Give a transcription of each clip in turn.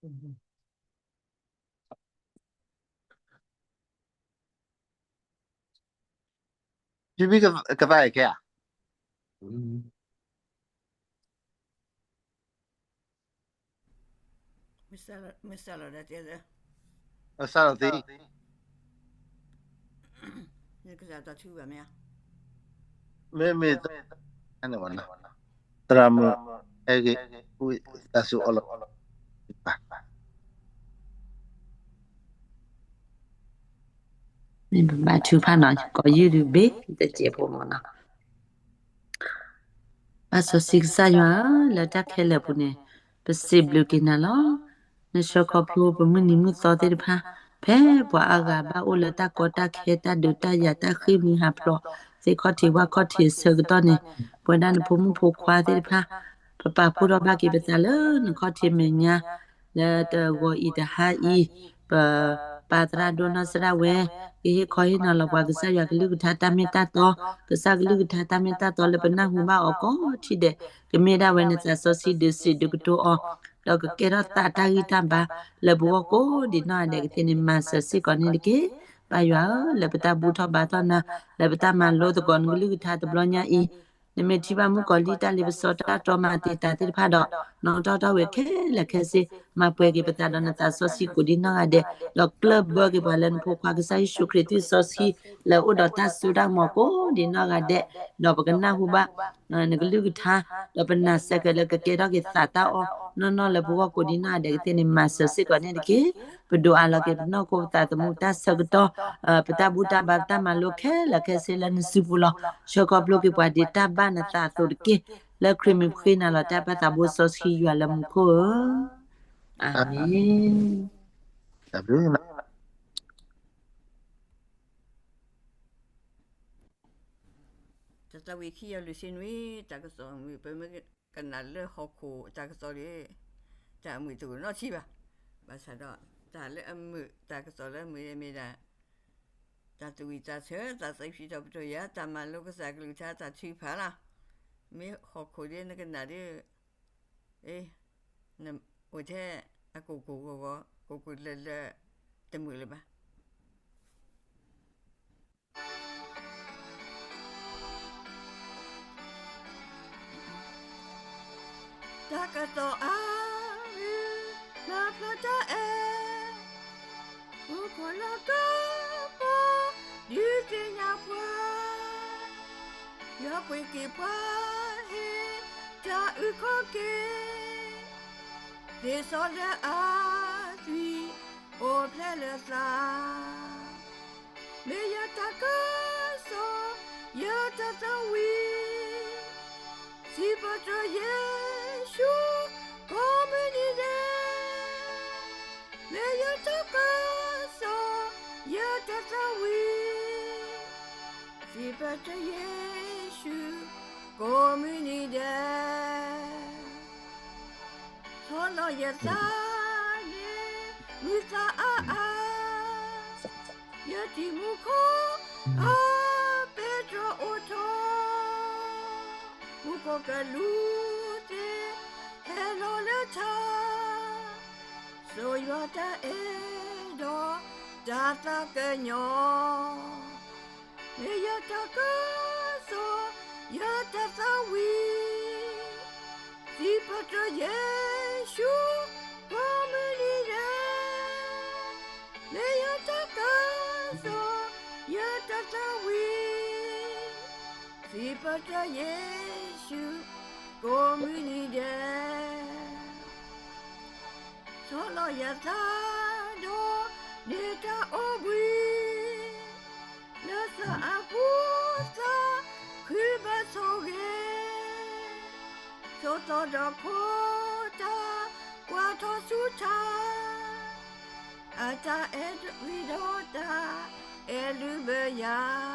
ဖံဖံကသးအံၤခဲဧါ. မ့ၢ်စးလီၤဒၣ်တဲ, အစးလီၤသ့, နကစးတၢ်ထုဘၣ်မ့ၢ်ဧါ. မ့မ့ၢ်, သရၣ်မုၣ်, အဲဂ့ၤ, သးစူၤအီလီၤ. မ့ၢ်ပဘါထုကဖၣ်နီၤ ကိးယုၢ်ဒုးဘ့ၣ် တစဲးဖိမ့ၢ်နီၤ. ပၢ်စီဆှံကစၢ်ယွၤဧၢ, လၢတၢ်ခဲလၢာ်ပူၤန့ၣ် ပစံးဘျုးက့ၤနၤလီၤ. နဆှၢခီဖျိပမုၢ်နံၤမုၢ်သီသ့ၣ်တဖၣ်, ဖဲပှၤအါဂၤဘၣ်အိၣ်လၢတၢ်ကီတၢ်ခဲ တၢ်ဒုးတၢ်ယၤ တၢ်ဃ့ၢ်မှံဟးဖျိး သ့ၣ်ခီၣ်ထံးဝၣ်ခီၣ်ထံးအဆၢကတီၢ်န့ၣ်, ပဝဲဒၣ်နဖိမုၣ်ဖိခွါသ့ၣ်တဖၣ် ပပာ်ဖှိၣ်ထီၣ်ဘၣ်က့ၤပသးလၢနခီၣ်ထံးမဲာ်ညါ လၢတဂီၤအံၤတဟါအံၤ, ပပၢ်သရၣ်ဒိၣ်နီၢ်စရၣ်ဝဲ ကဟ့ၣ်ခီဟ့ၣ်နီၤလီၤပှၤကစၢ်ယွၤကလုၢ်ကထါတၢ်မ့ၢ်တၢ်တီ, ကစၢ်ကလုၢ်ကထါတၢ်မ့ၢ်တၢ်တီလၢပနၢ်ဟူဘၣ်အီၤကိးထံၣ်ဒဲး, ကမ့ၢ်ဒၣ်ဝဲနသးစီဆှံဒုးစံးဒုးကတိၤအီၤ, ဒီးကကဲထီၣ်သးတၢ်ဂံၢ်တၢ်ဘါ လၢပဂီၢ်ကိးဒံးနီၢ်ဂၤဒဲးကသ့န့ၣ် မၤစၢၤစ့ၢ်ကီးန့ၣ်တက့ၢ်. ပၢ်ယွၤဧၢ, လၢပတၢ်ဘူၣ်ထီၣ်ဘါထီၣ်နၤ, လၢပတၢ်မၤလိသကိးနကလုၢ်ကထါတဘျီညါအံၤ, နမ့ၢ်ထံၣ်ဘၣ်မုၣ်ကီၤလံၢ်တၢ်လ့ပစီတၢ်တီမၤတံာ်တာ်သ့ၣ်တဖၣ်ဒီး, နီၣ်ထီၣ်ထီၣ်ဝဲခဲလၢာ်ခဲဆ့, မၤပှဲၤက့ၤပသးဒီးနသးစီဆှံကိးဒံးနီၢ်ဂၤဒဲး, ဒီးကျၢၢ်ဘၢက့ၤပှၤလၢနဖိခွါကစၢ်ယ့ၣ်ၡူးခရံာ်သွံၣ်စီဆှံ လၢအအိၣ်ဒီးတၢ်စိတၢ်ကမီၤကိးဒံးနီၢ်ဂၤဒဲး, ဒီးပကနၢ်ဟူဘၣ် နကလုၢ်ကထါ, ဒီးပနာ်စ့ၢ်ကီးလၢကကဲထီၣ်က့ၤသးတၢ်အီၣ်နီၢ်နီၢ်လၢပဂီၢ်ကိးဒံးနီၢ်ဂၤဒဲးကသ့န့ၣ် မၤစၢၤစ့ၢ်ကီးန့ၣ်တက့ၢ်. ပဒိးအးလီၤက့ၤပနီၢ်ခိပသးသမူတၢ်ဆၢကတီၢ်, ပတၢ်ဘူၣ်တၢ်ဘါပတၢ်မၤလိခဲလၢာ်ခဲဆ့လၢနစုပူၤလီၤ. ဆှၢခီဖျိက့ၤပှၤဒ်တၢ်ဘၣ်နသးအသိးတက့ၢ်. လၢခရံာ်မံၤဃ့နၤလီၤတၢ်ပၢ်သးဘိစီဆှံယွၤလၢမူခိၣ်ဧၢ, အၤမ့ၣ်. တၢ်သးဝံၣ်ခံယီၤလွံၢ်ဆံနွံ, တၢ်ကစီၣ်မုာ် ပမ့ၢ်ကနၣ်လၢဟီၣ်ခိၣ်တၢ်ကစီၣ်ဒီး, တၢ်အမုာ်တအိၣ်နီတထံၣ်ဘၣ်. ဘၣ်ဆၣ်ဒီး တၢ်လၢအမုာ် တၢ်ကစီၣ်လၢအမုာ်မ့ၢ်ဒၣ် တၢ်သးဝံၣ်တၢ်ဆၢ တၢ်သးဖံးထီၣ်ပတြၢၤယၤ တၢ်မၤလိကစၢ်ကလုၢ်ကထါ တၢ်ထုကဖၣ်လီၤ. မ့ၢ်ဟီၣ်ခိၣ်ဒီးနကနၣ်ဒီး, အိၣ်ထဲအကိၢ်ကိၢ်ဂီၤဂီၤ ကိၢ်ကိၢ်လၢလၢ တမုာ်လၢၤဘၣ်. တၢ်ကစီၣ်အါမုာ် နၢ်ဖျါတၢ်အဲၣ်, မူခိၣ်လီၤကပီၤ ဒုးသ့ၣ်ညါပှၤ, ယွၤပှ့ၤက့ၤပှၤဟ့ၣ် တၢ်အုၣ်ခီၣ်က့ၤ, သ့စီလၢအသွံၣ် အိၣ်ဖျဲၣ်လၢသး မ့ၢ်ယတၢ်ကစီၣ် ယတၢ်သးဝံၣ်, စံးပတြၢၤယ့ၣ်ၡူး ကိးမုၢ်နံၤဒဲး, မ့ၢ်ယတၢ်ကစီၣ် ယတၢ်သးဝံၣ်, စံးပတြၢၤယ့ၣ်ၡူး ကိးမုၢ်နံၤဒဲး. ဆီၣ်လီၤယသးန့ၣ် မုာ်သးအါအါ, ယထံၣ်မူခိၣ် အပ့းတြီအိၣ်ထီၣ်, မူခိၣ်ကလူးသ့ၣ် ဟဲလီၤလၢထါ, စီၤယွၤတၢ်အဲၣ်ဒီး တၢ်သးကညီၤ မ့ၢ်ယတၢ်ကစီၣ် ယတၢ်သးဝံၣ်, စံးပတြၢၤယ့ၣ်ၡူး ကိးမုၢ်နံၤဒဲး, မ့ၢ်ယတၢ်ကစီၣ် ယတၢ်သးဝံၣ်, စံးပတြၢၤယ့ၣ်ၡူး ကိးမုၢ်နံၤဒဲး. ဆီၣ်လီၤယသးဒီး န့ၢ်တၢ်အိၣ်ဘှံး, လၢသးအပူၤသးခုဘၣ်ဆိၣ်ဂ့ၤ, ဆိးသီဒီးခိတၢ် ကွၢ်ထီၣ်ဆူတၢ်, အတၢ်အဲၣ်ဝံၤဒီးတၢ်အဲၣ်လုၢ်ဘၢယၤ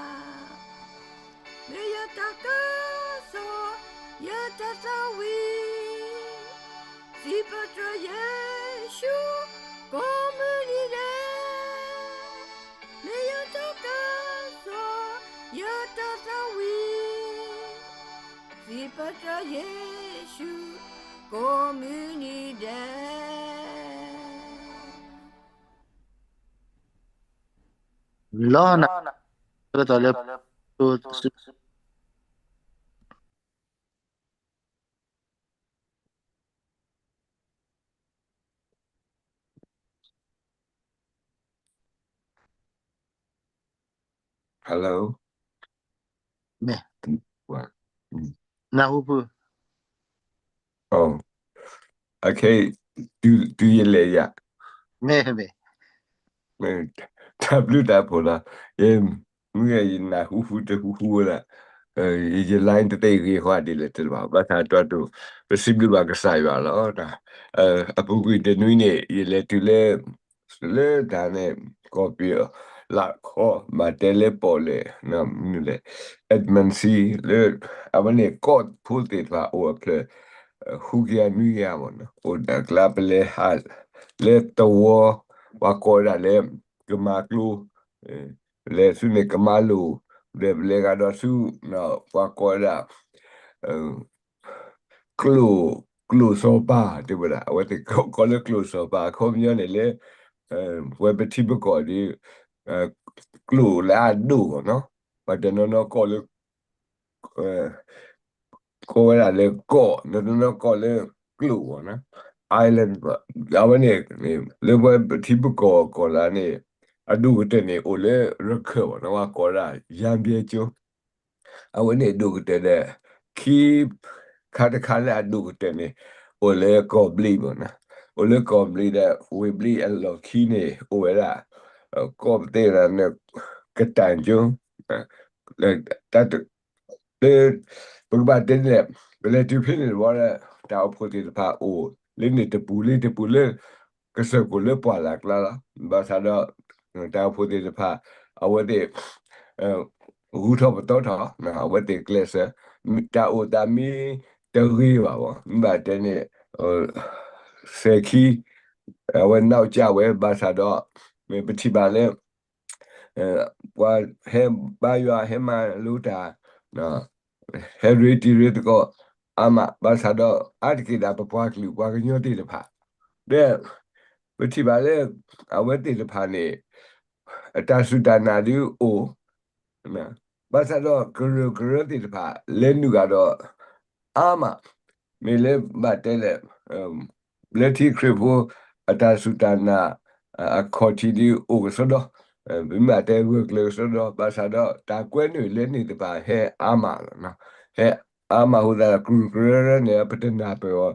မ့ၢ်ယတၢ်ကစီၣ် ယတၢ်သးဝံၣ်, စံးပတြၢၤယ့ၣ်ၡူး ကိးမုၢ်နံၤဒဲး, မ့ၢ်ယတၢ်ကစီၣ် ယတၢ်သးဝံၣ်, စံးပတြၢၤယ့ၣ်ၡူး ကိးမုၢ်နံၤဒဲး. လီၤနၤ, ကတီၤလၢ Hello. မ့ၢ်, နၢ်ဟူဖု, အခဲ, တုၤယလဲၤယၤ, မ့ၢ်, မ့ၢ်, တၢ်ဘျုးတၢ်ဖှိၣ်လီၤ, ယ, မ့ၢ်ယနၢ်ဟူဖုတဟူဟူဝဲဒၣ်, ယ line တသ့ဂ့ၤဃီဒ်လဲၣ်တဘၣ်, ဘၣ်ဆၣ်တီၢ်တိၢ်, ပစံးဘျုးဘၣ်ကစၢ်ယွၤလီၤ, အပူၤကွံာ်တနွံန့ၣ် ယလဲၤတုၤလၢ လၢတၢ်န့ၣ် ကီၢ်ပယီၤ လၢခီ ဘၣ်တဲလၢပီၣ်လဲၣ် မနုၤလဲၣ် Edmonton လၢ အဝဲန့ၣ်ကီၢ်ဖိသ့ၣ်တဖၣ်အိၣ်အဖျၢၣ် ဃုကယၤနွံကယၤမ့ၢ်နီၤ, အိၣ်ဒၣ်ကျါပလဲၤဟး လၢသဝီ ပှၤကိးဝဲဒၣ်လၢ ကမၤကျိ လဲၤဆူန့ၣ်ကမၤလိၤ ဒီးပလဲၤဂၤဒီးဆူ ပှၤကိးဝဲဒၣ် ကျိၣ်, ကျိၣ်စီၤပၤ တဲဝဲဒၣ် အဝဲသ့ၣ်ကိးလၢကျိၣ်စီၤပၤ အခီပညီန့ၣ်လၢ ပဝဲပထံပကီၢ်ဒီး ကျိၣ်လၢအဒိၣ်မ့ၢ်နီၤ, ပှၤတနီၤနီၤကိးလၢ ကိးဝဲဒၣ်လၢကီၢ်, တနီၤနီၤကိးလၢကျိၣ်မ့ၢ်နီၤ, island အဝဲန့ၣ် လၢပဝဲပထံပကီၢ်ကီၢ်လၢန့ၣ် အဒိၣ်ကတၢၢ်န့ၣ် အိၣ်လၢရခၢၣ်မ့ၢ်နီၤ, ပှၤကိးဝဲဒၣ် ယၣ်ဘဲကၠိ အဝဲန့ၣ်အဒိၣ်ကတၢၢ်ဒီး ခံ ခါတခါလၢအဒိၣ်ကတၢၢ်န့ၣ် အိၣ်လၢကီၢ်ဘျံးမ့ၢ်နီၤ, အိၣ်လၢကီၢ်ဘျံးဒီး ဝ့ၢ်ဘျံးအလီၢ်ခံန့ၣ် အိၣ်ဝဲဒၣ် ကီၢ်ပသ့ၣ်ဝဲဒၣ် ကတၢၢ်ကၠိ တၢ် လၢ ပကဘၣ်တဲန့ၣ် ပလဲၤတုၤဖဲန့ၣ်တဘျီဒီး တၢ်အိၣ်ဖှိၣ်သ့ၣ်တဖၣ်အိၣ်လၢန့ၣ်တပူၤလၢတပူၤလၢ ကစၢၢ်ခိၣ်လၢပှၢ်လၢ်ကျါလီၤ. ဘၣ်ဆၣ်ဒီး တၢ်အိၣ်ဖှိၣ်သ့ၣ်တဖၣ် အဝဲသ့ၣ် ဂုၤထီၣ်ပသီထီၣ် အဝဲသ့ၣ်ကျဲးစၢး တၢ်အိၣ်သးမ့ၢ်တဂ့ၤဘၣ်ဘၣ် မ့ၢ်ဘၣ်တဲန့ၣ် စဲၤခံ အဝဲနီၢ်ကၠၢ်ဝဲ ဘၣ်ဆၣ်ဒီး မ့ၢ်ပထံၣ်ဘၣ်လၢ ပှၤဟဲဘါယွၤဟဲမၤလိတၢ် ဟဲရ့တံၤရ့သကိး အါမး ဘၣ်ဆၣ်ဒီး အါတက့ၢ်ဒၣ်ပပှၤကလုာ်ပှၤကညီသ့ၣ်တဖၣ် ဒီး ပထံၣ်ဘၣ်လၢ အဝဲသ့ၣ်တဖၣ်န့ၣ် အတၢ်စူၢ်တၢ်နာ်ဒုးအိၣ် ဘၣ်ဆၣ်ဒီးကရၢကရိသ့ၣ်တဖၣ် လဲၤနုာ်ဂၤဒီး အါမး မ့ၢ်လၢဘၣ်တဲလဲၣ် ဘျၢထံခရံာ်ဖိ အတၢ်စူၢ်တၢ်နာ် အခီၣ်ထံးဒုးအိၣ်ကစီဒီ ပမ့ၢ်ဘၣ်တဲဂၢၢ်ကျၢၤကစီဒီ ဘၣ်ဆၣ်ဒီးတၢ်ကွဲနုာ်လၢန့ၣ်တဖၣ်ဟဲအါမးလီၤ. ဟဲအါမးအဃိသတးဒီး ကရူၢ်ကရၢန့ၣ် ပတနၢ်ပၢၢ်အီၤ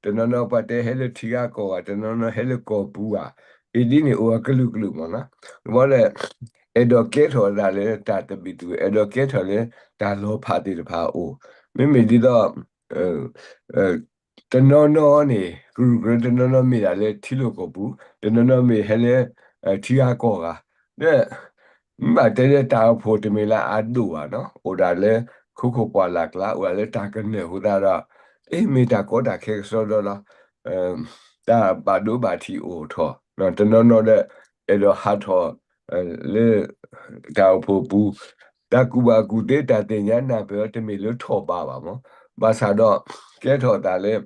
တနီၤနီၤပှၤတဲဟဲလၢထံဂၤကီၢ်ဂၤ တနီၤနီၤဟဲလၢကီၢ်ပူၤဂၤ အံၤဒ်န့ၣ်အိၣ်အကလုာ်ကလုာ်မ့ၢ်နီၤ တဘျီဒီး အဲၣ်ဒိးကဲထီၣ်အသးလၢတၢ်သဘံၣ်သဘုၣ် အဲၣ်ဒိးကဲထီၣ်လၢတၢ်လီၤဖးသ့ၣ်တဖၣ်အအိၣ် မ့မ့ၢ်ဒ်သိး တနီၤနီၤန့ၣ် ကရူၢ်ကရၢတနီၤနီၤမ့ၢ်ဒၣ်လၢထံလီၢ်ကီၢ်ပူၤ တနီၤနီၤမ့ၢ်ဟဲလၢ ထံဂၤကီၢ်ဂၤ ဒီး မ့ၢ်ဘၣ်တဲလၢတၢ်အိၣ်ဖှိၣ်တမ့ၢ်လၢအဒိၣ်ဘၣ်နီၤ အိၣ်ဒၣ်လၢ ခိခိၣ်ပှၢ်လၢ်ကျါ အိၣ်ဒၣ်လၢတၢ်ကနၢၤအဃိသတးဒီး အ့ၣ်မ့ၢ်တၢ်ကီတၢ်ခဲကစီဒီလီၤ တၢ်ဘၣ်ဒိဘၣ်ထံးအိၣ်ထီၣ် တနီၤနီၤဒီး အဲၣ်ဒိးဟးထီၣ် လၢ တၢ်အိၣ်ဖှိၣ်ပူၤ တၢ်ကူၣ်ဘၣ်ကူၣ်သ့တၢ်သ့ၣ်ညါနၢ်ပၢၢ်အီၤတမ့ၢ်လၢထီၣ်ဘးဘၣ်မ့ၢ် ဘၣ်ဆၣ်ဒီး ကဲထီၣ်သးလၢ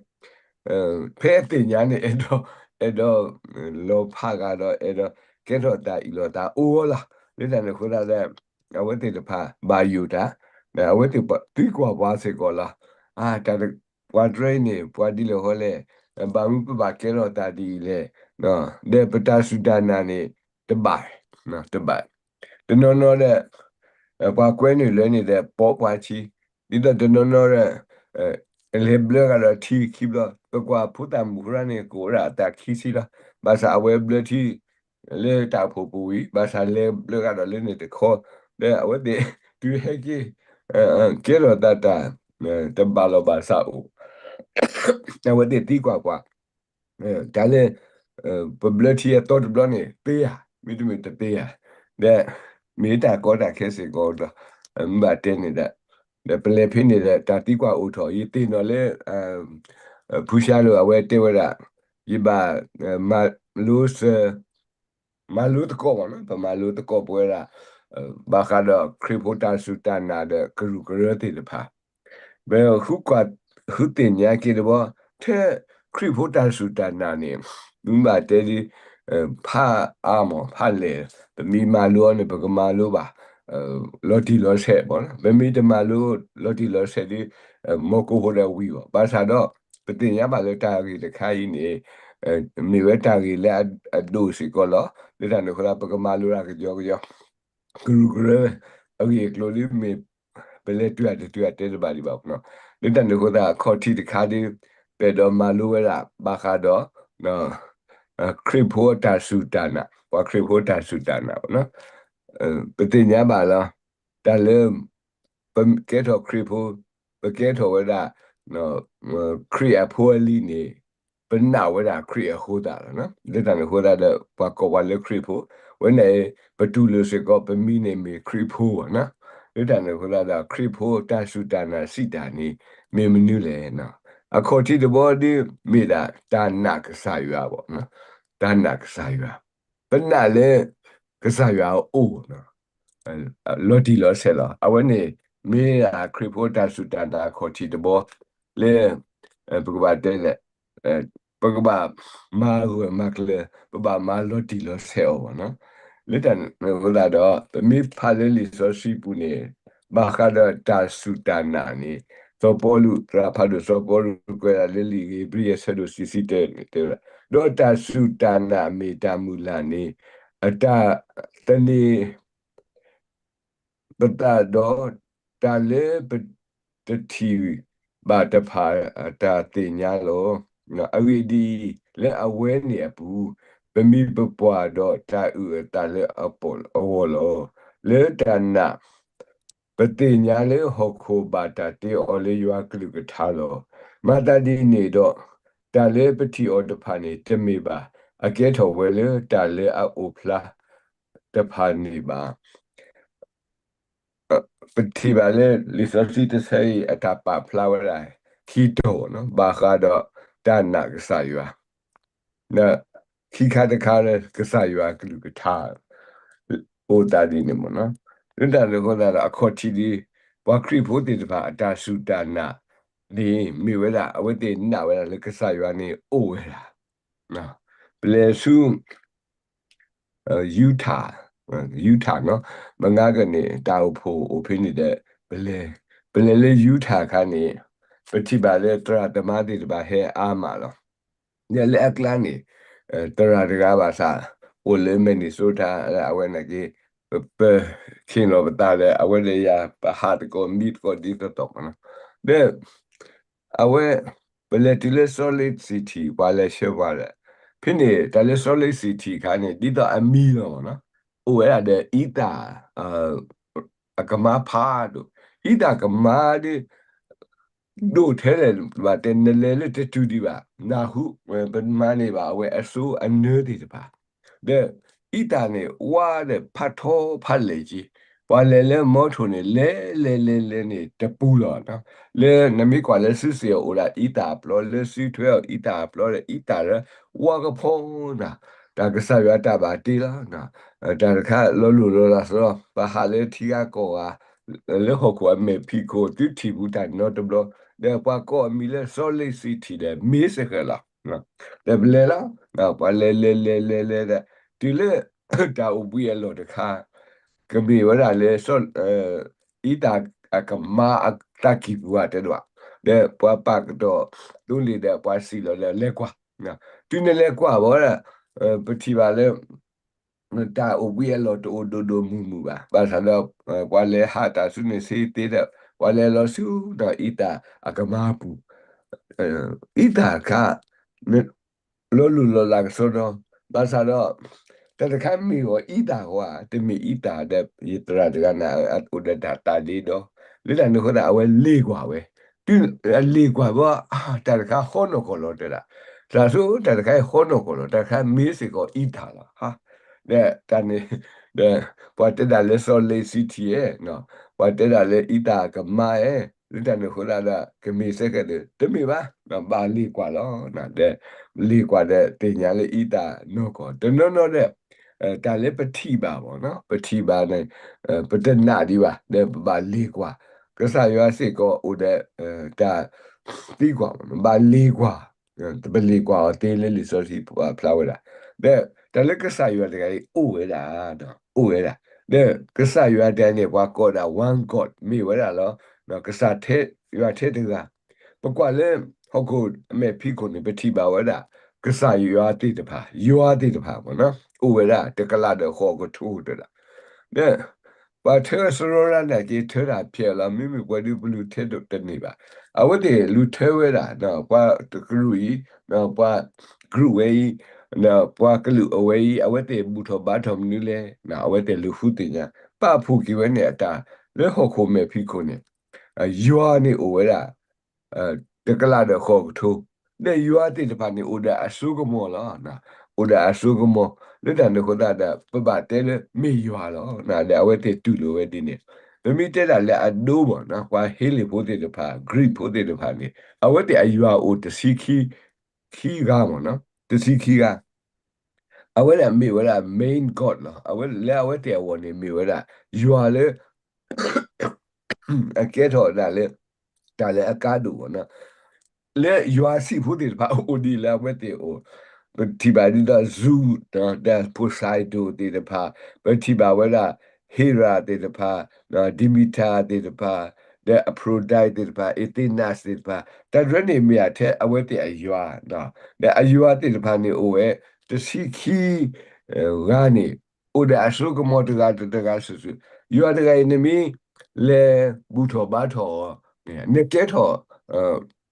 ဖဲအသ့ၣ်ညါန့ၣ် အဲၣ်ဒိး အဲၣ်ဒိး လီၤဖးဂၤဒီး အဲၣ်ဒိး ကဲထီၣ်သးအံၣ်လိာ်သးအိၣ်အီၤလီၤ လၢတၢ်န့ၣ်အဃိသတးဒီး အဝဲသ့ၣ်တဖၣ်ဘၣ်ယိၣ်တၢ် အဝဲသ့ၣ်သံကွၢ်ပှၤစ့ၢ်ကီးလီၤ တၢ် ပှၤတြဲအံၤန့ၣ် ပှၤဒ်လဲၣ်ဃီလဲၣ် ဘၣ်မနုၤပဘၣ်ကဲထီၣ်သးဒ်အံၤလဲၣ် ဒီးပတၢ်စူၢ်တၢ်နာ်န့ၣ် တဘၣ် တဘၣ် တနီၤနီၤဒီး ပှၤကွဲနုာ်လၢန့ၣ်ဒီး ပိာ်ပှၤထံ ဒ်သိးတနီၤနီၤဒီး လဲၤဘျၢဂၤဒီးထံခံဘျီ ပကွၢ်ဖိသၣ်မုၣ်ဖိရၣ်န့ၣ် ကအိၣ်ဒၣ်အသးခံဆံလီၤ ဘၣ်ဆၣ်အဝဲဘျၢထံ လၢတၢ်အိၣ်ဖှိၣ်ပူၤဝံၤ ဘၣ်ဆၣ်လဲၤဘျၢဂၤဒီးလၢန့ၣ်တခီ ဒီးအဝဲသ့ၣ် တုၤဟဲက့ၤ ကဲထီၣ်သးတၢ် တဘၣ်လီၢ်ဘၣ်စးအိၣ် အဝဲသ့ၣ်သံကွၢ်ပှၤ တၢ်လၢ ပဘျၢထံအသီတဘျီန့ၣ် သ့ဧါ မ့တမ့ၢ်တသ့ဧါ ဒီး မ့ၢ်တၢ်ကီတၢ်ခဲစ့ၢ်ကီးဒီး မ့ၢ်ဘၣ်တဲန့ၣ်ဒီး ဒီးပလဲၤဖဲန့ၣ်ဒီး တၢ်သံကွၢ်အိၣ်ထီၣ် ယသ့ၣ်နီၣ်လၢ ဖုဆါလိာ်အဝဲတဲဝဲဒၣ် ယဘၣ် မၤလိစၢၤ မၤလိသကိးမ့ၢ်နီၤ ပမၤလိသကိးပဝဲဒၣ် ဘၣ်ဃးဒီးခရံာ်ဖိတၢ်စူၢ်တၢ်နာ်ဒီးကရူၢ်ကရၢသ့ၣ်တဖၣ် ပဃုကွၢ် ဃုသ့ၣ်ညါက့ၤတဘျီ ထဲခရံာ်ဖိတၢ်စူၢ်တၢ်နာ်န့ၣ် မ့ၢ်ဘၣ်တဲဒ် ဖးအါမး ဖးလဲၢ်, ပမ့ၢ်မၤလိအီၤန့ၣ် ပကမၤလိဘၣ် လီၤတံၢ်လီၤဆဲးမး, ပမ့ၢ်တမၤလိလီၤတံၢ်လီၤဆဲးဒီး မီၢ်ကိၢ်ဖိဒီးဝံၤဘၣ်. ဘၣ်ဆၣ်ဒီး ပသ့ၣ်ညါဘၣ်လၢတၢ်ဂ့ၢ်တခါအံၤန့ၣ် မ့ၢ်ဝဲတၢ်ဂ့ၢ်လၢအဒိၣ်စ့ၢ်ကီးလီၤ. လၢတၢ်န့ၣ်အဃိသတး ပကမၤလိတၢ်ကယီကယီ ကရူၢ်ကရၢ အဂ့ၢ်အကျိၤဒ်မ့ၢ် ပလဲၤတုၤအတတုၤအတဲတဘၣ်ဒံးဘၣ်နီၤ. လၢတၢ်န့ၣ်အဃိသတး အခီၣ်ထံးတခါဒီး ပအဲၣ်ဒိးမၤလိဝဲဒၣ် ဘၣ်ဃးဒီး ခရံာ်ဖိအတၢ်စူၢ်တၢ်နာ်, ပှၤခရံာ်ဖိတၢ်စူၢ်တၢ်နာ်နီၤ. ပသ့ၣ်ညါဘၣ်လီၤ တၢ်လၢ ပကဲထီၣ်ခရံာ်ဖိ, ပကဲထီၣ်ဝဲဒၣ် ခရံာ်အဖိအလံၤန့ၣ် ပနာ်ဝဲဒၣ်ခရံာ်အဃိသတးလီၤ. လၢတၢ်န့ၣ်အဃိသတးဒီး ပှၤကိးပှၤလၢခရံာ်ဖိ, ဝဲန့ၣ် ပတူၢ်လိာ်စ့ၢ်ကီး ပမံၤန့ၣ်မ့ၢ်ခရံာ်ဖိဘၣ်နီၤ. လၢတၢ်န့ၣ်အဃိသတးဒီး ခရံာ်ဖိတၢ်စူၢ်တၢ်နာ်စံးတၢ်န့ၣ် မ့ၢ်မနုၤလဲၣ်. အခီၣ်ထံးတဘီဒီး မ့ၢ်ဒၣ်တၢ်နာ်ကစၢ်ယွၤဘၣ်, တၢ်နာ်ကစၢ်ယွၤ, ပနာ်လၢ ကစၢ်ယွၤအအိၣ် လီၤတံၢ်လီၤဆဲးလီၤ. အဝဲန့ၣ် မ့ၢ်ဒၣ်ခရံာ်ဖိတၢ်စူၢ်တၢ်နာ်အခီၣ်ထံးတဘီ လၢ ပကဘၣ်တဲလဲၣ် ပကဘၣ်မၤဂၢၢ်မၤကျၢၤ ပဘၣ်မၤလီၤတံၢ်လီၤဆဲးအီၤဘၣ်နီၤ. လၢတၢ်န့ၣ်အဃိသတးဒီး ပမ့ၢ်ဖးလၢလံာ်စီဆှံပူၤန့ၣ် ဘၣ်ဃးဒီးတၢ်စူၢ်တၢ်နာ်န့ၣ် စီၤပီလူး သရၣ်ဖးဒိၣ်စီၤပီလူးကွဲးဒၣ်လၢလံာ်ဧ့ၤဘြံၤအဆၢဒိၣ်တဆံတၢန့ၣ် တဲဝဲဒၣ် ဒီးတၢ်စူၢ်တၢ်နာ်မ့ၢ်တၢ်မုၢ်လၢ်န့ၣ် အတၢ်သန့ၤ ပသးဒီး တၢ်လၢပတထံၣ်ဘၣ်တဖၣ်အတၢ်သ့ၣ်ညါလီၤ. အဂ့ၢ်ဒ်အံၤ, လၢအဝဲန့ၣ်အပူၤ ပမံၤပပှၢ်ဒီးတၢ်အုၣ်အသးလၢအပီၣ်အဂီၢ်လီၤ. လၢတၢ်နာ် ပသ့ၣ်ညါလၢဟီၣ်ခိၣ်ဘၣ်တၢ်တ့အီၤလၢယွၤကလုၢ်ကထါလီၤ. မၤသးဒ်န့ၣ်ဒီး တၢ်လၢပထံၣ်အီၤတဖၣ်န့ၣ် တမ့ၢ်ဘၣ် အကဲထီၣ်ဝဲလၢတၢ်လၢအအိၣ်ဖျါတဖၣ်န့ၣ်ဘၣ်. ပထံၣ်ဘၣ်လၢလံာ်စီဆှံတဆၢအံၤ အတၢ်ပာ်ဖျါဝဲဒၣ် ခံတီၤနီၤ ဘၣ်ဃးဒီးတၢ်နာ်ကစၢ်ယွၤ ခံခါတခါလၢကစၢ်ယွၤကလုၢ်ကထါ အိၣ်သးဒ်န့ၣ်မ့ၢ်နီၤ. လၢတၢ်န့ၣ်အဃိသတးဒီး အခီၣ်ထံးဒ် ပှၤခရံာ်ဖိသ့ၣ်တဖၣ်အတၢ်စူၢ်တၢ်နာ်န့ၣ် မ့ၢ်ဝဲဒၣ် အဝဲသ့ၣ်နာ်ဝဲဒၣ်လၢကစၢ်ယွၤန့ၣ်အိၣ်ဝဲဒၣ် ပလဲၤဆူ Utah, Utah နီၤ, မငါကန့ၣ် တၢ်အိၣ်ဖှိၣ်အိၣ်ဖဲန့ၣ်ဒီး ပလဲၤ, ပလဲၤလၢ Utah အခါန့ၣ် ပထံၣ်ဘၣ်လၢသရၣ်သမါသ့ၣ်တဖၣ်ဟဲအါမးလီၤ. လၢအကျါန့ၣ် သရၣ်တဂၤဘၣ်ဆၣ် အိၣ်လၢ Minnesota လၢအဝဲန့ၣ်က့ ပဆ့ၣ်နီၤပသးဒီး အဝဲဒီးယၤ ပဟးသကိးမံသကိးဒ်သိးသိးမးနီၤ. ဒီး အဝဲ ပလဲၤတုၤလၢ Salt Lake City ပှၤလဲၤဆှၢပှၤဒီး ဖဲန့ၣ် တၢ်လၢ Salt Lake City အခါန့ၣ် ဒ်သိးအမံၤလီၤမးနီၤ, အိၣ်ဝဲဒၣ်ဒီးအံသၣ် အကမါဖးဒိၣ်, အံသၣ်ကမါဒီး ဒိၣ်ထဲလဲၣ်ဘၣ်တဲ နလဲၤလၢတတုၤဒံးဘၣ်, နၢ်ဟူ ပမၤန့ၢ်ဘၣ်အဝဲအစိအနၢသ့ၣ်တဖၣ်, ဒီးအံသၣ်န့ၣ် ဝါဒီးဖးထီဖးလဲၢ်က့, ပှၤလဲၤလၢမီထိၣ်န့ၣ် လဲၤလဲၤလဲၤလဲၤန့ၣ် တပူၤလီၤနီၤ, လၢနမ့ၢ်ကွၢ်လၢစုစ့ၣ်အအိၣ်ဒၣ်အံသၣ်အပျီ လၢစုထွဲအီၤအံသၣ်အပျီဒီး အံသၣ်လၢ ဝါကဖီနီၤ, တၢ်ကစၢ်ယွၤတၢ်ဘၣ်တ့လီၤ. တၢ်တခါလီၤလိၢ်လီၤလးစရီ ပဟးလၢထံဂၤကီၢ်ဂၤ လၢဟီၣ်ခိၣ်အမဲာ်ဖံးခိၣ် သုထံၣ်ပူၤတၢ်နီတဘျီ, ဒီးပှၤကိးအမံၤလၢ Salt Lake City ဒီး မ့ၢ်စ့ၢ်ကီးလီၤ. ဒီးပလဲၤလီၤ, ပှၤလဲၤလဲၤလဲၤလဲၤလဲၤဒီး တုၤလၢ တၢ်အိၣ်ဘှံးအလီၢ်တခါ ကမ့ၢ်ဝဲဒၣ်လၢ အံသၣ်အကမါအတၢ်ကံၢ်ပူၤဧါတဲဒၣ်, ဒီးပှၤပာ်ကတီၢ်သိလ့ၣ်ဒီး ပှၤစံၣ်လီၤဒီးလဲၤကွၢ်, တုၤနလဲၤကွၢ်ဘၣ်ဒီး ပထံၣ်ဘၣ်လၢ တၢ်အိၣ်ဘှံးအလီၢ်တအိၣ်ဒိၣ်ဒိၣ်မုၢ်မုၢ်ဘၣ်. ဘၣ်ဆၣ်ဒီး ပှၤလဲၤဟးတၢ်ဆူန့ၣ်ဆ့သ့ဒီး ပှၤလဲၤလီၤဆူဒီးအံသၣ်အကမါပူၤ, အံသၣ်အခါ လီၤလိၢ်လီၤလးကစီဒီ, ဘၣ်ဆၣ်ဒီး တၢ်တခါမ့ၢ်ဂီၤအံသၣ်ဂီၤဧါ, တမ့ၢ်အံသၣ်ဒီး ယသရၣ်တဂၤန့ၣ် အိၣ်ဒီးတၢ်သးဒ့ဒီ, လၢတၢ်န့ၣ်အဃိသတး အဝဲလ့ၢ်ကွၢ်ဝဲ, တုၤအလ့ၢ်ကွၢ်ဘၣ် တၢ်တခါဟီနီၢ်ကီၢ်လီၤတဲဒၣ်, သးဆိ တၢ်တခါအံၤဟီနီၢ်ကီၢ်လီၤ, တၢ်တခါမ့ၢ်စ့ၢ်ကီးအံသၣ်လီၤ, ဒီးတၢ်န့ၣ် ဒီးပှၤတဲဒၣ်လၢ Salt Lake City ဧါ, ပှၤတဲဒၣ်လၢအံသၣ်ကမါဧါ, လၢတၢ်န့ၣ်အဃိသတးဒီး ကမ့ၢ်စ့ၢ်ကီးဒီး တမ့ၢ်ဘၣ်, ဘၣ်လ့ၢ်ကွၢ်လီၤ, ဒီးလ့ၢ်ကွၢ်ဒီးသ့ၣ်ညါလၢအံသၣ်နီၢ်ကီၢ်, တနီၤနီၤဒီး တၢ်လၢပထံၣ်ဘၣ်မ့ၢ်နီၤ, ပထံၣ်ဘၣ်န့ၣ် ပတနာ်ဒံးဘၣ်, ဒီးပဘၣ်လ့ၢ်ကွၢ်, ကစၢ်ယွၤစ့ၢ်ကီးအိၣ်ဒီး တၢ်သံကွၢ်မ့ၢ်နီၤ, ဘၣ်လ့ၢ်ကွၢ်, ပလ့ၢ်ကွၢ်အီၤသ့လၢလံာ်စီဆှံပာ်ဖျါဝဲဒၣ်, ဒီး တၢ်လၢကစၢ်ယွၤတဂၤအံၤအိၣ်ဝဲဒၣ်, အိၣ်ဝဲဒၣ်, ဒီးကစၢ်ယွၤတဂၤန့ၣ် ပှၤကိးဒၣ် one God မ့ၢ်ဝဲဒၣ်လီၤ. ကစၢ်ထဲယွၤထဲတဂၤ, ပကွၢ်လၢ ဟီၣ်ခိၣ်အမဲာ်ဖံးခိၣ်န့ၣ် ပထံၣ်ဘၣ်ဝဲဒၣ် ကစၢ်ယွၤသ့ၣ်တဖၣ်, ယွၤသ့ၣ်တဖၣ်မ့ၢ်နီၤ, အိၣ်ဝဲဒၣ်တကလးဒီးဃိးကထိတဒၣ်, ဒီး ပှၤထၢစရီရၣ်နာ်က့ ထၢတၢ်ဖျဲးလီၤ, မ့မ့ၢ်ပှၤဒုးပလူၤထဲတန့ၢ်ဘၣ်. အဝဲသ့ၣ်လူၤထၢဝဲဒၣ် ပှၤတကရူၢ်အံၤ, ပှၤကရူၢ်ဝဲအံၤ, ပှၤကလုာ်အဝဲအံၤ, အဝဲသ့ၣ်ဘူၣ်ထီၣ်ဘါထီၣ်မနုၤလဲၣ်, အဝဲသ့ၣ်လူၤဃုသ့ၣ်ညါ, ပာ်ဖှိၣ်က့ၤဝဲန့ၣ်အတၢ်လၢဟီၣ်ခိၣ်မဲာ်ဖံးခိၣ်န့ၣ်, ယွၤန့ၣ်အိၣ်ဝဲဒၣ် တကလးဒီးဃိးကထိ, ဒီးယွၤသ့ၣ်တဖၣ်န့ၣ် အိၣ်ဒီးအစိကမီၤလီၤ. အိၣ်ဒီးအစိကမီၤ, လၢတၢ်န့ၣ်အဃိသတးဒီး ပဘၣ်တဲလၢမ့ၢ်ယွၤလီၤ. ဒီးအဝဲသ့ၣ်တူၢ်လိာ်ဝဲဒ်န့ၣ်, ပမ့ၢ်တဲဒၣ်လၢအဒိမ့ၢ်နီၤ, ပှၤဟ့လ့ၣ်ဖိသ့ၣ်တဖၣ်, Greek ဖိသ့ၣ်တဖၣ်န့ၣ် အဝဲသ့ၣ်အယွၤအိၣ်တဆံခံ, ခံဂၤမ့ၢ်နီၤ, တဆံခံဂၤ အဝဲဒၣ်မ့ၢ်ဝဲဒၣ် main god လီၤ. အဝဲလၢအဝဲသ့ၣ်အဂီၢ်န့ၣ် မ့ၢ်ဝဲဒၣ် ယွၤလၢ အကဲထီၣ်ဒၣ်လၢ တၢ်လၢအကါဒိၣ်မ့ၢ်နီၤ, လၢယွၤဆံးဖိသ့ၣ်တဖၣ်အိၣ်ဒ်လၢအဝဲသ့ၣ်အအိၣ်, ပထံၣ်ဘၣ်ဒ်သိး Zeus ဒီး Poseidon သ့ၣ်တဖၣ်, ပထံၣ်ဘၣ်ဝဲဒၣ် Hera သ့ၣ်တဖၣ်, Demeter သ့ၣ်တဖၣ်, ဒီး Aphrodite သ့ၣ်တဖၣ်, Athena သ့ၣ်တဖၣ်, တၢ်တဖၣ်န့ၣ်မ့ၢ်ထဲအဝဲသ့ၣ်အယွၤ, ဒီးအယွၤသ့ၣ်တဖၣ်န့ၣ်အိၣ်ဝဲ တဆံခံ ဂၤန့ၣ် အိၣ်ဒီးအစိကမီၤတဂၤတဂၤစုာ်စုာ်, ယွၤတဂၤအံၤ နမ့ၢ်လဲၤဘူၣ်ထီၣ်ဘါထီၣ်အီၤ, နကဲထီၣ်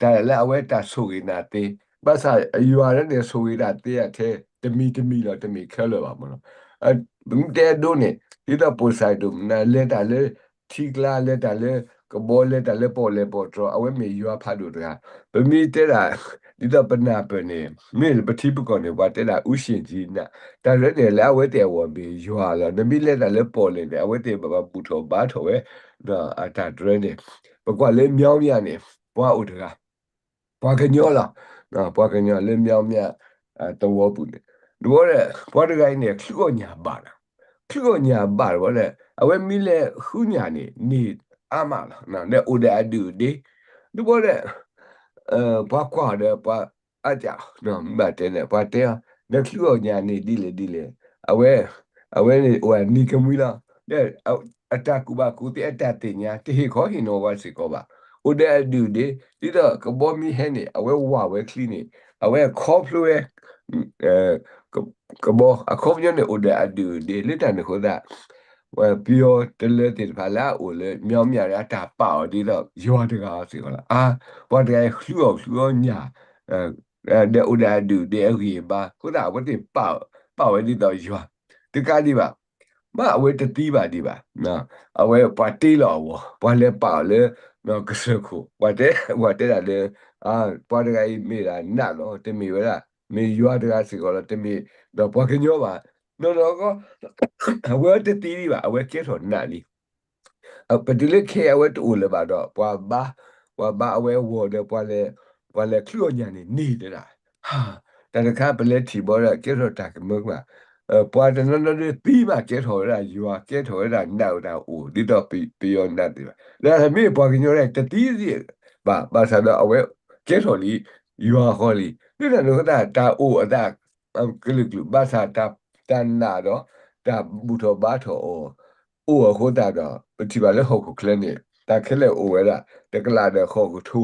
တၢ်လၢအဝဲတၢ်ဆိၣ်ဂ့ၤနၤသ့, ဘၣ်ဆၣ်ယွၤလၢန့ၣ်ဆိၣ်ဂ့ၤတၢ်သ့အထဲ တမံၤတမံၤလီၤ, တမ့ၢ်ခဲလၢာ်ဘၣ်မ့ၢ်နီၤ. ပမ့ၢ်တဲအဒိန့ၣ် ဒ်သိး Poseidon မ့ၢ်လဲၤတၢ်လၢထံကျါ, လဲၤတၢ်လၢကဘီ, လဲၤတၢ်လၢပီၣ်လဲၣ်ပီၣ်တြီၤ, အဝဲမ့ၢ်ယွၤဖးဒိၣ်တဂၤ. ပမ့ၢ်တဲဒၣ် ဒ်သိးပနၢ်ပၢၢ်န့ၣ် မ့ၢ်ပထံပကီၢ်န့ၣ် ပှၤတဲဒၣ်အူရှ့ၣ်ကၠံနၢ်, တၢ်တဖၣ်န့ၣ် လၢအဝဲသ့ၣ်အဂီၢ်မ့ၢ်ယွၤလီၤ. နမ့ၢ်လဲၤတၢ်လၢပီၣ်လဲၣ်န့ၣ် အဝဲသ့ၣ်ဘၣ်ဘူၣ်ထီၣ်ဘါထီၣ်ဝဲ အတၢ်တဖၣ်န့ၣ်, ပကွၢ်လၢ မျီးမြား န့ၣ် ပှၤအိၣ်တဂၤ, ပှၤကညီလီၤ, ပှၤကညီလၢ မျီးမြား သဝီပူၤန့ၣ်, တဘျီဒီး ပှၤတဂၤအံၤန့ၣ် ချုးအီၣ်ညၣ်ဘၣ်ဒီး, ချုးအီၣ်ညၣ်ဘၣ်တဘျီဒီး အဝဲမ့ၢ်လဲၤဃုညၣ်န့ၣ် န့ၢ်အါမးလီၤ, ဒီးအိၣ်ဒီးအဒုၣ်အဒ့, တဘျီဒီး ပှၤကွၢ်အီၤဒီး ပှၤအါကၢ်, မ့ၢ်ဘၣ်တဲန့ၣ် ပှၤတဲအီၤ, နချုးအီၣ်ညၣ်န့ၣ်ဒ်လဲၣ်ဒ်လဲၣ်, အဝဲ, အဝဲန့ၣ်အိၣ်နံၤကမှံလီၤ, ဒီးအတၢ်ကူၣ်ဘၣ်ကူၣ်သ့ အတၢ်သ့ၣ်ညါ တဟ့ၣ်ခီဟ့ၣ်နီၤဝဲစ့ၢ်ကီးဘၣ်, အိၣ်ဒီးအဒုၣ်အဒ့, ဒ်သိးကဘီမ့ၢ်ဟဲန့ၣ် အဝဲဝၢ်ဝဲချံန့ၣ် အဝဲခီဖျိဝဲ ကဘီ, အခီပညီန့ၣ် အိၣ်ဒီးအဒုၣ်အဒ့ လၢတၢ်န့ၣ်အဃိသတး ပယီၤတလၢသ့ၣ်တဖၣ်လၢအအိၣ်လၢ မျီးမြား ဒီးအတၢ်ပာ်အီၤဒ်သိးယွၤတဂၤစ့ၢ်ကီးလီၤ. အါ, ပှၤတဂၤအံၤ ချုးအီၣ်ချုးအီၣ်ညၣ်, ဒီးအိၣ်ဒီးအဒုၣ်အဒ့အဂံၢ်အဘါအဃိသတး အဝဲသ့ၣ်ပာ်ဝဲဒ်သိးယွၤ, တကးဒံးဘၣ်, ဘၣ်အဝဲတသံဘၣ်ဒံးဘၣ်, အဝဲပှၤတ့လီၤအဂီၢ် ပှၤလဲၤပာ်အီၤလၢ ကစၢၢ်ခိၣ်, ပှၤတဲ, ပှၤတဲဒၣ်လၢ ပှၤတဂၤအံၤမ့ၢ်ဒၣ်နးလီၤ, တမ့ၢ်ဝဲဒၣ် မ့ၢ်ယွၤတဂၤစ့ၢ်ကီးလီၤ, တမ့ၢ်ဒီးပှၤကညီဘၣ်, နီၢ်နီၢ်ကီ အဝဲတသံဒံးဘၣ်, အဝဲကဲထီၣ်နးလံ. ပတုၤလၢခဲအံၤ အဝဲတအိၣ်လၢၤဘၣ်ဒီး ပှၤဘါ, ပှၤဘါအဝဲအဂီၢ်ဒီး ပှၤလဲၤချုးအီၣ်ညၣ်န့ၣ်န့ၢ်တဒၣ်, တၢ်တခါပလဲၤထံၣ်ဘီဒီး ကဲထီၣ်တၢ်ကမၢကမၣ်, ပှၤတနီၤနီၤဒီးသံမး ကဲထီၣ်ဝဲဒၣ်ယွၤ, ကဲထီၣ်ဝဲဒၣ်နးတၢ်အိၣ် ဒ်သိးပယီၤနးသ့ၣ်ဘၣ်, ဒီးမ့ၢ်ပှၤကညီတဂၤတသံဘၣ်, ဘၣ်ဆၣ်ဒီးအဝဲ ကဲထီၣ်လံ ယွၤဃီလံ, လၢတၢ်န့ၣ်အဃိသတး တၢ်အိၣ်အသး ကလုာ်ကလုာ် ဘၣ်ဆၣ်တၢ်နးဒီး တၢ်ဘူၣ်ထီၣ်ဘါထီၣ်အီၤ အိၣ်အဃိသတးဒီး ပထံၣ်ဘၣ်လၢဟီၣ်ခိၣ်ချၢန့ၣ် တၢ်ခဲလၢာ်အိၣ်ဝဲဒၣ် တကလးဒီးဃိးကထိ,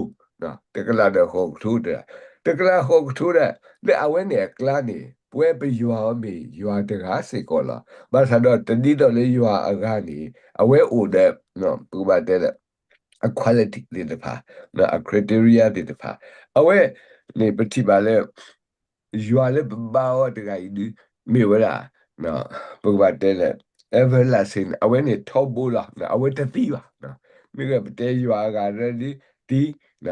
တကလးဒီးဃိးကထိတဒၣ်, တကလးဃိးကထိဒီး လၢအဝဲန့ၣ်အကျါန့ၣ် ပဝဲပယွၤအံၤမ့ၢ်ယွၤတဂၤစ့ၢ်ကီးလီၤ. ဘၣ်ဆၣ်ဒီးတဒ်သိးလၢယွၤအဂၤန့ၣ် အဝဲအိၣ်ဒီး ပကဘၣ်တဲလၢ အ quality သ့ၣ်တဖၣ်, အ criteria သ့ၣ်တဖၣ်, အဝဲန့ၣ်ပထံၣ်ဘၣ်လၢ ယွၤလၢပဘါအီၤတဂၤအံၤဒုး မ့ၢ်ဝဲဒၣ် ပကဘၣ်တဲလၢ everlasting န့ၣ် အဝဲန့ၣ်ထီဘိလီၤ, အဝဲတသံဘၣ်. မ့ၢ်ပတဲယွၤအဂၤဒ်သ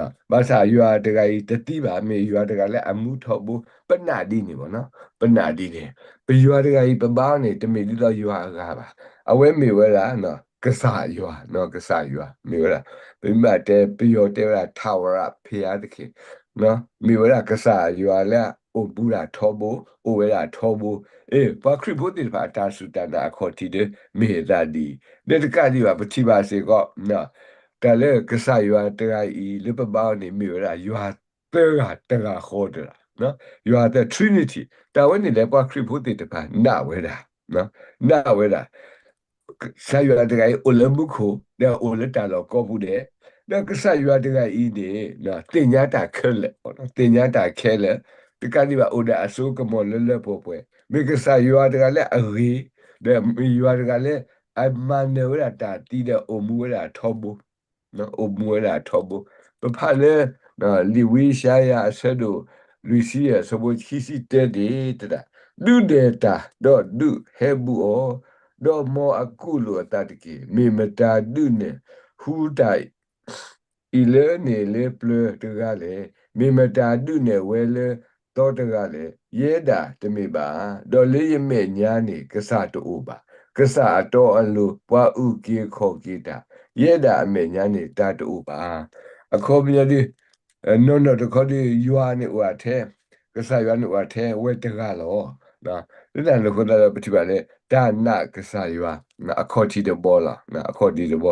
ံ, ဘၣ်ဆၣ်ယွၤတဂၤအံၤတသံဘၣ်, မ့ၢ်ယွၤတဂၤလၢအမူထီဘိ, ပနာ်ဒ်န့ၣ်မ့ၢ်နီၤ, ပနာ်ဒ်န့ၣ်, ပယွၤတဂၤအံၤပဘါအီၤန့ၣ် တမ့ၢ်ဒ်သိးယွၤအဂၤဘၣ်, အဝဲမ့ၢ်ဝဲဒၣ် ကစၢ်ယွၤ, ကစၢ်ယွၤ မ့ၢ်ဝဲဒၣ်, ပမ့ၢ်ဘၣ်တဲပယီၤတဲဝဲဒၣ် ထးဝရဘုရားသခင် မ့ၢ်ဝဲဒၣ်ကစၢ်ယွၤလၢအအိၣ်ဘူးဒၣ်ထီဘိ, အိၣ်ဝဲဒၣ်ထီဘိ, အ့ၣ် ပှၤခရံာ်ဖိသ့ၣ်တဖၣ်အတၢ်စူၢ်တၢ်နာ်အခီၣ်ထံးဒီး မ့ၢ်အသးဒ်အံၤ, ဒီးတကးဒံးဘၣ် ပထံၣ်ဘၣ်စ့ၢ်ကီး တၢ်လၢကစၢ်ယွၤတဂၤအံၤ လၢပဘါအီၤန့ၣ် မ့ၢ်ဝဲဒၣ်ယွၤသၢဂၤတဂၤဃီတဂၤ ယွၤသၢဂၤတဂၤအံၤန့ၣ် ယွၤသၢဂၤတဂၤအံၤ ယွၤသၢ Trinity တၢ်ဝဲန့ၣ်လၢပှၤခရံာ်ဖိသ့ၣ်တဖၣ် နာ်ဝဲဒၣ်, နာ်ဝဲဒၣ် ကစၢ်ယွၤတဂၤအံၤအိၣ်လၢမူခိၣ် ဒီးအိၣ်လၢတၢ်လီၢ်ကိးပူၤဒဲး, ဒီးကစၢ်ယွၤတဂၤအံၤန့ၣ် သ့ၣ်ညါတၢ်ခဲလၢာ်, သ့ၣ်ညါတၢ်ခဲလၢာ်, တကးဒံးဘၣ်အိၣ်ဒီးအစိကမီၤလၢလၢပှဲၤပှဲၤ, မ့ၢ်ကစၢ်ယွၤတဂၤလၢအဂ့ၤ, ဒီးမ့ၢ်ယွၤတဂၤလၢ အမၤနၢၤဝဲဒၣ်တၢ်သံဒီးအိၣ်မူဝဲဒၣ်ထီဘိ အိၣ်မူဝဲဒၣ်ထီဘိ. ပဖးလၢ လံာ်ဝံယၡါယၤအဆၢဒိၣ် လွံၢ်ဆံယဲၢ် အဆၢဖိခံဆံတၢန့ၣ် တဲဒၣ်, ဒုးနဲၣ်တၢ် ဒီးဒုးဟဲဘူးအီၤ, ဒီးမ်အကူးလိာ်အသးတက့ၢ်. မ့ၢ်မတၤဒုးနဲၣ်ဟူတၢ် အံၤလၢန့ၣ်လၢပျၢၤတဂၤလဲၣ်. မ့ၢ်မတၤဒုးနဲၣ်ဝဲလၢသီတဂၤလဲၣ်. ယဲဒၣ်တမ့ၢ်ဘၣ်ဧါ. ဒီးလၢယမဲာ်ညါန့ၣ် ကစၢ်တအိၣ်ဘၣ်. ကစၢ်အတီအလိၤ ပှၤအုၣ်က့ၤခီၣ်က့ၤတၢ်, ယဲဒၣ်အမဲာ်ညါန့ၣ် တၢ်တအိၣ်ဘၣ်. အခီပညီဒ် နီၢ်နီၢ်တခီဒ် ယွၤန့ၣ်အိၣ်ထဲ, ကစၢ်ယွၤန့ၣ်အိၣ်ထဲဝဲတဂၤလီၤ. လၢတၢ်န့ၣ်အဃိသတးဒီး ပထံၣ်ဘၣ်လၢ တၢ်နာ်ကစၢ်ယွၤ အခီၣ်ထံးတဘီလီၤ. အခီၣ်ထံးတဘီ,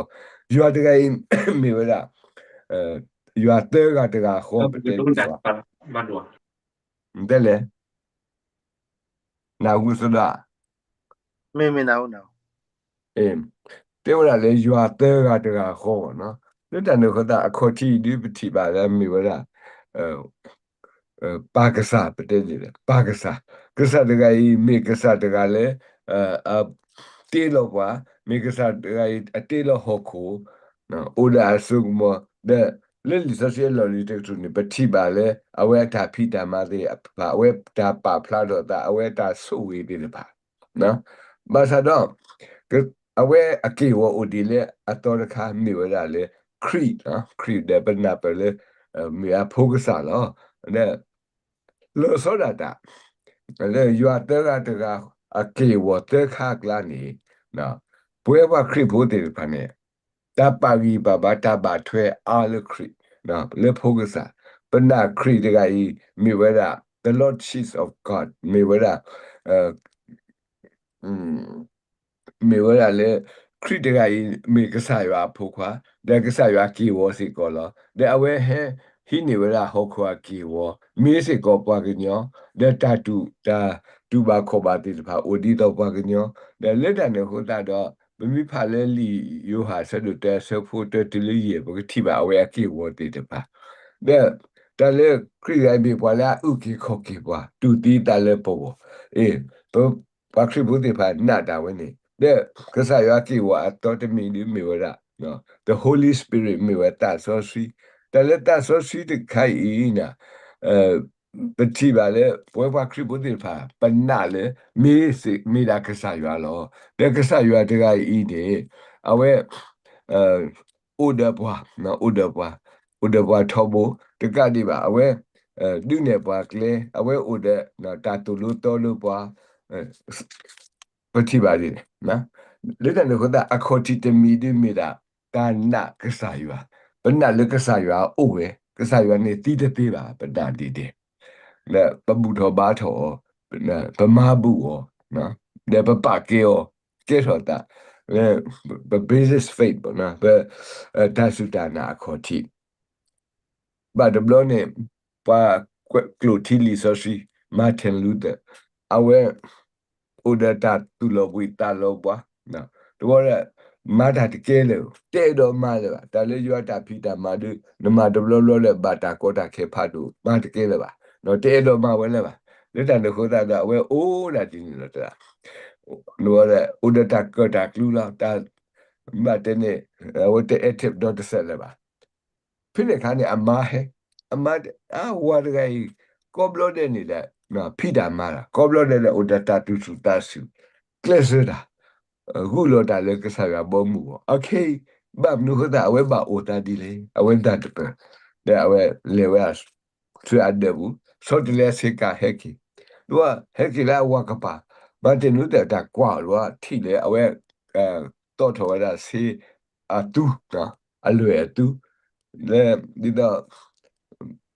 ယွၤတဂၤအံၤ မ့ၢ်ဝဲဒၣ် ယွၤသၢဂၤတဂၤဃီ ပတဲဒ်သိး တဲလဲၣ်, နၢ်ဟူသဒၣ်, မ့ၢ်မ့ၢ်နၢ်ဟူနၢ်ဟူ, တဲဝဲဒၣ်လၢယွၤသၢဂၤတဂၤဃီနီၤ. လၢတၢ်န့ၣ်အဃိသတး အခီၣ်ထံးအံၤဒ်ပထံၣ်ဘၣ်လၢမ့ၢ်ဝဲဒၣ် ပၢ်ကစၢ် ပတဲန့ၣ်လၢ ပၢ်ကစၢ်, ကစၢ်တဂၤအံၤ မ့ၢ်ကစၢ်တဂၤလၢ အတ့လီၤပှၤ, မ့ၢ်ကစၢ်တဂၤအံၤ အတ့လီၤဟီၣ်ခိၣ်, အိၣ်ဒီးအစိကမီၤ, ဒီးလၢလံာ်စီဆှံအလီၢ်လံၤတကတြူၢ်န့ၣ် ပထံၣ်ဘၣ်လၢ အဝဲအတၢ်ဖံးတၢ်မၤသ့ၣ်တဖၣ်, အဝဲတၢ်ပာ်ဖျါထီၣ်အသး, အဝဲတၢ်ဆိၣ်ဂ့ၤသ့ၣ်တဖၣ် ဘၣ်ဆၣ်ဒီး အဝဲအက့ၢ်အဂီၤအိၣ်ဒံးလၢအသီတခါ မ့ၢ်ဝဲဒၣ်လၢ ခရံာ်, ခရံာ်ဒီးပနၢ်ပၢၢ်လၢ မ့ၢ်အဖိကစၢ်လီၤ. ဒီး လီၤဆီဒၣ်တၢ် လၢယွၤသၢဂၤတဂၤ အက့ၢ်အဂီၤသၢခါအကျါန့ၣ် ပဝဲပှၤခရံာ်ဖိသ့ၣ်တဖၣ်န့ၣ် တၢ်ပာ်ဂံၢ်ပာ်ဘါ တၢ်ဘၣ်ထွဲအါလၢခရံာ်, လၢဖိကစၢ်, ပနာ်ခရံာ်တဂၤအံၤ မ့ၢ်ဝဲဒၣ် the Lord Jesus of God, မ့ၢ်ဝဲဒၣ် မ့ၢ်ဝဲဒၣ်လၢ ခရံာ်တဂၤအံၤ မ့ၢ်ကစၢ်ယွၤအဖိခွါ, ဒီးကစၢ်ယွၤအက့ၢ်အဂီၤစ့ၢ်ကီးလီၤ. ဒီးအဝဲဟဲဟံးန့ၢ်ဝဲဒၣ်ဟီၣ်ခိၣ်အက့ၢ်အဂီၤ, မ့ၢ်စ့ၢ်ကီးပှၤကညီ, ဒီးတၢ်တူၢ်, တၢ်တူၢ်ဘၣ်ခီၣ်ဘၣ်သ့ၣ်တဖၣ် အိၣ်ဒ်သိးပှၤကညီ, ဒီးလၢတၢ်န့ၣ်အဃိသတးဒီး ပမ့ၢ်ဖးလၢလံာ်ယိၤဟၣ်အဆၢဒိၣ်တၢ အဆၢဖိတၢတုၤလၢယဲၢ် ပကထံၣ်ဘၣ်အဝဲအက့ၢ်အဂီၤသ့ၣ်တဖၣ် ဒီး တၢ်လၢခရံာ်ဂၤအံၤမ့ၢ်ပှၤလၢအအုၣ်က့ၤခီၣ်က့ၤပှၤ တူၢ်သံသးလၢပဂီၢ်, အ့ၣ်, ပ ပှၤခရံာ်ဖိသ့ၣ်တဖၣ်နာ်ဒၣ်ဝဲန့ၣ်, ဒီးကစၢ်ယွၤက့ၢ်ဂီၤအသီတမံၤဒ်မ့ၢ်ဝဲဒၣ် the Holy Spirit မ့ၢ်ဝဲသးစီဆှံ, တၢ်လၢသးစီဆှံတခါအံၤန့ၣ် ပထံၣ်ဘၣ်လၢ ပဝဲပှၤခရံာ်ဖိသ့ၣ်တဖၣ် ပနာ်လၢ မ့ၢ်စ့ၢ် မ့ၢ်ဒၣ်ကစၢ်ယွၤလီၤ. ဒီးကစၢ်ယွၤတဂၤအံၤန့ၣ် အဝဲ အိၣ်ဒီးပှၤ, အိၣ်ဒီးပှၤ, အိၣ်ဒီးပှၤထီဘိ, တကးဒံးဘၣ် အဝဲ ဒုးနဲၣ်ပှၤကျဲ, အဝဲအိၣ်ဒီး တၢ်သိၣ်လိသီလိပှၤ ပထံၣ်ဘၣ်ဒ်န့ၣ်, လၢတၢ်န့ၣ်အဃိသတး အခီၣ်ထံးတမံၤဒ်မ့ၢ်ဒၣ် တၢ်နာ်ကစၢ်ယွၤ, ပနာ်လၢကစၢ်ယွၤအိၣ်ဝဲ, ကစၢ်ယွၤန့ၣ်သံတသ့ဘၣ် ပနာ်ဒ်န့ၣ်, လၢပဘူၣ်ထီၣ်ဘါထီၣ်အီၤ, ပမၤဘူၣ်အီၤ, ဒီးပပာ်ကဲအီၤ, ကဲထီၣ်သး, ပ basis faith ပ တၢ်စူၢ်တၢ်နာ်အခီၣ်ထံး ဘၣ်တဘျီန့ၣ် ပှၤကွဲးကျိာ်ထံလံာ်စီဆှံ Martin Luther အဝဲ အိၣ်ဒီးတၢ်သူၣ်လီၤဘှံးသးလီၤဘှါ, တဝီဒီး မၤတၢ်တကဲလၢၤ, တအဲၣ်ဒိးမၤလၢၤဘၣ်, တၢ်လၢယွၤတၢ်ဖံးတၢ်မၤဒုး နမၤတဘျီဘျီလၢၤ ဘၣ်တၢ်ကီတၢ်ခဲဖးဒိၣ် မၤတကဲလၢၤဘၣ်, တအဲၣ်ဒိးမၤဝဲလၢၤဘၣ်, လၢတၢ်န့ၣ်အဃိသတးဒီး အဝဲအိၣ်ဒၣ်ဒ်န့ၣ်လီၤ, တဝီဒီး အိၣ်ဒီးတၢ်ကၢၣ်တၢ်ကျူလီၤ, တၢ် ဘၣ်တဲန့ၣ် အဝဲတ active ဒီးတစဲးလၢၤဘၣ် ဖဲန့ၣ်အခါန့ၣ် အမါဟဲ, အမါ အဝၤတဂၤအံၤ ကိးဘျီဒဲးန့ၣ်ဒီး ဖံးတၢ်မၤတၢ်, ကိးဘျီဒဲးဒီး အိၣ်ဒီးတၢ်သူၣ်ဆူၣ်သးဆူၣ်, ကျဲးစၢးတၢ်, ဂုာ်လီၤတၢ်လၢကစၢ်ယွၤဘီမုၢ်အဂီၢ်, အခဲအံၤ ဘၣ်မနုၤအဃိသတး အဝဲဘၣ်အိၣ်သးဒ်လဲၣ်, အဝဲသးတပၢၢ်, ဒီးအဝဲလဲၤဝဲ ဆူအဒၢးပူၤ, ဆီတလဲဆ့ကၤဟဲက့ၤ, ဒီးဟဲက့ၤလၢအဝၤကပၤ, Martin Luther တၢ်ကွၢ်အီၤဒီး ထံၣ်လၢအဝဲ တီၣ်ထီၣ်ဝဲဒၣ်ဆ့အသူ, အလွဲၢ်အသူ, လၢ ဒ်သိး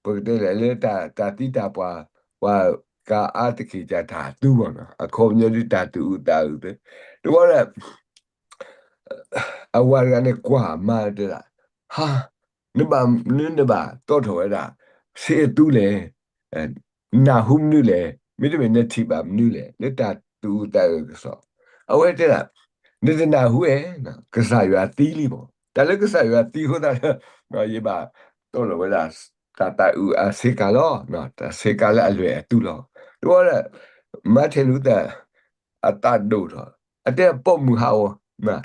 ပကတဲလဲၣ် လၢတၢ်သံတၢ်ပှၢ် ပှၤကအါတက့ၢ်ကတၢ်သူမ့ၢ်နီၤ, အခီပညီဒ်တၢ်သူၣ်အုးသးအုးသ့, တဝီဒီး အဝၤတဂၤန့ၣ်ကွၢ်မါတဲဒၣ်, ဟါ, နဘၣ်မနုၤနဘၣ်တီၣ်ထီၣ်ဝဲဒၣ် ဆ့အသူလဲၣ်, နၢ်ဟူမနုၤလဲၣ်, မ့တမ့ၢ်နထံၣ်ဘၣ်မနုၤလဲၣ်, လၢတၢ်သူၣ်အုးသးအုးကစီၣ်. အဝဲတဲဒၣ်, နတနၢ်ဟူဧါ, ကစၢ်ယွၤသံလံမး. တၢ်လၢကစၢ်ယွၤသံအဃိသတးဒီး ယဘၣ်တီၣ်လီၤဝဲဒၣ် တၢ်သးအုးအဆ့ကၤလီၤ, တၢ်ဆ့ကၤလၢအလွဲၢ်အတူၢ်လီၤ. တဝီဒီး Martin Luther အသးဒိၣ်ထီၣ်, အတဲပိာ်မုၣ်ဟးဂီၤ,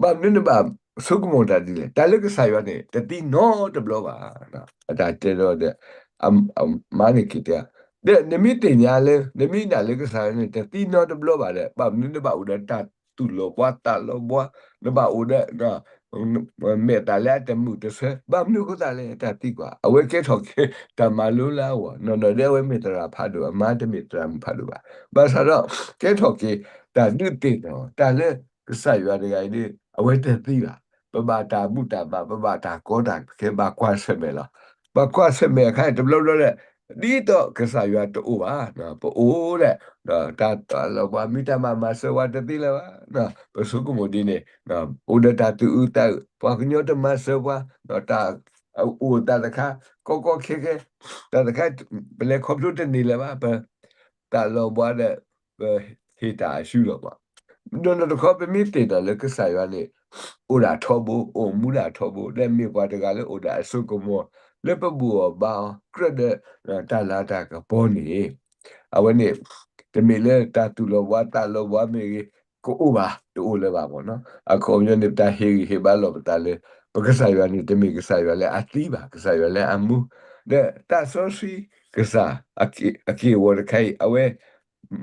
ဘၣ်မနုၤနဘၣ်ဆိကမိၣ်တၢ်ဒ်လဲၣ်, တၢ်လၢကစၢ်ယွၤန့ၣ် တသံနီတဘျီဘၣ်. အတၢ်တဲဒီး အမါန့ၣ်က့ၤတဲ, ဒီးနမ့ၢ်သ့ၣ်ညါလၢ နမ့ၢ်နာ်လၢကစၢ်ယွၤန့ၣ် တသံနီတဘျီဘၣ်ဒီး ဘၣ်မနုၤနဘၣ်အိၣ်ဒီးတၢ်သူၣ်လီၤဘှါသးလီၤဘှါ, နဘၣ်အိၣ်ဒီး မဲာ်သၣ်လၢအတမုာ်တဆၢ, ဘၣ်မနုၤအဃိသတးလဲၣ် တၢ်သံကွၢ်. အဝဲကဲထီၣ်က့ၤ တၢ်မၤလိလၢအဂီၢ်, နီၢ်နီၢ်ဒီးအဝဲမ့ၢ်သရၣ်ဖးဒိၣ်, အမါတမ့ၢ်သရၣ်မုၣ်ဖးဒိၣ်ဘၣ်. ဘၣ်ဆၣ်ဒီး ကဲထီၣ်က့ၤ တၢ်ဒုးသ့ၣ်နီၣ်, တၢ်လၢကစၢ်ယွၤတဂၤအံၤဒီး အဝဲတသံဘၣ်. ပဘၣ်တၢ်ဘူၣ်တၢ်ဘါ, ပဘၣ်တၢ်ကီတၢ်ခဲ, ဘၣ်ကွၢ်ဆၢၣ်မဲာ်လီၤ. ဘၣ်ကွၢ်ဆၢၣ်မဲာ်အခါန့ၣ် တဘျီဘျီဒီး ဒ်သိးကစၢ်ယွၤတအိၣ်ဘၣ်, ပအိၣ်ဒီး တၢ်သးလီၤဘှါ မ့ၢ်တၢ်မၤမၤစၢၤပှၤတသ့လၢၤဘၣ်. ပဆိကမိၣ်ဒ်န့ၣ်, အိၣ်ဒီးတၢ်သူၣ်အုးသးအုး, ပှၤကညီတမၤစၢၤပှၤ, တၢ်အိၣ်သးတခါ ကီကီခဲခဲ, တၢ်တခါ ပလဲၤခီဖျိတန့ၢ်လၢၤဘၣ်, ပသးလီၤဘှါဒီး ပဟ့ၣ်တၢ်အစုလီၤဘၣ်. နီၢ်နီၢ်တခီ ပမ့ၢ်သ့ၣ်နီၣ်လၢကစၢ်ယွၤန့ၣ် အိၣ်ဒၣ်ထီဘိ, အိၣ်မူဒၣ်ထီဘိ, ဒီးမ့ၢ်ပှၤတဂၤလၢအိၣ်ဒီးအစိကမီၤ လၢပဘူၣ်အီၤဘါအီၤ ကြၢးဒီး တၢ်လၤတၢ်ကပီၤန့ၣ် အဝဲန့ၣ် တမ့ၢ်လၢတၢ်သူၣ်လီၤဘှါသးလီၤဘှါမ့ၢ်ဂ့ၤ ကအိၣ်ဘၣ်, တအိၣ်လၢၤဘၣ်မ့ၢ်နီၤ. အခီပညီန့ၣ် ပတၢ်ဟ့ၣ်ဂံၢ်ဟ့ၣ်ဘါလီၤပသးလၢ ပကစၢ်ယွၤန့ၣ် တမ့ၢ်ကစၢ်ယွၤလၢအသံဘၣ်, ကစၢ်ယွၤလၢအမူ, ဒီးသးစီဆှံကစၢ် အက့ၢ်အဂီၤတခါအံၤ အဝဲ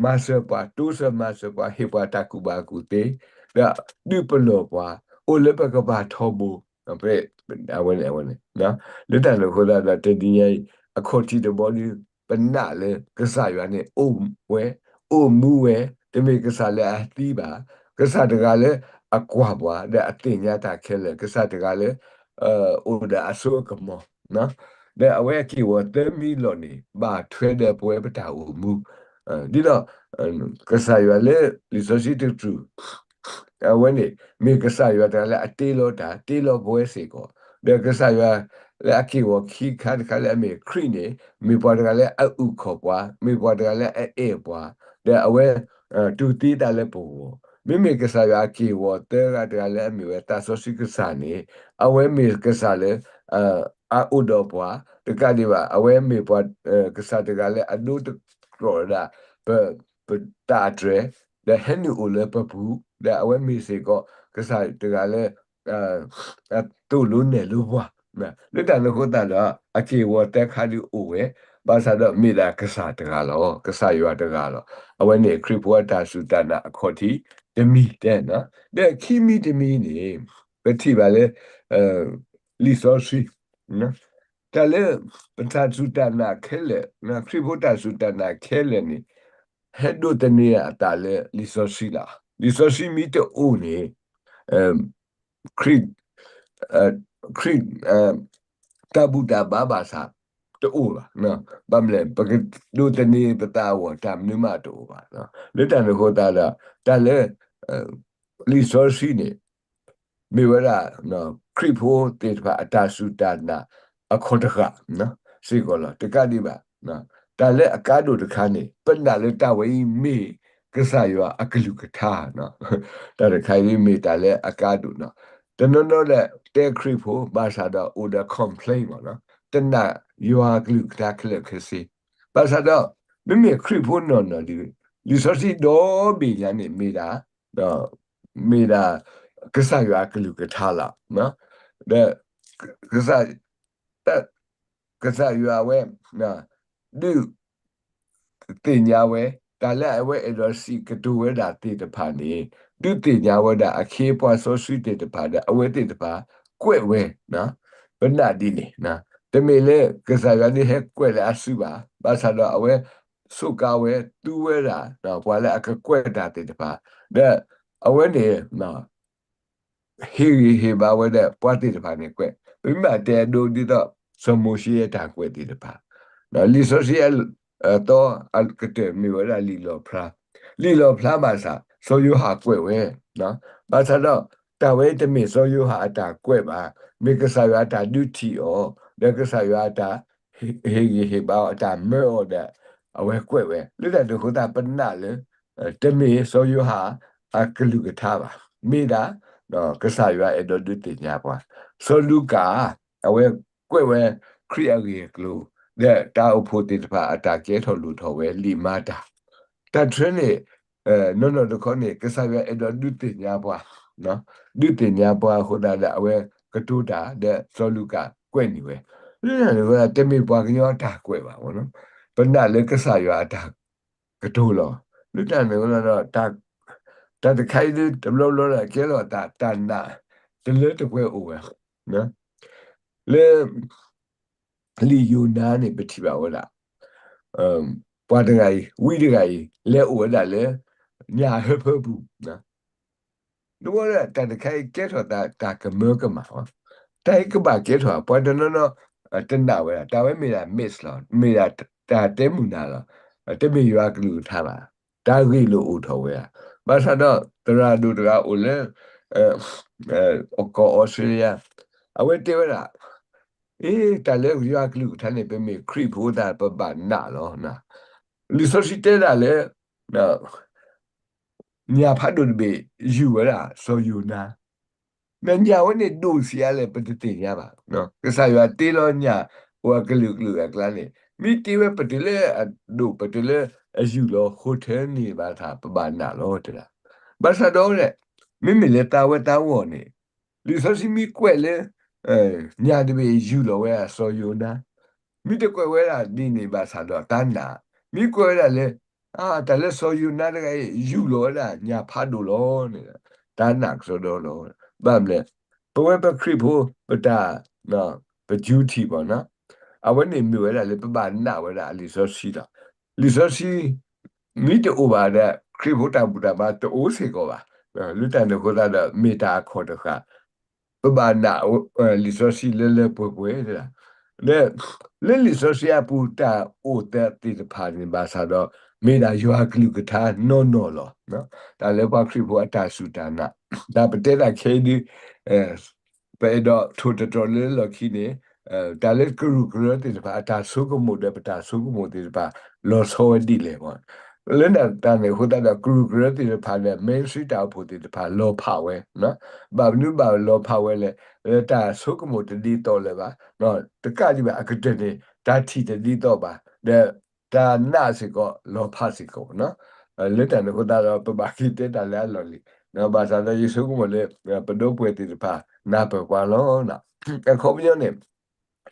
မၤစၢၤပှၤ, တိစၢၤမၤစၢၤပှၤ, ဟ့ၣ်ပှၤတၢ်ကူၣ်ဘၣ်ကူၣ်သ့, ဒီးဒုးပလီၢ်ပှၤ, အိၣ်လၢပကဘၣ်ထီဘိ, အဝဲန့ၣ်, အဝဲန့ၣ်, လၢတၢ်န့ၣ်အဃိသတးဒီး တနံၤညါအံၤ အခီၣ်ထံးတဘီဒီး ပနာ်လၢကစၢ်ယွၤန့ၣ် အိၣ်ဝဲ, အိၣ်မူဝဲ, တမ့ၢ်ကစၢ်လၢအသံဘၣ်, ကစၢ်တဂၤလၢအကွၢ်ပှၤ ဒီးအသ့ၣ်ညါတၢ်ခဲလၢာ်, ကစၢ်တဂၤလၢ အိၣ်ဒီးအစိအကမီၤ, ဒီးအဝဲအက့ၢ်အဂီၤသၢမံၤလီၢ်န့ၣ် ဘၣ်ထွဲဒီးပဝဲပတၢ်အိၣ်မူ, ဒ်သိး ကစၢ်ယွၤလၢလံာ်စီဆှံတကတြူၢ် အဝဲန့ၣ် မ့ၢ်ကစၢ်ယွၤတဂၤလၢအတ့လီၤတၢ်, တ့လီၤပဝဲစ့ၢ်ကီး, ဒီးကစၢ်ယွၤလၢအက့ၢ်အဂီၤခံခါတခါလၢအမ့ၢ်ခရံာ်န့ၣ် မ့ၢ်ပှၤတဂၤလၢအအုၣ်ခီၣ်ပှၤ, မ့ၢ်ပှၤတဂၤလၢအအဲၣ်ပှၤ, ဒီးအဝဲ တူၢ်သံသးလၢပဂီၢ်, မ့မ့ၢ်ကစၢ်ယွၤအက့ၢ်အဂီၤသၢဂၤတဂၤလၢအမ့ၢ်ဝဲသးစီဆှံကစၢ်န့ၣ် အဝဲမ့ၢ်ကစၢ်လၢ အအိၣ်ဒီးပှၤ, တကးဒံးဘၣ် အဝဲမ့ၢ်ပှၤ ကစၢ်တဂၤလၢအဒိတကြၢးဝဲဒၣ် ပ ပတၢ်အတြဲၤ, ဒီးဟဲနုာ်အိၣ်လၢပပူၤ, ဒီးအဝဲမ့ၢ်စ့ၢ်ကီး ကစၢ်တဂၤလၢ အသိၣ်လိနဲၣ်လိပှၤ, လၢတၢ်န့ၣ်အဃိသတးဒီး အက့ၢ်အဂီၤသၢခါဒုးအိၣ်ဝဲ, ဘၣ်ဆၣ်ဒီးမ့ၢ်ဒၣ်ကစၢ်တဂၤလီၤ, ကစၢ်ယွၤတဂၤလီၤ. အဝဲန့ၣ်ခရံာ်ဖိအတၢ်စူၢ်တၢ်နာ်အခီၣ်ထံးတမံၤတဲ, ဒီးခံမံၤတမံၤန့ၣ် ပထံၣ်ဘၣ်လၢ လံာ်စီဆှံ တၢ်လၢ ပတၢ်စူၢ်တၢ်နာ်ခဲလၢာ်, ခရံာ်ဖိတၢ်စူၢ်တၢ်နာ်ခဲလၢာ်န့ၣ် ဟဲဒိးသန့ၤအသးလၢလံာ်စီဆှံလီၤ. လံာ်စီဆှံမ့ၢ်တအိၣ်န့ၣ် ခရံာ် ခရံာ် တၢ်ဘူၣ်တၢ်ဘါဘၣ်ဆၣ် တအိၣ်ဘၣ်. ဘၣ်မနုၤလဲၣ် ပကဒိးသန့ၤပသးအဂီၢ် တၢ်မနုၤမးတအိၣ်ဘၣ်. လၢတၢ်န့ၣ်အဃိသတးဒီး တၢ်လၢ လံာ်စီဆှံန့ၣ် မ့ၢ်ဝဲဒၣ် ခရံာ်ဖိသ့ၣ်တဖၣ်အတၢ်စူၢ်တၢ်နာ်အခီၣ်တဃၣ် စ့ၢ်ကီးလီၤ. တကးဒံးဘၣ် တၢ်လၢအကါဒိၣ်တခါန့ၣ် ပနာ်လၢတၢ်ဝဲအံၤမ့ၢ်ကစၢ်ယွၤအကလုၢ်ကထါ, တၢ်တခါအံၤမ့ၢ်တၢ်လၢအကါဒိၣ်နီၤ. တနီၤနီၤဒီးတဲခရံာ်ဖိ ဘၣ်ဆၣ်ဒီးအိၣ်ဒီး complain မ့ၢ်နီၤ, တနာ်ယွၤကလုၢ်ကထါခဲလၢာ်ခဲဆ့, ဘၣ်ဆၣ်ဒီး မ့မ့ၢ်ခရံာ်ဖိနီၢ်နီၢ်ဒီး လံာ်စီဆှံဒီဘ့ၣ်ညါန့ၣ်မ့ၢ်ဒၣ် မ့ၢ်ဒၣ် ကစၢ်ယွၤအကလုၢ်ကထါလီၤ. ဒီး ကစၢ် ကစၢ်ယွၤဝဲ ဒုးသ့ၣ်ညါဝဲ တၢ်လၢအဝဲအဲၣ်ဒိးစံးကတိၤဝဲဒၣ်သ့ၣ်တဖၣ်န့ၣ် ဒုးသ့ၣ်ညါဝဲဒၣ်အခ့အပှၤစီဆှံသ့ၣ်တဖၣ်ဒီး အဝဲသ့ၣ်တဖၣ်ကွဲးဝဲ ပနာ်ဒ်န့ၣ်, တမ့ၢ်လၢကစၢ်ယွၤန့ၣ်ဟဲကွဲးလၢအစုဘၣ်, ဘၣ်ဆၣ်ဒီးအဝဲစူးကါဝဲ သူဝဲဒၣ် ပှၤလၢအကကွဲးတၢ်သ့ၣ်တဖၣ်, ဒီးအဝဲန့ၣ် ဟ့ၣ်ဂံၢ်ဟ့ၣ်ဘါဝဲဒီးပှၤသ့ၣ်တဖၣ်န့ၣ်ကွဲး, ပမ့ၢ်ဘၣ်တဲအဒိဒ်သိး စီၤမိၤၡ့အတၢ်ကွဲးသ့ၣ်တဖၣ်, လံာ်စီဆှံအသီအကတၢၢ်မ့ၢ်ဝဲဒၣ်လံာ်လီၣ်ဖျါ, လံာ်လီၣ်ဖျါဘၣ်ဆၣ် စီၤယိၤဟၣ်ကွဲးဝဲ, ဘၣ်ဆၣ်ဒီး တၢ်ဝဲတမ့ၢ်စီၤယိၤဟၣ်အတၢ်ကွဲးဘၣ်, မ့ၢ်ကစၢ်ယွၤအတၢ်ဒုးထံၣ်အီၤ, ဒီးကစၢ်ယွၤအတၢ်ဟ့ၣ်ဂံၢ်ဟ့ၣ်ဘါအီၤ အတၢ်မၢအီၤဒီး အဝဲကွဲးဝဲ လၢတၢ်န့ၣ်အဃိသတး ပနာ်လၢ တမ့ၢ်စီၤယိၤဟၣ်အကလုၢ်ကထါဘၣ်, မ့ၢ်ဒၣ် ကစၢ်ယွၤအဲၣ်ဒိးဒုးသ့ၣ်ညါပှၤ, စီၤလူၤကၣ် အဝဲကွဲးဝဲခရံာ်အဂ့ၢ်အကျိၤ ဒီးတၢ်အိၣ်ဖှိၣ်သ့ၣ်တဖၣ်အတၢ်ကဲထီၣ်လိၣ်ထီၣ်ဝဲလံာ်မၤတၢ်, တၢ်တခါန့ၣ် နီၢ်နီၢ်တခီန့ၣ် ကစၢ်ယွၤအဲၣ်ဒိးဒုးသ့ၣ်ညါပှၤ, ဒုးသ့ၣ်ညါပှၤအဃိသတးဒီး အဝဲကတိၤတၢ်ဒီးစီၤလူၤကၣ်ကွဲးန့ၢ်ဝဲ, လၢတၢ်န့ၣ်အဃိသတး တမ့ၢ်ပှၤကညီအတၢ်ကွဲးဘၣ်, ပနာ်လၢကစၢ်ယွၤအတၢ်ကတိၤလီၤ. လၢတၢ်န့ၣ်အဃိသတးဒီး တၢ်တခါအံၤဒ်တဘျီဘျီဒီး ကဲထီၣ်အသးတၢ်နာ်တလၢတပှဲၤအိၣ်ဝဲ လၢ လံာ်ယိၤနါန့ၣ် ပထံၣ်ဘၣ်ဝဲဒၣ် ပှၤတဂၤအံၤ ဝံတဂၤအံၤ လဲၤအိၣ်ဝဲဒၣ်လၢ ညၣ်ဟၢဖၢပူၤ, နဝဲဒၣ်တၢ်တခါအံၤကဲထီၣ်သးတၢ်ကမၢကမၣ်, တၢ်အံၤကဘၣ်ကဲထီၣ် ပှၤတနီၤနီၤ တနာ်ဝဲဒၣ် တၢ်ဝဲမ့ၢ်ဒၣ် myth လီၤ, မ့ၢ်ဒၣ်တၢ်တဲမုာ်နၤလီၤ, တမ့ၢ်ယွၤကလုၢ်ကထါဘၣ်, တၢ်ဂ့ၢ်လိာ်အိၣ်ထီၣ်ဝဲဧါ, ဘၣ်ဆၣ်ဒီးသရၣ်ဒိၣ်တဂၤအိၣ်လၢ ကီၢ်အီစထြ့လယါ, အဝဲတဲဝဲဒၣ် အ့ တၢ်လၢယွၤကလုၢ်ကထါန့ၣ် ပမ့ၢ်ခရံာ်ဖိသတး ပဘၣ်နာ်လီၤ. လံာ်စီဆှံတဲဒၣ်လၢ ညၣ်ဖးဒိၣ်တဘ့ၣ် ယူၢ်ဝဲဒၣ်စီၤယိၤနါ, ဒီးညၣ်ဝဲန့ၣ်ဒိၣ်ဆံးအါလဲၣ် ပတသ့ၣ်ညါဘၣ်. ကစၢ်ယွၤတ့လီၤညၣ်အိၣ်အကလုာ်ကလုာ်အကျါန့ၣ် မ့ၢ်တ့ဝဲပတုၤလၢအဒိၣ် ပတုၤလၢအယူၢ်လီၤ ဟိထၢန့ၣ်ဘၣ်ဆၣ် ပဘၣ်နာ်လီၤတဲဒၣ်. ဘၣ်ဆၣ်ဒီး မ့မ့ၢ်လၢသးဝဲသးဝီၤန့ၣ် လံာ်စီဆှံမ့ၢ်ကွဲးလၢ ညၣ်တဘ့ၣ်ယူၢ်လီၤဝဲဒၣ်စီၤယိၤနါ, မ့ၢ်တကွဲးဝဲဒၣ်ဒ်န့ၣ်ဘၣ်ဆၣ်ဒီးတၢ်နာ်, မ့ၢ်ကွဲးဝဲဒၣ်လၢ အါ တၢ်လၢစီၤယိၤနါတဂၤအံၤ ယူၢ်လီၤဝဲဒၣ်ညၣ်ဖးဒိၣ်လီၤန့ၣ် တၢ်နာ်ကစီဒီလီၤ. ဘၣ်မနုၤလဲၣ်, ပဝဲပခရံာ်ဖိ ပတၢ် ပ duty ဘၣ်နီၤ, အဝဲန့ၣ်မ့ၢ်ဝဲဒၣ်လၢပဘၣ်နာ်ဝဲဒၣ်အလံာ်စီဆှံလီၤ. လံာ်စီဆှံ မ့ၢ်တအိၣ်ဘၣ်ဒီး ခရံာ်ဖိတၢ်ဘူၣ်တၢ်ဘါတအိၣ်စ့ၢ်ကီးဘၣ်. လၢတၢ်န့ၣ်အဃိသတးဒီး မ့ၢ်တၢ်အခီၣ်တဃာ် ပဘၣ်နာ် လံာ်စီဆှံလၢလၢပှဲၤပှဲၤ, လၢ လၢလံာ်စီဆှံအပူၤတၢ်အိၣ်သးသ့ၣ်တဖၣ်န့ၣ်ဘၣ်ဆၣ်ဒီး မ့ၢ်ဒၣ်ယွၤအကလုၢ်ကထါနီၢ်နီၢ်လီၤ. တၢ်လၢပှၤခရံာ်ဖိအတၢ်စူၢ်တၢ်နာ်, တၢ်ပတဲတၢ်ခဲအံၤဒ် ပအဲၣ်ဒိးထိၣ်သတြီၤလၢလီၢ်ခံန့ၣ် တၢ်လၢကရူၢ်ကရၢသ့ၣ်တဖၣ် အတၢ်ဆိကမိၣ်ဒီးပတၢ်ဆိကမိၣ်သ့ၣ်တဖၣ် လီၤဆီဝဲဒ်လဲၣ်. လၢတၢ်န့ၣ်အဃိသတးဒီး ကရူၢ်ကရၢသ့ၣ်တဖၣ်ဒီး mainstream တၢ်အိၣ်ဖှိၣ်သ့ၣ်တဖၣ်လီၤဖးဝဲ, ဘၣ်မနုၤဘၣ်လီၤဖးဝဲလဲၣ်, လၢတၢ်ဆိကမိၣ်တဒ်သိးလၢၤဘၣ်, တကးဒံးဘၣ် အကတၢၢ်န့ၣ် တၢ်ထံၣ်တဒ်သိးဘၣ်, ဒီးတၢ်နာ်စ့ၢ်ကီးလီၤဖးစ့ၢ်ကီး. လၢတၢ်န့ၣ်အဃိသတးဒီး ပဘၣ်က့ၤတဲတၢ်လၢအလီၢ်လံၤ, ဘၣ်ဆၣ်ဒီးယဆိကမိၣ်လၢ ပဒီပုၢ်ဝဲၢ်သ့ၣ်တဖၣ် နၢ်ပၢၢ်ပှၤလီၤ. အခီပညီန့ၣ်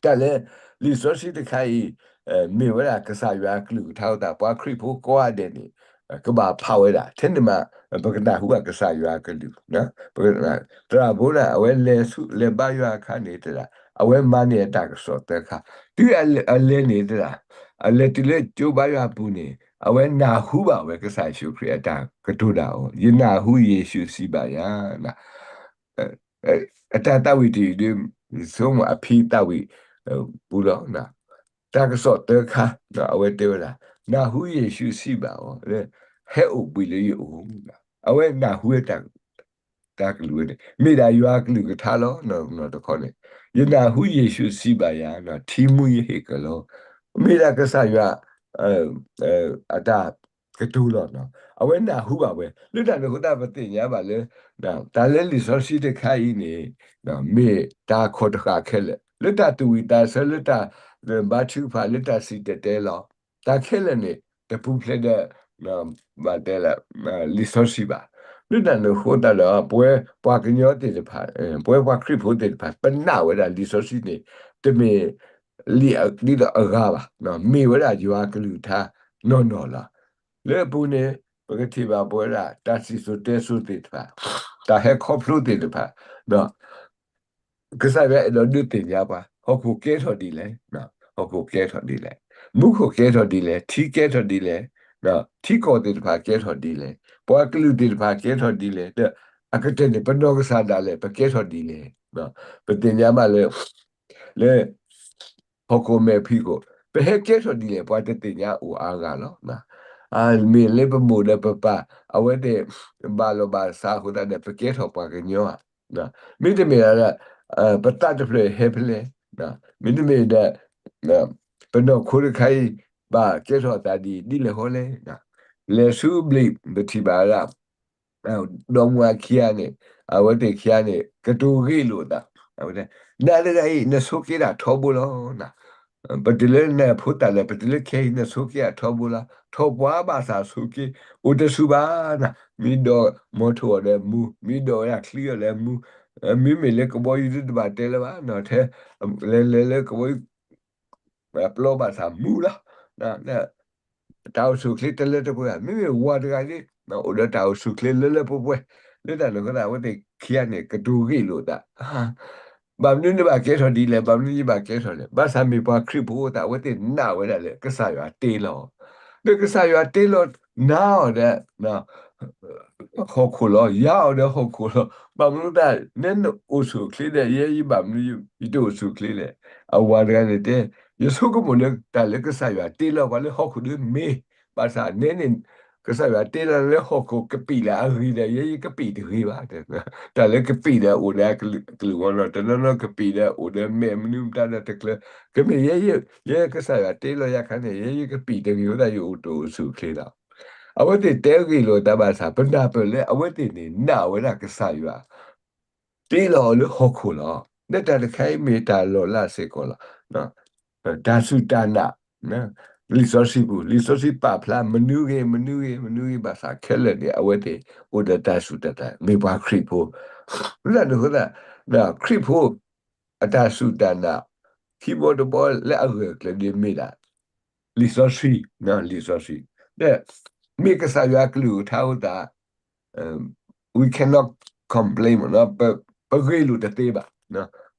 တၢ်လၢလံာ်စီဆှံတခါအံၤ မ့ၢ်ဝဲဒၣ်ကစၢ်ယွၤအကလုၢ်ကထါအဃိသတး ပှၤခရံာ်ဖိကိးဂၤဒဲးန့ၣ် ကဘၣ်ဖးဝဲဒၣ် ထဲန့ၣ်မး ပကနၢ်ဟူဘၣ်ကစၢ်ယွၤအကလုၢ်, သရၣ်ဖိန့ၣ် အဝဲလဲၤဆူလဲၤဘါယွၤအခါန့ၣ်တဲဒၣ် အဝဲမၤန့ၢ်အတၢ်ကစီၣ်သၢခါ, တုၤအလဲၤန့ၣ်တဲဒၣ် အလဲၤတုၤလၢကၠိဘါယွၤအပူၤန့ၣ် အဝဲနၢ်ဟူဘၣ်ဝဲကစၢ်ယ့ၣ်ၡူးခရံာ်အတၢ်ကတိၤတၢ်အီၤ, ယနၢ်ဟူယ့ၣ်ၡူးစံးဘၣ်ယၤ အတၢ်သးဝံၣ်တယုၢ်ဒီး ဆိကမိၣ်အဖံသးဝံၣ်ပူၤလီၤ. တၢ်ကစီၣ်သၢခါ အဝဲတဲဝဲဒၣ် နၢ်ဟူယ့ၣ်ၡူးစံးဘၣ်အီၤလၢ ဟဲအိၣ်ဘှံးလၢယအိၣ်, အဝဲနၢ်ဟူဝဲ တၢ်ကလုၢ်ဝဲန့ၣ် မ့ၢ်ဒၣ်ယွၤအကလုၢ်ကထါလီၤ. နီၢ်နီၢ်တခီန့ၣ် ယနၢ်ဟူယ့ၣ်ၡူးစံးဘၣ်ယၤ ထံမူယဟ့ၣ်ကလီ, မ့ၢ်ဒၣ်ကစၢ်ယွၤ အတၢ်ကတိၤလီၤ. အဝဲနၢ်ဟူဘၣ်ဝဲ လၢတၢ်န့ၣ်အဃိသတး ပသ့ၣ်ညါဘၣ်လၢ တၢ်လၢလံာ်စီဆှံတခါအံၤန့ၣ် မ့ၢ်တၢ်ခီၣ်တဃာ်ခဲလၢာ် လၢတၢ်သူၣ်ဝံၣ်သးဆၢ လၢတၢ်ဘါထုကဖၣ် လၢတၢ်စံၣ်တဲၤတဲလီၤ တၢ်ခဲလၢာ်န့ၣ် တပူၤဖျဲးဒီး ဘၣ်တဲလၢ လံာ်စီဆှံဘၣ်. လၢတၢ်န့ၣ်အဃိသတးဒီး ပဝဲပှၤကညီသ့ၣ်တဖၣ် ပဝဲပှၤခရံာ်ဖိသ့ၣ်တဖၣ် ပနာ်ဝဲဒၣ်လံာ်စီဆှံန့ၣ် တမ့ၢ်လံာ်ဒ်သိးအဂၤဘၣ်, မ့ၢ်ဝဲဒၣ်ယွၤအကလုၢ်ကထါနီၢ်နီၢ်လီၤ. လၢအပူၤန့ၣ် ပကထံၣ်ဘၣ်ပဝဲဒၣ်တၢ်စံၣ်စိၤတဲစိၤသ့ၣ်တဖၣ် တၢ်ဟဲခီဖျိသ့ၣ်တဖၣ် ကစၢ်ယွၤအဲၣ်ဒိးဒုးသ့ၣ်ညါပှၤ ဟီၣ်ခိၣ်ကဲထီၣ်ဒ်လဲၣ်, ဟီၣ်ခိၣ်ကဲထီၣ်ဒ်လဲၣ်, မူခိၣ်ကဲထီၣ်ဒ်လဲၣ်, ထံကဲထီၣ်ဒ်လဲၣ်, ထံကီၢ်သ့ၣ်တဖၣ်ကဲထီၣ်ဒ်လဲၣ်, ပှၤကလုာ်သ့ၣ်တဖၣ်ကဲထီၣ်ဒ်လဲၣ်, ဒီးအကတၢၢ်န့ၣ် ပနီၢ်ကစၢ်ဒၣ်လဲာ် ပကဲထီၣ်ဒ်လဲၣ်. ပသ့ၣ်ညါဘၣ်လၢ လၢ ဟီၣ်ခိၣ်မဲာ်ဖံးခိၣ် ပဟဲကဲထီၣ်ဒ်လဲၣ် ပှၤတသ့ၣ်ညါအိၣ်အါဂၤလီၤ. မ့ၢ်လၢပမိၢ်ဒီးပပၢ် အဝဲသ့ၣ် ဘၣ်လီၢ်ဘၣ်စးအဃိသတးဒီး ပကဲထီၣ်ပှၤကညီဧါ, မ့တမ့ၢ်ဒီး ပသးတဖျၢၣ်ဟဲဖဲလဲၣ်, မ့တမ့ၢ်ဒီး ပနီၢ်ခိတခါအံၤ ဘၣ်ကဲထီၣ်အသးဒ်အံၤ ဒ်လဲၣ်ဃီလဲၣ်. လဲၤဆူဘျံး ပထံၣ်ဘၣ်ဝဲဒၣ် ဒီမါဝၤခံဂၤန့ၣ် အဝဲသ့ၣ်ခံဂၤန့ၣ် ကတိၤဂ့ၢ်လိာ်အသး, အဝဲ နၤတဂၤအံၤ နဆိးက့တၢ်ထီဘိလီၤ. ပတုၤလၢနဖိသၣ်လၢ ပတုၤလၢခဲအံၤ နဆိးက့တၢ်ထီဘိလီၤ. ထီၣ်ပှၤဘၣ်ဆၣ်ဆိးက့ အိၣ်တဆူၣ်ဘၣ်နၤ, မ့ၢ်ဒိးမီထိၣ်အီၤဒီးမူ, မ့ၢ်ဒိးဝဲဒၣ်ချံအီၤဒီးမူ, မ့မ့ၢ်လၢကဘီယူၤဒုတဘၣ်တဲလၢၤဘၣ်, ထဲလဲၤလဲၤလၢကဘီယူၤ ပျီဘၣ်ဆၣ်မူလီၤ. တၢ်အိၣ်ဆူၣ်အိၣ်ချ့တလၢတပှဲၤဘၣ်. မ့မ့ၢ်ဝၤတဂၤန့ၣ် အိၣ်ဒီးတၢ်အိၣ်ဆူၣ်အိၣ်ချ့လၢလၢပှဲၤပှဲၤ, လၢတၢ်န့ၣ်အဃိသတး အဝဲသ့ၣ်ခံဂၤန့ၣ် ကတိၤဂ့ၢ်လိာ်အသး, ဘၣ်မနုၤနဘၣ်ကဲထီၣ်ဒ်လဲၣ်, ဘၣ်မနုၤယဘၣ်ကဲထီၣ်လဲၣ်. ဘၣ်ဆၣ်မ့ၢ်ပှၤခရံာ်ဖိအသး အဝဲသ့ၣ်နာ်ဝဲဒၣ်လၢကစၢ်ယွၤတ့လီၤ, ဒီးကစၢ်ယွၤတ့လီၤနၤအီၤဒီး ဟီၣ်ခိၣ်လီၤ, ယၤအီၤဒီးဟီၣ်ခိၣ်လီၤ. ဘၣ်မနုၤသတး နဲနအိၣ်ဆူၣ်အိၣ်ချ့ဒီး ယဲယဘၣ်မနုၤယတအိၣ်ဆူၣ်အိၣ်ချ့လဲၣ်. အဝၤတဂၤန့ၣ်တဲ ယဆိကမိၣ်လၢတၢ်လၢကစၢ်ယွၤတ့လီၤပှၤလၢဟီၣ်ခိၣ်ဒုမ့ၢ်, ဘၣ်ဆၣ်နဲန့ၣ် ကစၢ်ယွၤတ့လီၤလၢဟီၣ်ခိၣ်ကပံာ်လၢအဂ့ၤဒီး ယဲယကပံာ်တဂ့ၤဘၣ်. တၢ်လၢကပံာ်ဒီးအိၣ်ဒီးအကလုာ်ဝီလီၤ, တနီၤနီၤကပံာ်ဒီးအိၣ်ဒီးမဲာ်မနုၤမတၤဒီးတကျၢၤ, ကမ့ၢ်ယဲ ယဲကစၢ်ယွၤတ့လီၤယၤခါန့ၣ် ယဲယကပံာ်တဂ့ၤအဃိသတး ယအိၣ်တအိၣ်ဆူၣ်အိၣ်ချ့လီၤ. အဝဲသ့ၣ်တဲဂ့ၢ်လိာ်အသးဘၣ်ဆၣ် ပနၢ်ပၢၢ်လၢအဝဲသ့ၣ်န့ၣ် နာ်ဝဲဒၣ်ကစၢ်ယွၤ တ့လီၤအီၤလၢဟီၣ်ခိၣ်လီၤ. လၢတၢ်တခါအံၤမ့ၢ်တၢ်လီၤလးစ့ၢ်ကီးလီၤ. တၢ်စူၢ်တၢ်နာ်, လံာ်စီဆှံပူၤ, လံာ်စီဆှံပာ်ဖျါ မနုၤဂ့ၤ မနုၤဂ့ၤ မနုၤဂ့ၤဘၣ်ဆၣ်ခဲလၢာ်န့ၣ် အဝဲသ့ၣ်အိၣ်ဒီးတၢ်စူၢ်တၢ်နာ် မ့ၢ်ပှၤခရံာ်ဖိ, လၢတၢ်န့ၣ်အဃိသတး ခရံာ်ဖိ အတၢ်စူၢ်တၢ်နာ် ခံဘီတဘီလၢအဂၢၢ်အကျၢၤဒ်မ့ၢ်ဒၣ် လံာ်စီဆှံ, လံာ်စီဆှံ, ဒီး မ့ၢ်ကစၢ်ယွၤအကလုၢ်ကထါအဃိသတး we cannot complain မ့ၢ်နီၤ, ပဂ့ၢ်လိာ်တသ့ဘၣ်,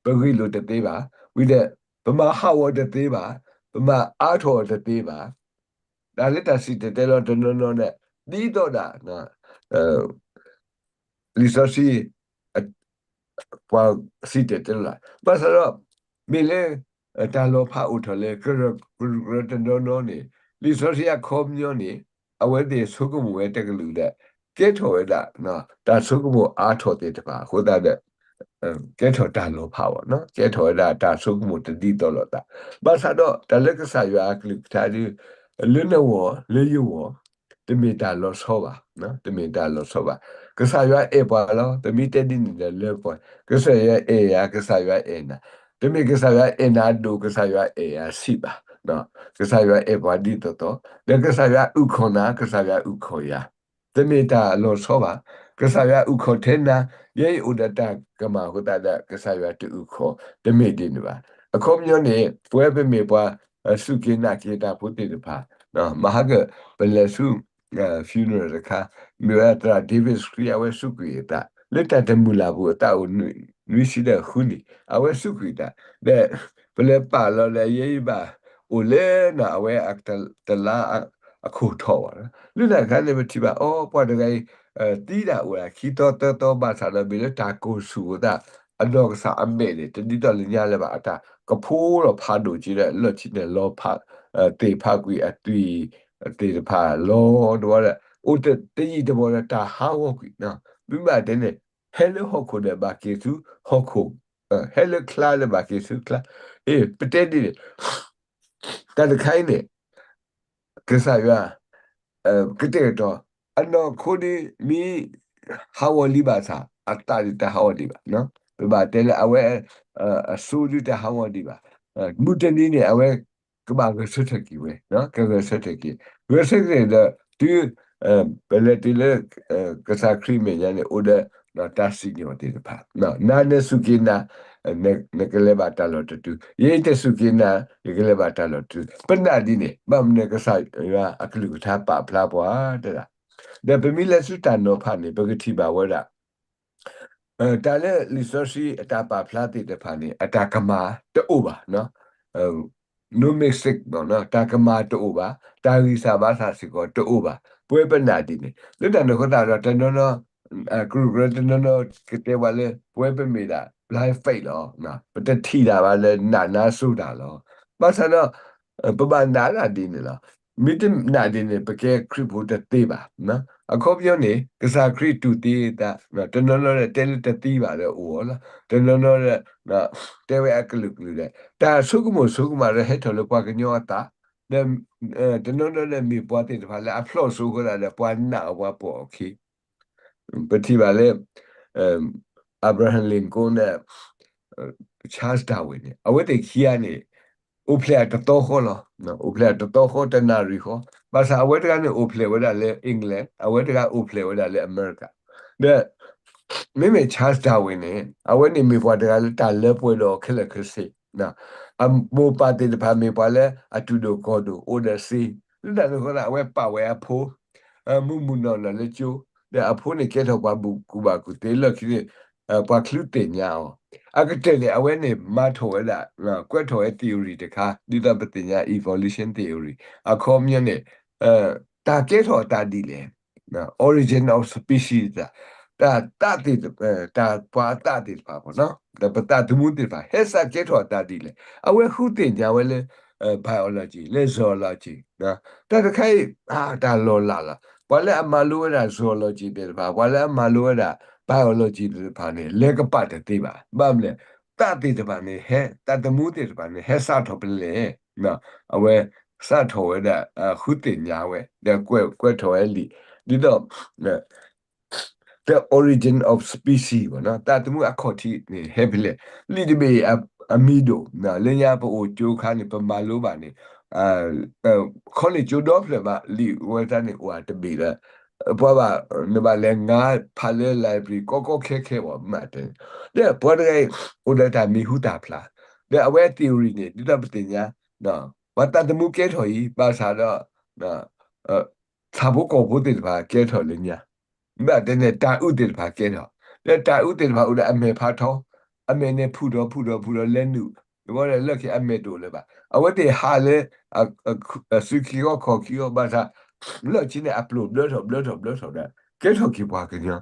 ပဂ့ၢ်လိာ်တသ့ဘၣ်, ဝံၤဒီး ပမၤဟးဂီၤတသ့ဘၣ်, ပမၤအါထီၣ်အီၤတသ့ဘၣ်, တၢ်လၢတၢ်စံၣ်တဲၤတဲလီၤတနီၤနီၤန့ၣ် ဒ်သိးဒၣ် လံာ်စီဆှံ ပှၤစံၣ်တဲၤတဲလီၤ, ဘၣ်ဆၣ်ဒီး မ့ၢ်လၢ တၢ်လီၤဖးအိၣ်ထီၣ်လၢ ကရၢကရိတနီၤနီၤန့ၣ် လံာ်စီဆှံအခီပညီန့ၣ် အဝဲသ့ၣ်ဆိကမိၣ်ဝဲတကလုာ်ဒီး ကဲထီၣ်ဝဲဒၣ် တၢ်ဆိကမိၣ်အါထီၣ်သ့ၣ်တဖၣ်အဃိသတးဒီး ကဲထီၣ်တၢ်လီၤဖးဘၣ်နီၤ, ကဲထီၣ်ဝဲဒၣ်တၢ်ဆိကမိၣ်တဒ်သိးလိာ်သး, ဘၣ်ဆၣ်ဒီးတၢ်လၢကစၢ်ယွၤအကလုၢ်ကထါဒ် လၢနဂီၢ်လၢယဂီၢ် တမ့ၢ်တၢ်လီၤဆီဘၣ်, တမ့ၢ်တၢ်လီၤဆီဘၣ်. ကစၢ်ယွၤအဲၣ်ပှၤလီၤ, ပမ့ၢ်တဲဒ်န့ၣ်ဒီးလၢပှၤ, ကစၢ်ယွၤအဲၣ်ယၤ, ကစၢ်ယွၤအဲၣ်နၤ, တမ့ၢ်ကစၢ်ယွၤအဲၣ်နၤဒိၣ် ကစၢ်ယွၤအဲၣ်ယၤဆံးဘၣ်, ကစၢ်ယွၤအဲၣ်ပှၤဒ်သိးသိး, ဒီးကစၢ်ယွၤအုၣ်ခီၣ်နၤ, ကစၢ်ယွၤအုၣ်ခီၣ်ယၤ တမ့ၢ်တၢ်လီၤဆီဘၣ်. ကစၢ်ယွၤအုၣ်ခီၣ်ထဲနၤ, ယဲယအိၣ်ဒီးတၢ်ကမၣ်အဃိသတးဒီး ကစၢ်ယွၤတအုၣ်ခီၣ်, တမ့ၢ်ဒ်န့ၣ်ဘၣ်. အခီပညီန့ၣ် ပဝဲပမ့ၢ်ပှၤ စူၢ်က့ၤနာ်က့ၤတၢ်ဖိသ့ၣ်တဖၣ်, မဟါက ပလဲၤဆူ funeral တခါ, မ့ၢ်ဝဲဒၣ်သရၣ် David Screen အဝဲစူးကွံာ်အသး လၢတၢ်တမုာ်လၤပူၤအသးအိၣ်နွံဆံဒီးဃုနံၣ်, အဝဲစူးကွံာ်အသး, ဒီး ပလဲၤပာ်လီၤဒီး ယဲယဘၣ်အိၣ်လၢနၤ အဝဲတလါအခိၣ်ထီၣ်ဘၣ်. လၢတၢ်တခါန့ၣ် ပထံၣ်ဘၣ် အိ ပှၤတဂၤအံၤ သံဒၣ်အိၣ်ဒၣ်ခံသီသၢသီဘၣ်ဆၣ်ဒီး မ့ၢ်လၢတၢ်ကိၢ်ဆူၣ်အသး အနီၢ်ကစၢ်အမဲာ်န့ၣ် တဒ်သိးလၢညါလၢၤဘၣ်. အတၢ်ကဖိလီၤဖးဒိၣ်က့ၤဒီး လီၢ်ခံန့ၣ်လီၤဖး သ့ၣ်ဖးကွံာ်အသွံၣ်သ့ၣ်တဖၣ်လီၤတဝီဒီး အိၣ်တယံာ်တမီၢ်ဒီးတၢ်ဟးဂီၤကွံာ်, မ့ၢ်ဘၣ်တဲန့ၣ် ဟဲလၢဟီၣ်ခိၣ်ဒီးဘၣ်က့ၤဆူဟီၣ်ခိၣ်, ဟဲလၢချါဒီးဘၣ်က့ၤဆူချါ, အ့ ပတဲဒ်န့ၣ် တၢ်တခါအံၤန့ၣ် ကစၢ်ယွၤ ကတဲာ်ကတီၤ အနီၢ်ခိဒ်မ့ၢ်ဟးဂီၤလံဘၣ်ဆၣ် အသးဒ်တဟးဂီၤဒံးဘၣ်, ပဘၣ်တဲလၢအဝဲ အစိဒ်တဟးဂီၤဒံးဘၣ်, မုၢ်တနံၤန့ၣ် အဝဲကဘၣ်ဂဲၤဆၢထၢၣ်က့ၤဝဲ, ကဂဲၤဆၢထၢၣ်က့ၤ, ဂဲၤဆၢထၢၣ်ဒီး တုၤ ပလဲၤတုၤလၢ ကစၢ်ခရံာ်မဲာ်ညါန့ၣ် အိၣ်ဒီးတၢ်စံၣ်ညီၣ်သ့ၣ်တဖၣ်, နၤနစူၢ်က့ၤနာ် နကလဲၤဘၣ်တၢ်လီၢ်တတုၤ, ယတစူၢ်က့ၤနာ် ယကလဲၤဘၣ်တၢ်လီၢ်တတုၤ, ပနာ်ဒ်န့ၣ် ဘၣ်မနုၤကစၢ်ယွၤအကလုၢ်ကထါပာ်ဖျါပှၤတဒၣ်, ဒီးပမ့ၢ်လဲၤဆူတၢ်နီၤဖးန့ၣ် ပကထံၣ်ဘၣ်ဝဲဒၣ် တၢ်လၢလံာ်စီဆှံအတၢ်ပာ်ဖျါသ့ၣ်တဖၣ်န့ၣ် အတၢ်ကမၣ်တအိၣ်ဘၣ်, no mistake တၢ်ကမၣ်တအိၣ်ဘၣ်, တၢ်ဂံၢ်စၢ်ဘါစၢ်စ့ၢ်ကီးတအိၣ်ဘၣ်, ပဝဲပနာ်ဒ်န့ၣ် လၢတၢ်န့ၣ်အဃိသတးဒီး တနီၤနီၤ ကရူၢ်ကရၢတနီၤနီၤကတဲပှၤလၢ ပဝဲပမ့ၢ်ဒၣ် blind faith လီၤ, ပတထံၣ်တၢ်ဘၣ်လၢနာ်နါစိၤတၢ်လီၤ, ဘၣ်ဆၣ်ဒီး ပဘၣ်နာ်ဒၣ်ဒ်န့ၣ်လီၤ. မ့ၢ်တနာ်ဒ်န့ၣ် ပကဲခရံာ်ဖိတသ့ဘၣ်. အခီပညီန့ၣ် ကစၢ်ခရံာ်တူၢ်သံအသး, တနီၤနီၤဒီးတဲလၢတသံဘၣ်ဒီးအိၣ်အီၤလီၤ. တနီၤနီၤဒီး တဲဝဲအကလုာ်ကလုာ်ဒီး တၢ်ဆိကမိၣ်ဆိကမးဒီးဟဲထီၣ်လၢပှၤကညီအသး ဒီး တနီၤနီၤဒီးမ့ၢ်ပှၤသ့ၣ်တဖၣ်လၢအဖျီၣ်စိအဃိသတးဒီး ပှၤနာ်အီၤပှၤပိာ်အီၤခံ ပထံၣ်ဘၣ်လၢ Abraham Lincoln ဒီး Charles Darwin န့ၣ် အဝဲသ့ၣ်ခံဂၤန့ၣ် အိၣ်ဖျဲၣ်အတသီဃီလီၤ. အိၣ်ဖျဲၣ်အတသီဃီ တနၣ်ရံၣ်ဃီ, ဘၣ်ဆၣ်အဝဲတဂၤန့ၣ်အိၣ်ဖျဲၣ်ဝဲဒၣ်လၢ England, အဝဲတဂၤအိၣ်ဖျဲၣ်ဝဲဒၣ်လၢအမဲရကၤ ဒီး မ့မ့ၢ် Charles Darwin န့ၣ် အဝဲန့ၣ်မ့ၢ်ပှၤတဂၤလၢတၢ်လၢပှဲၤဒီးအီၤခဲလၢာ်ခဲဆ့ အမိၢ်ပၢ်သ့ၣ်တဖၣ်မ့ၢ်ပှၤလၢအတူၢ်ဒိၣ်ကီၢ်ဒိၣ် အိၣ်ဒီးစ့, လၢတၢ်န့ၣ်အဃိသတး အဝဲပာ်ဝဲအဖိ မုၢ်မုၢ်နီၢ်နီၢ်လၢကၠိ, ဒီးအဖိန့ၣ်ကဲထီၣ်ပှၤကူၣ်ဘၣ်ကူၣ်သ့ လၢခံန့ၣ် ပှၤချုးသ့ၣ်ညါအီၤ, အကတၢၢ်န့ၣ် အဝဲန့ၣ်မၤထီၣ်ဝဲဒၣ် ကွဲးထီၣ်ဝဲ theory တခါ ဒ်သိးပသ့ၣ်ညါ evolution theory အခီပညီန့ၣ် တၢ်ကဲထီၣ်အသးဒ်လဲၣ် origin of species တၢ် တၢ်သ့ၣ် တၢ်ပှၤအသးသ့ၣ်တဖၣ် ဒီးပသးသမူသ့ၣ်တဖၣ် ဟဲစးကဲထီၣ်အသးဒ်လဲၣ်. အဝဲဃုသ့ၣ်ညါဝဲလၢ biology လၢ zoology တၢ်တခါအံၤ တၢ်လီၤလးလီၤ. ပှၤလၢအမၤလိဝဲဒၣ် zoology သ့ၣ်တဖၣ် ပှၤလၢအမၤလိဝဲဒၣ် biology သ့ၣ်တဖၣ်န့ၣ် လဲၤကပာ်တသ့ဘၣ်. ဘၣ်မနုၤလဲၣ် သးသ့ၣ်တဖၣ်န့ၣ် ဟဲ သးသမူသ့ၣ်တဖၣ်န့ၣ် ဟဲစးထီၣ်ဖဲလဲၣ်. အဝဲစးထီၣ်ဝဲဒၣ် ဃုသ့ၣ်ညါဝဲ ဒီးကွဲး ကွဲးထီၣ်ဝဲလံာ် ဒ်သိး the origin of species သးသမူအခီၣ်ထံးန့ၣ် ဟဲဖဲလဲၣ်. လံာ်တဘ့ၣ်အံၤ အမံၤဒိၣ် လၢညါပအိၣ်ကၠိခါန့ၣ် ပမၤလိဘၣ်န့ၣ် ခီလ့ၣ်ကၠိဒီဖျၢၣ်မး လံာ်ဝဲတၢ်န့ၣ်အိၣ်တဘ့ၣ်လၢ ပှၤဘၣ် နဘၣ်လဲၤငါဖးလၢ library ကီကီခဲခဲဘၣ် မးတဲ, ဒီးပှၤတဂၤအံၤ အိၣ်ဒီးတၢ်မံၤဟူသၣ်ဖျါ ဒီးအဝဲအ theory န့ၣ် ဒ်သိးပသ့ၣ်ညါ ပှၤသးသမူကဲထီၣ်အံၤ ဘၣ်ဆၣ်ဒီး ဆၣ်ဖိကီၢ်ဖိသ့ၣ်တဖၣ် ကဲထီၣ်လၢညါ, ဘၣ်တဲန့ၣ် တၢ်အုးသ့ၣ်တဖၣ်ကဲထီၣ်, ဒီးတၢ်အုးသ့ၣ်တဖၣ်အိၣ်ဒီးအမဲာ်ဖးထီ, အမဲာ်န့ၣ်ဖုၣ်ထီၣ်ဖုၣ်ထီၣ်ဖုၣ်ထီၣ်လဲၤနုာ်, ဝဲလၢခံအမဲာ်တအိၣ်လၢၤဘၣ်. အဝဲသ့ၣ်ဟးလၢ စုခံဂီၢ်ခီၣ်ခံဂီၢ်ဘၣ်ဆၣ်, လၢခံန့ၣ် အပျိၢ်ဘျၢထီၣ်ဘျၢထီၣ်ဘျၢထီၣ်ဒီး ကဲထီၣ်က့ၤပှၤကညီ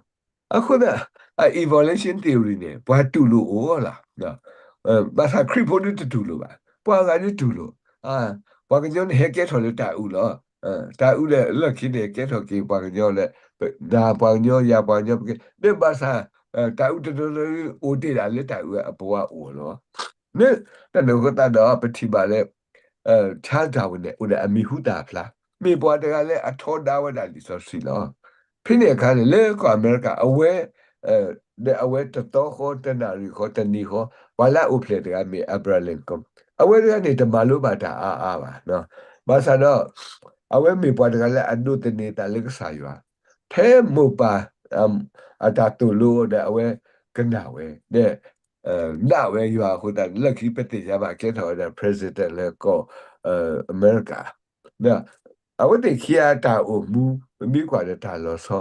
အဃိသတး အ evolution theory န့ၣ် ပှၤတူၢ်လိာ်အိၣ်လီၤ. ဘၣ်ဆၣ်ခရံာ်ဖိဒုတတူၢ်လိာ်ဘၣ်, ပှၤဂၤဒုတူၢ်လိာ်, ပှၤကညီန့ၣ်ဟဲကဲထီၣ်လၢတၢ်အုးလီၤ. တၢ်အုးဒီးလၢခံန့ၣ် ကဲထီၣ်က့ၤပှၤကညီလၢ နၤပှၤကညီ ယၤပှၤကညီ ပကဲ, ဒီးဘၣ်ဆၣ် တၢ်အုးတနီၤနီၤအိၣ်တ့ၢ်ဒၣ်လၢတၢ်အုးအပဝါအိၣ်လီၤ. မ့ၢ်တၢ်န့ၣ်အဃိသတးဒီး ပထံၣ်ဘၣ်လၢ Charles Darwin န့ၣ် အိၣ်ဒီးအမံၤဟူသၣ်ဖျါ, မ့ၢ်ပှၤတဂၤလၢအထီဒါဝဲဒၣ်လံာ်စီဆှံလီၤ. ဖဲန့ၣ်အခါန့ၣ် လၢကီၢ်အမဲရကၤ အဝဲ ဒီးအဝဲတသီဃီ တနၣ်ရံၣ်ဃီတနံၤဃီ ပှၤလၢအအိၣ်ဖျဲၣ်တဂၤမ့ၢ် Abraham Lincoln, အဝဲတဂၤန့ၣ် တမၤလိဘၣ်တၢ်အါအါဘၣ်. ဘၣ်ဆၣ်ဒီး အဝဲမ့ၢ်ပှၤတဂၤလၢအဒိးသန့ၤသးလၢကစၢ်ယွၤ, ဖဲမိၢ်ပၢ် အတၢ်သိၣ်လိဒီးအဝဲကနၣ်ဝဲ ဒီး နာ်ဝဲယွၤအဃိသတး လၢခံပသ့ၣ်ညါဘၣ်ကဲထီၣ်ဝဲဒၣ် president လၢကီၢ်အမဲရကၤ အဝဲသ့ၣ်ခံဂၤအတၢ်အိၣ်မူ ပမ့ၢ်ကွၢ်ဒီးတၢ်လီၤဆီ,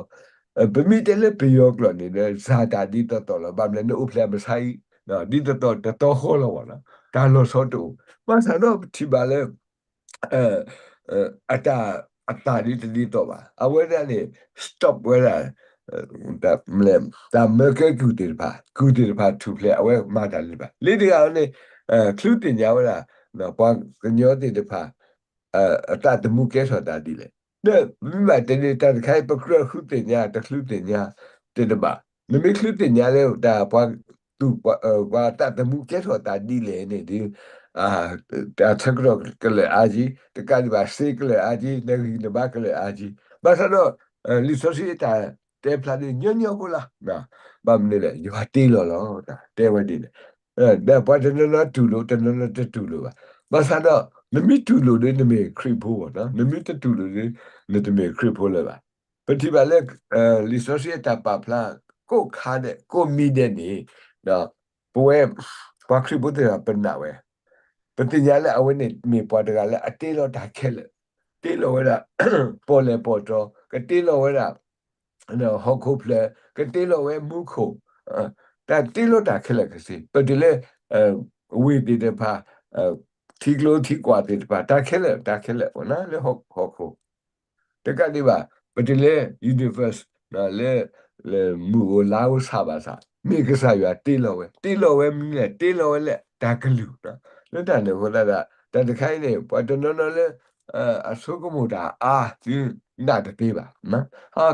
ပမ့ၢ်တဲလၢပယီၤကျိာ်န့ၣ်ဒီး စၢ်တၢ်ဒ်သိးသိးလီၤ. ဘၣ်မနုၤလဲၣ် နအိၣ်ဖျဲၣ်အမဆါအံၤ ဒ်သိးသိးတသီဃီလီၤဘၣ်နီၤ, တၢ်လီၤဆီတအိၣ်. ဘၣ်ဆၣ်ဒီးပထံၣ်ဘၣ်လၢ အတၢ် အသးဒ်တဒ်သိးဘၣ်. အဝဲဒၣ်န့ၣ် stop ဝဲဒၣ် တၢ်မၢကဲကုၢ်သ့ၣ်တဖၣ် ကုၢ်သ့ၣ်တဖၣ်ထူၣ်ဖျဲး အဝဲမၤတၢ်လၢၤဘၣ်. လၢတဂၤန့ၣ် ချုးသ့ၣ်ညါဝဲဒၣ် ပှၤကညီသ့ၣ်တဖၣ် အသးသမူကဲထီၣ်သးဒ်လဲၣ်. ဒီးမ့ၢ်ဘၣ်တဲန့ၣ် တၢ်တခါအံၤ ပကြၢးချုးသ့ၣ်ညါ တချုးသ့ၣ်ညါ တတဘၣ်. နမ့ၢ်ချုးသ့ၣ်ညါလၢတၢ်ပှၤသူၣ် ပှၤသးသမူကဲထီၣ်သးဒ်လဲၣ်န့ၣ်ဒီး တၢ်ဆၢကတီၢ်ကလၢာ်အါကံ, တကးဒံးဘၣ်စ့ကလၢာ်အါကံ, နဂံၢ်နဘါကလၢာ်အါကံ. ဘၣ်ဆၣ်ဒီး လံာ်စီဆှံအတၢ်တဲဖျါန့ၣ် ညီညီဖိလီၤ. ဘၣ်မနုၤလဲၣ် ယွၤတ့လီၤလီၤ တဲဝဲဒ်န့ၣ် ဒီးပှၤတနီၤနီၤတူၢ်လိာ် တနီၤနီၤတတူၢ်လိာ်ဘၣ်. ဘၣ်ဆၣ်ဒီး နမ့ၢ်တူၢ်လိာ်ဒီးနမ့ၢ်ခရံာ်ဖိဘၣ်နီၤ, နမ့ၢ်တတူၢ်လိာ်ဒီး နတမ့ၢ်ခရံာ်ဖိလၢၤဘၣ်. ပထံၣ်ဘၣ်လၢ လံာ်စီဆှံအတၢ်ပာ်ဖျါ ကိးခါဒဲး ကိးမံၤဒဲးန့ၣ် ပဝဲ ပှၤခရံာ်ဖိသ့ၣ်တဖၣ်ပနာ်ဝဲ, ပသ့ၣ်ညါလၢအဝဲန့ၣ်မ့ၢ်ပှၤတဂၤလၢအတ့လီၤတၢ်ခဲလၢာ်, တ့လီၤဝဲဒၣ် ပီၣ်လဲၣ်ပီၣ်တီ, ကတ့လီၤဝဲဒၣ် ဟီၣ်ခိၣ်ဖျၢၣ်, ကတ့လီၤဝဲမူခိၣ်, တၢ်တ့လီၤတၢ်ခဲလၢာ်ခဲဆ့, ပတုၤလၢ ဝ့ၢ်သ့ၣ်တဖၣ်, ထံကျိထံကွၢ်သ့ၣ်တဖၣ်, တၢ်ခဲလၢာ် တၢ်ခဲလၢာ် လၢဟီၣ်ခိၣ် တကးဒံးဘၣ်, ပတုၤလၢ universe လၢ လၢမုၢ်ဧိၤလါဧိၤဆၣ်ဘၣ်ဆၣ်, မ့ၢ်ကစၢ်ယွၤတ့လီၤဝဲ, တ့လီၤဝဲမနုၤလဲၣ်, တ့လီၤဝဲလၢတၢ်ကလုၢ်, လၢတၢ်န့ၣ်အဃိသတးဒီး တၢ်တခါအံၤန့ၣ် ပှၤတနီၤနီၤလၢ အဆိကမိၣ်တၢ်အါ သုနာ်တသ့ဘၣ်.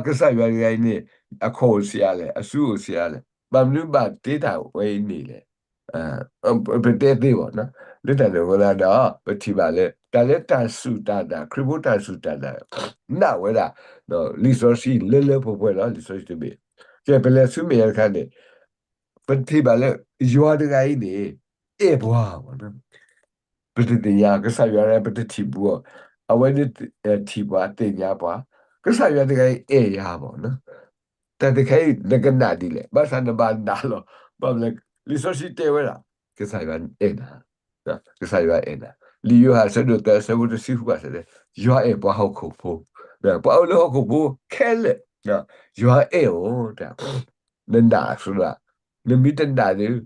ကစၢ်ယွၤတဂၤအံၤန့ၣ် အခီၣ်အိၣ်ဆံးအါလဲၣ်, အစုအိၣ်ဆံးအါလဲၣ်, ဘၣ်မနုၤဘၣ်တ့တၢ်ဝဲအံၤန့ၣ်လဲၣ်. ပတဲသ့ဘၣ်နီၤ. လၢတၢ်န့ၣ်အဃိသတးဒီး ပထံၣ်ဘၣ်လၢ တၢ်လၢတၢ်စူၢ်တၢ်နာ် ခရံာ်ဖိတၢ်စူၢ်တၢ်နာ် နာ်ဝဲဒၣ် လံာ်စီဆှံလၢလၢပှဲၤပှဲၤလီၤ. လံာ်စီဆှံတဘ့ၣ် ကဲ ပလဲၤဆူမဲာ်ညါတခါန့ၣ် ပထံၣ်ဘၣ်လၢ ယွၤတဂၤအံၤန့ၣ် အဲၣ်ပှၤဘၣ်နီၤ. ပတသ့ၣ်ညါ ကစၢ်ယွၤန့ၣ် ပတထံၣ်ဘူးအီၤ, အဝဲန့ၣ်ထံၣ်ပှၤ သ့ၣ်ညါပှၤ, ကစၢ်ယွၤတဂၤအံၤအဲၣ်ယၤဘၣ်နီၤ. တၢ်တခါအံၤ နကနာ်ဒ်လဲၣ်, ဘၣ်ဆၣ်နဘၣ်နာ်လီၤ. ဘၣ်မနုၤလဲၣ်, လံာ်စီဆှံတဲဝဲဒၣ် ကစၢ်ယွၤအဲၣ်နၤ, ကစၢ်ယွၤအဲၣ်နၤ. လံာ်ယိၤဟၣ်အဆၢဒိၣ်သၢအဆၢဖိတဆံဃုဘၣ်ဆၣ်န့ၣ် ယွၤအဲၣ်ပှၤဟီၣ်ခိၣ်ဖိ, ပှၤအိၣ်လၢဟီၣ်ခိၣ်ဖိခဲလၢာ် ယွၤအဲၣ်အီၤတၢ် နနာ်အဆိဒၣ်, နမ့ၢ်တနာ်န့ၣ်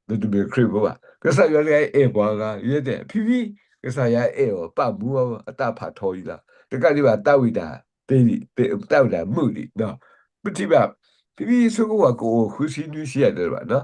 နတမ့ၢ်ခရံာ်ဖိဘၣ်. ကစၢ်ယွၤတဂၤအံၤအဲၣ်ပှၤဂၤ, ယဲတဲ ဖံဖံ, ကစၢ်ယွၤအဲၣ်အီၤ ပာ်မူအီၤ အတၢ်ဖးထီအံၤလီၤ. တကးဒံးဘၣ် သးဝံၣ်တၢ်သ့ဒံး, သးဝံၣ်တၢ်မုာ်ဒံး, ပထံၣ်ဘၣ် ဖံဖံဆိကမိၣ်ကအိၣ်ဃုဆံနွံဆံယၤတဘၣ်နီၤ.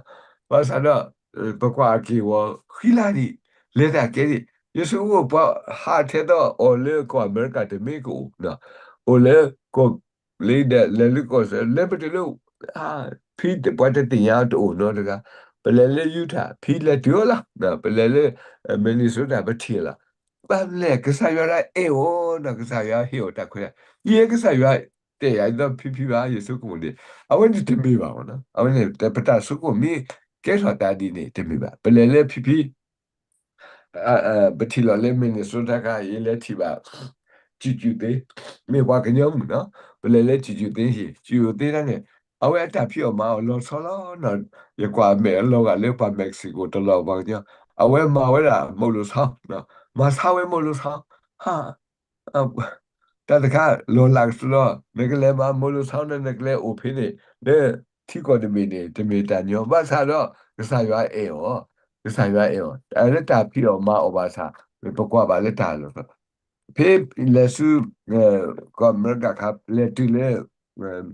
ဘၣ်ဆၣ်ဒီး ပကွၢ်အက့ၢ်အဂီၤဃံလၤဒံး, လဲၤတၢ်ကဲဒံး, ယဆိကမိၣ်ပှၤဟးထဲသိးအီၤလၢကီၢ်အမဲရကၤတမ့ၢ်ကအိၣ်, အိၣ်လၢကီၢ် လၢဒီး လဲၤလၢကီၢ်စဲၣ် လဲၤပတုၤလၢ ဖံပှၤတသ့ၣ်ညါတအိၣ်နီတဂၤ, ပလဲၤလၢ Utah ဖံလဲၤတုၤအီၤလီၤ, ပလဲၤလၢ Minnesota ပထံၣ်လီၤ. ဘၣ်မနုၤလဲၣ် ကစၢ်ယွၤဒၣ်အဲၣ်အီၤနီၤ, ကစၢ်ယွၤဟ့ၣ်အီၤတၢ်ခွဲးတၢ်ယာ်, ယဲကစၢ်ယွၤတဲယၤဒ်သိးဖံဖံဘၣ် ယဆိကမိၣ်န့ၣ်, အဝဲန့ၣ်တမ့ၢ်ဘၣ်နီၤ. အဝဲန့ၣ် ပတၢ်ဆိကမိၣ်မ့ၢ်ကဲထီၣ်သးဒ်န့ၣ် တမ့ၢ်ဘၣ်. ပလဲၤလၢဖံဖံ ပထံၣ်လီၤလၢ Minnesota ခါ ယလဲၤထံၣ်ဘၣ် ကၠူၣ်ကၠူၣ်သ့, မ့ၢ်ပှၤကညီမုၣ်နီၤ, ပလဲၤလၢ ကၠူၣ်ကၠူၣ်သ့ ဟံၣ်, ကၠူၣ်ကၠူၣ်သ့တၢ်န့ၣ် အဝဲအတၢ်ဖံးအီၣ်မၤအီၣ်လီၤဆီလီၤနီၤ. ယကွၢ်မဲာ်အလီၤဂာ်လၢပှၤ Mexico တလီၤပှၤကညီ, အဝဲမၤဝဲဒၣ်မိၢ်လိာ်ဆီ, မၤဆါဝဲမိၢ်လိာ်ဆီ, ဟး တၢ်တခါ လီၤလးကစီဒီ, နကလဲၤမၤမိၢ်လိာ်ဆီန့ၣ် နကလဲၤအိၣ်ဖဲန့ၣ် လၢထံကီၢ်တဘ့ၣ်န့ၣ် တမ့ၢ်တၢ်ညီ, ဘၣ်ဆၣ်ဒီး ကစၢ်ယွၤအဲၣ်အီၤ, ကစၢ်ယွၤအဲၣ်အီၤ လၢတၢ်ဖံးအီၣ်မၤအီၣ်ဘၣ်ဆၣ် ပကွၢ်ဘၣ်လၢတၢ်လီၤ. ဖဲလဲၤဆူ ကီၢ်အမဲရကၤခါ လဲၤတုၤလၢ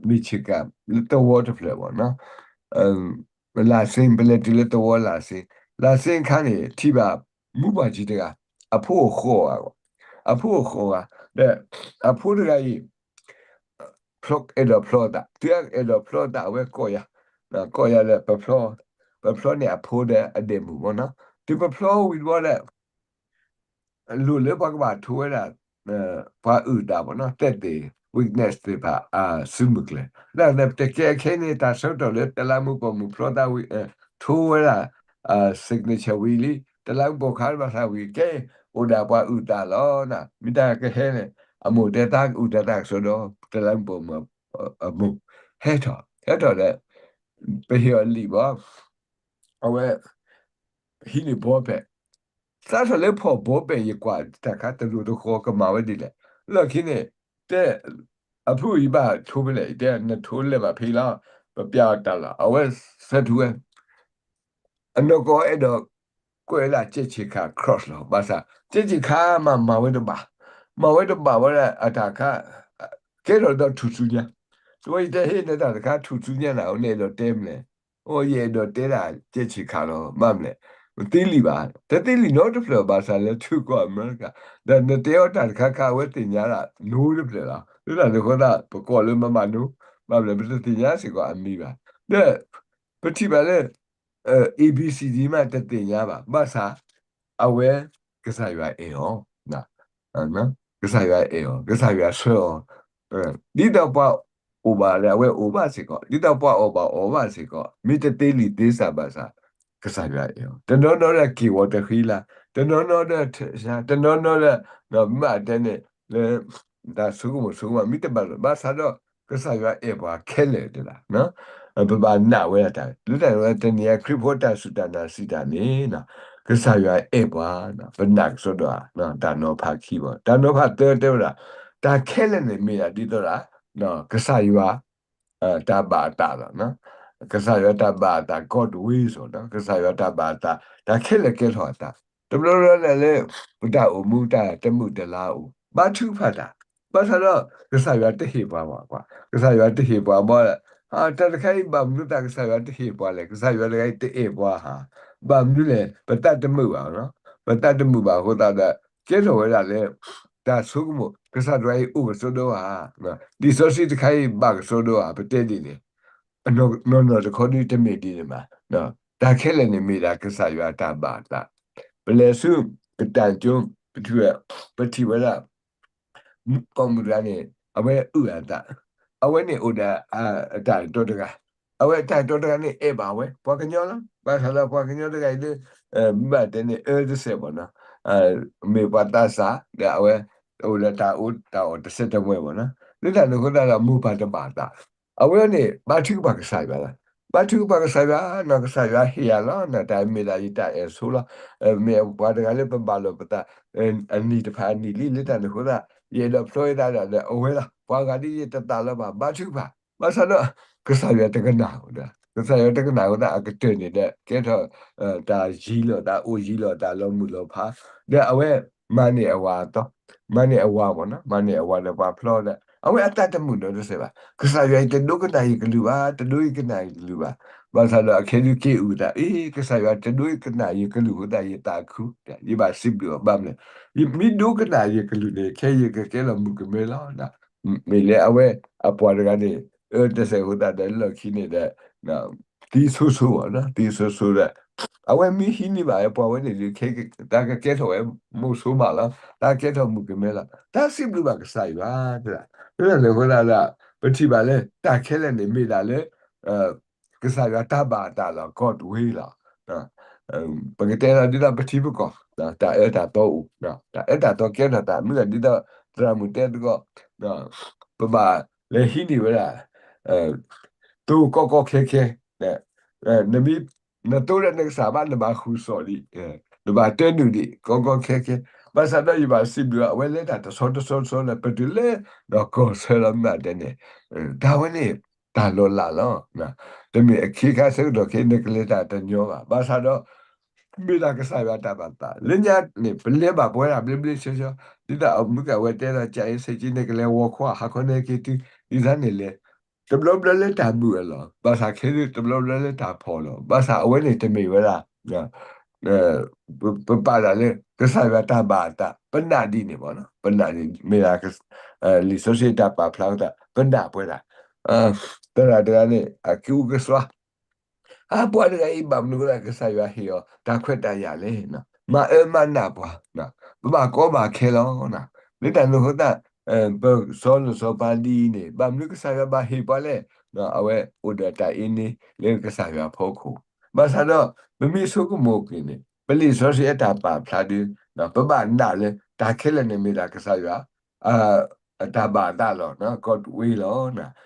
Michigan လၢသဝီတဖျၢၣ်ဘၣ်နီၤ လၢစ့, ပလဲၤတုၤလၢသဝီလၢစ့, လၢစ့အခါန့ၣ် ထံၣ်ဘၣ်မူပှၢ်ကံတဂၤ, အဖိအိၣ်ဃီဂၤ, အဖိအိၣ်ဃီဂၤ, ဒီးအဖိတဂၤအံၤ ဖျီ, အဲၣ်ဒိးဖျီသး, တုၤအအဲၣ်ဒိးဖျီသး အဝဲကိးယၤ, ကိးယၤလၢ ပဖျီ, ပဖျီန့ၢ်အဖိဒီးအဒဲးမုၣ်မ့ၢ်နီၤ, တုၤပဖျီဝံၤတဘျီဒီး လိၣ်လၢပှၤကဘၣ်ထိဝဲဒၣ် ပှၤအုၣ်သးမ့ၢ်နီၤ, သက်သေ witness သ့ၣ်တဖၣ် အစုမုၢ်ကျဲၤ, ဒ်န့ၣ် တကဲခဲအံၤန့ၣ် တၢ်ဆၢကတီၢ်လၢတလးမူးပိာ်မုၣ်ဖျီသးဝံၤ, ထိဝဲဒၣ် signature ဝံၤလံ, တလးမူးပိာ်ခါဘၣ်ဆၣ်ဝံၤ ကဲ အိၣ်ဒၣ်ပှၤအုၣ်သးလီၤ, မ့ၢ်တၢ်ကဟဲန့ၣ် အမိၢ်တဲသးကအုၣ်တၢ်သးကစီဒီ တလးမူးပိာ်မုၣ်အမိၢ်, ဟဲထီၣ် ဟဲထီၣ်ဒီး ပဟ့ၣ်အီၤလံာ်ဘၣ်, အဝဲ ဟံးန့ၢ်ဘီပဲၣ်, စးထီၣ်လၢဖီၣ်ဘီပဲၣ် ယကွၢ်တၢ်ခါတလိၤတဃီၤ ကမၤဝဲဒ်လဲၣ်, လီၢ်ခံန့ၣ် တဲ အဖုၣ် ယဘၣ်ထိဖဲလဲၣ်, ယတဲ နထိလဲၤဘၣ်ဖဲလီၤ, ပပျဲအီၤတၢ်လီၤ, အဝဲဆၢထူဝဲ အနီၢ်ကီၢ်အဲၣ်ဒိးကွဲးဝဲဒၣ် ကြက်ခြေခါ cross လီၤ, ဘၣ်ဆၣ် ကြက်ခြေခါမးမၤဝဲတဘၣ်, မၤဝဲတဘၣ်ဝဲဒၣ်အတၢ်ခါ ကဲထီၣ်ဒီးထူၣ်စုညါ, တဝဲယတဲဟ့ၣ်နတၢ်တခါ ထူၣ်စုညါနၤ နအဲၣ်ဒိးတဲမနုၤလဲၣ်, အိ ယအဲၣ်ဒိးတဲဒၣ် ကြက်ခြေခါလီၤ, ဘၣ်မနုၤလဲၣ်, မသ့လံာ်ဘၣ်, တသ့လံာ်နီတဖျၢၣ် ဘၣ်ဆၣ်လၢထံကီၢ်အမဲရကၤ, ဒီးနတဲအီၤတၢ်တခါခါ အဝဲသ့ၣ်ညါဒၣ်နီတဖျၢၣ်လီၤ, လၢတၢ်န့ၣ်အဃိသတး ပကိးလၢမၤမၤနီ, ဘၣ်မနုၤလဲၣ် ပတသ့ၣ်ညါစ့ၢ်ကီးအမံၤဘၣ်, ဒီး ပထံၣ်ဘၣ်လၢ A B C D မးတသ့ၣ်ညါဘၣ်, ဘၣ်ဆၣ် အဝဲ ကစၢ်ယွၤအဲၣ်အီၤ, ကစၢ်ယွၤအဲၣ်အီၤ, ကစၢ်ယွၤဆှၢအီၤ, ဒ်သိးပှၤအိၣ်ဘၣ်လၢအဝဲအိၣ်ဘၣ်စ့ၢ်ကီး, ဒ်သိးပှၤအီၣ်ဘၣ်အီၣ်ဘၣ်စ့ၢ်ကီး, မ့ၢ်တသ့လံာ်သ့စၢ်ဘၣ်ဆၣ် ကစၢ်ယွၤအဲၣ်အီၤ, တနီၤနီၤဒီးက့ၢ်ဂီၤတဃံလၤ, တနီၤနီၤဒီး တနီၤနီၤဒီး မ့ၢ်အတဲန့ၣ် လၢ တၢ်ဆိကမိၣ်ဆိကမး မ့ၢ်တဘၣ်လီၤ, ဘၣ်ဆၣ်ဒီး ကစၢ်ယွၤအဲၣ်ပှၤခဲလၢာ်တဒၣ်, ပဘၣ်နာ်ဝဲဒၣ်တၢ်, လၢတၢ်န့ၣ်ဝဲ တနံၤအံၤခရံာ်ဖိတၢ်စူၢ်တၢ်နာ်စံးတၢ်န့ၣ် ကစၢ်ယွၤအဲၣ်ပှၤ, ပနာ်ကစီဒီဧါ, တၢ်နီၤဖးခံဘၣ်, တၢ်နီၤဖးသၢတဲဝဲဒၣ်, တၢ်ခဲလၢာ်န့ၣ်မ့ၢ်ဒၣ်ဒ်သိးဒၣ် ကစၢ်ယွၤ တၢ်ဘၣ်အသးလီၤ, ကစၢ်ယွၤတၢ်ဘၣ်အသး God ways လီၤ, ကစၢ်ယွၤတၢ်ဘၣ်အသး တၢ်ခဲလၢာ်ကဲထီၣ်အသး, တဘျီဘျီလၢ်လၢ်လၢ ပတၢ်အိၣ်မူတၢ်တမုာ်တလၤအိၣ် ဘါထုကဖၣ်တၢ်, ဘၣ်ဆၣ်ဒီး ကစၢ်ယွၤတဟ့ၣ်ပှၤဘၣ်, ကစၢ်ယွၤတဟ့ၣ်ပှၤဘၣ်, တၢ်တခါအံၤ ဘၣ်မနုၤသးကစၢ်ယွၤတဟ့ၣ်ပှၤလဲၣ်, ကစၢ်ယွၤတဂၤအံၤတအဲၣ်ပှၤဧါ, ဘၣ်မနုၤလဲၣ် ပသးတမုာ်ဘၣ်, ပသးတမုာ်ဘၣ်အဃိသတးဒီး ကဲထီၣ်ဝဲဒၣ်လၢ တၢ်ဆိကမိၣ် ကစၢ်တဂၤအံၤအိၣ်ကစီဒီဧါ, လံာ်စီဆှံတခါအံၤဘၣ်ကစီဒီဧါ, ပတဲဒ်န့ၣ် နီၢ်နီၢ်တခီဒုတမ့ၢ်ဒ်န့ၣ်ဘၣ်, တၢ်ခဲလၢာ်န့ၣ်မ့ၢ်ဒၣ်ကစၢ်ယွၤအတၢ်ဘၣ်အသး. ပလဲၤဆူ ကတၢၢ်ကၠိ ပထံၣ်ဝဲ ပထံၣ်ဝဲဒၣ် ပိာ်မုၣ်တဂၤန့ၣ် အဝဲအုၣ်အသး, အဝဲန့ၣ်အိၣ်ဒီးအတၢ်အဲၣ်တီတဂၤ, အဝဲအတၢ်အဲၣ်တီတဂၤန့ၣ် အဲၣ်ဘၣ်ဝဲ ပှၤကညီလီၤ. ဘၣ်ဆၣ်ဒီးပှၤကညီတဂၤအံၤလၢ ဘၣ်တဲန့ၣ် အၢတစဲးဘၣ်နီၤ, မ့ၢ်ပှၤသးစၢ် ဒီးအဝဲ အိၣ်ဒီးတၢ်အီၣ်တၢ်အီတစဲးတမှဲဘၣ်နီၤ. လၢတၢ်န့ၣ်အဃိသတးဒီး မိၢ်ပၢ်တဘၣ်အသး, အဝဲန့ၣ် ဘါထုကဖၣ်ကစၢ်ယွၤလီၤ. ဘါထုကဖၣ်ကစၢ်ယွၤနီၤ, ကစၢ်ယွၤဟ့ၣ်ယၤလီၤ, တၢ်မ့ၢ်ဒၣ်ယတၢ်အဲၣ်ဆိလီၤ. မ့ၢ်ပှၤတဂၤလၢပဘၣ်လိာ်ပသး အနံၣ်တဖၣ်အနံၣ်လံ, လၢတၢ်န့ၣ်အဃိသတး ယအဲၣ်ဒိးဖျီယသးဒၣ်ဒီးအဝဲလီၤ. ပှၤဂၤဒ်ယတသးလီၤဘၣ်, ဘါထုကဖၣ်. ဘၣ်ဆၣ်ဒီး ကစၢ်ယွၤတကနၣ်, ကစၢ်ယွၤတကနၣ်အဃိသတး အကတၢၢ်န့ၣ်ဒီး ကဲထီၣ် တၢ်ယံၤလီၤသး အိၣ်ယံၤလီၤသးလီၤမုၢ်လီၤဖး, ဒီးအဝဲ မၤန့ၢ်အဝၤအသီ, မၤန့ၢ်အဝၤမ့ၢ်နီၤ, မၤန့ၢ်အဝၤဒီးပှၤဖျီဒီး အဝဲအသးတမုာ်နီတစဲးဘၣ်. ကစၢ်ယွၤအံၤတဒိကနၣ်ယကလုၢ်ဘၣ်, တဒိကနၣ်ယကလုၢ်ဘၣ်. ဘၣ်ဆၣ်ဒီးအခဲဒုးက့ၤအုၣ်သး, အ့ ကစၢ်ယွၤတဒိကနၣ်ယကလုၢ်အဃိသတး ယသးခု, ယဘၣ်စံးဘျုးအီၤဘၣ်မလဲၣ်. ယမ့ၢ်ဒိကနၣ်ယကလုၢ်န့ၣ် ခဲအံၤယကကဲလီၤမုၣ်ကမဲလီၤ. မ့ၢ်လၢအဝဲအပှၤတဂၤန့ၣ် အၢတစဲးအဃိသတးဒီး လီၢ်ခံန့ၣ်ဒီး သံဆိဆိဘၣ်နီၤ, သံဆိဆိဒီး အဝဲမ့ၢ်ဟံးန့ၢ်ဘၣ်ဝဲပှၤဝဲန့ၣ်ဒီး တၢ်ကကဲထီၣ်ဝဲမိၢ်ဆိမးလီၤ, တၢ်ကဲထီၣ်မုၣ်ကမဲလီၤ, တၢ်စံးဘျုးဘၣ်ကစၢ်ယွၤ, လၢတၢ်န့ၣ်အဃိသတးဒီး ပထံၣ်ဘၣ်လၢတၢ်ခဲလၢာ်န့ၣ်မ့ၢ်ဒၣ်လၢ ကစၢ်ယွၤတၢ်ဘၣ်အသးလီၤ, God will လီၤ. ပကတဲလီၤဒ်သိးပထံပကီၢ် တၢ်အၢတၢ်သီအိၣ်, တၢ်အၢတၢ်သီကဲထီၣ်သး မ့ၢ်ဒၣ်ဒ်သိးသရၣ်မုၣ်တဲသကိး ပဘၣ်လဲၤဟံးန့ၢ်ဝဲဒၣ် သိကီကီခဲခဲ, နမ့ၢ် နသိလၢနကစၢ်ဘၣ် နဘၣ်ဃုာ်စီၣ်ဒံး, နဘၣ်တၢနုာ်ဒံး ကီကီခဲခဲ, ဘၣ်ဆၣ်ဒီးယဘၣ်စံးဘျုးအဝဲလၢတၢ်တဆီတဆီတဆီလၢ ပတုၤလၢ ဒီးကီၢ်ဆၢလီၤမ့ၢ်တဲန့ၣ်, တၢ်ဝဲန့ၣ် တၢ်လီၤလးလီၤ. တမ့ၢ်အခ့ခါဆၢကတီၢ်ခဲ နကလဲၤတၢ်တညီဘၣ်. ဘၣ်ဆၣ်ဒီး မ့ၢ်ဒၣ်ကစၢ်ယွၤတၢ်ဘၣ်သး လၢညါန့ၣ် ပလဲၤဘၣ်ပဝဲဒၣ်ဘျ့ဘျ့ဆှီဆှီ, ဒ်သိးအမုၢ်ကဝဲတဲဒီး ကၠဲအ့စ့က့ နကလဲၤဝီခွါ ဟးခီန့ၣ်က့ၤတုၤ ဒ်သိးန့ၣ်လဲၤ တဘျီဘျီလၢတၢ်မုာ်အလီၢ်, ဘၣ်ဆၣ်ခဲဒုးတဘျီဘျီလၢတၢ်ဖှီၣ်လီၤ. ဘၣ်ဆၣ်အဝဲန့ၣ်တမ့ၢ်ဝဲဒၣ် ပပာ်ဒၣ်လၢ ကစၢ်ယွၤတၢ်ဘၣ်အသး ပနာ်ဒ်န့ၣ်မ့ၢ်နီၤ, ပနာ်ဒ်န့ၣ် မ့ၢ်ဒၣ် လံာ်စီဆှံတၢ်ပာ်ဖျါအသး ပနာ်ပဝဲဒၣ် သရၣ်တဂၤန့ၣ် အကံအူကစွါ အပှၤတဂၤအံၤ ဘၣ်မနုၤအဃိသတး ကစၢ်ယွၤဟ့ၣ်အီၤ တၢ်ခွဲးတၢ်ယာ်လဲၣ်, မၤအၢမၤနးပှၤ, ပဘၣ်ကီဘၣ်ခဲလီၤ. လၢတၢ်န့ၣ်အဃိသတး ပစီၤလိၣ်စီၤပၤဒ်အံၤန့ၣ် ဘၣ်မနုၤကစၢ်ယွၤဘၣ်ဟ့ၣ်ပှၤလဲၣ်, အဝဲအိၣ်ဒီးတၢ်အ့န့လၢကစၢ်ယွၤအဖီခိၣ်, ဘၣ်ဆၣ်ဒီး ပမ့ၢ်ဆိကမိၣ်က့ၤန့ၣ် ပလံာ်စီဆှံအတၢ်ပာ်ဖျါဒု ပဘၣ်နာ်လၢ တၢ်ခဲလၢာ်န့ၣ်မ့ၢ်ဒၣ်ကစၢ်ယွၤ အတၢ်ဘၣ်အသးလီၤ, God will လီၤ.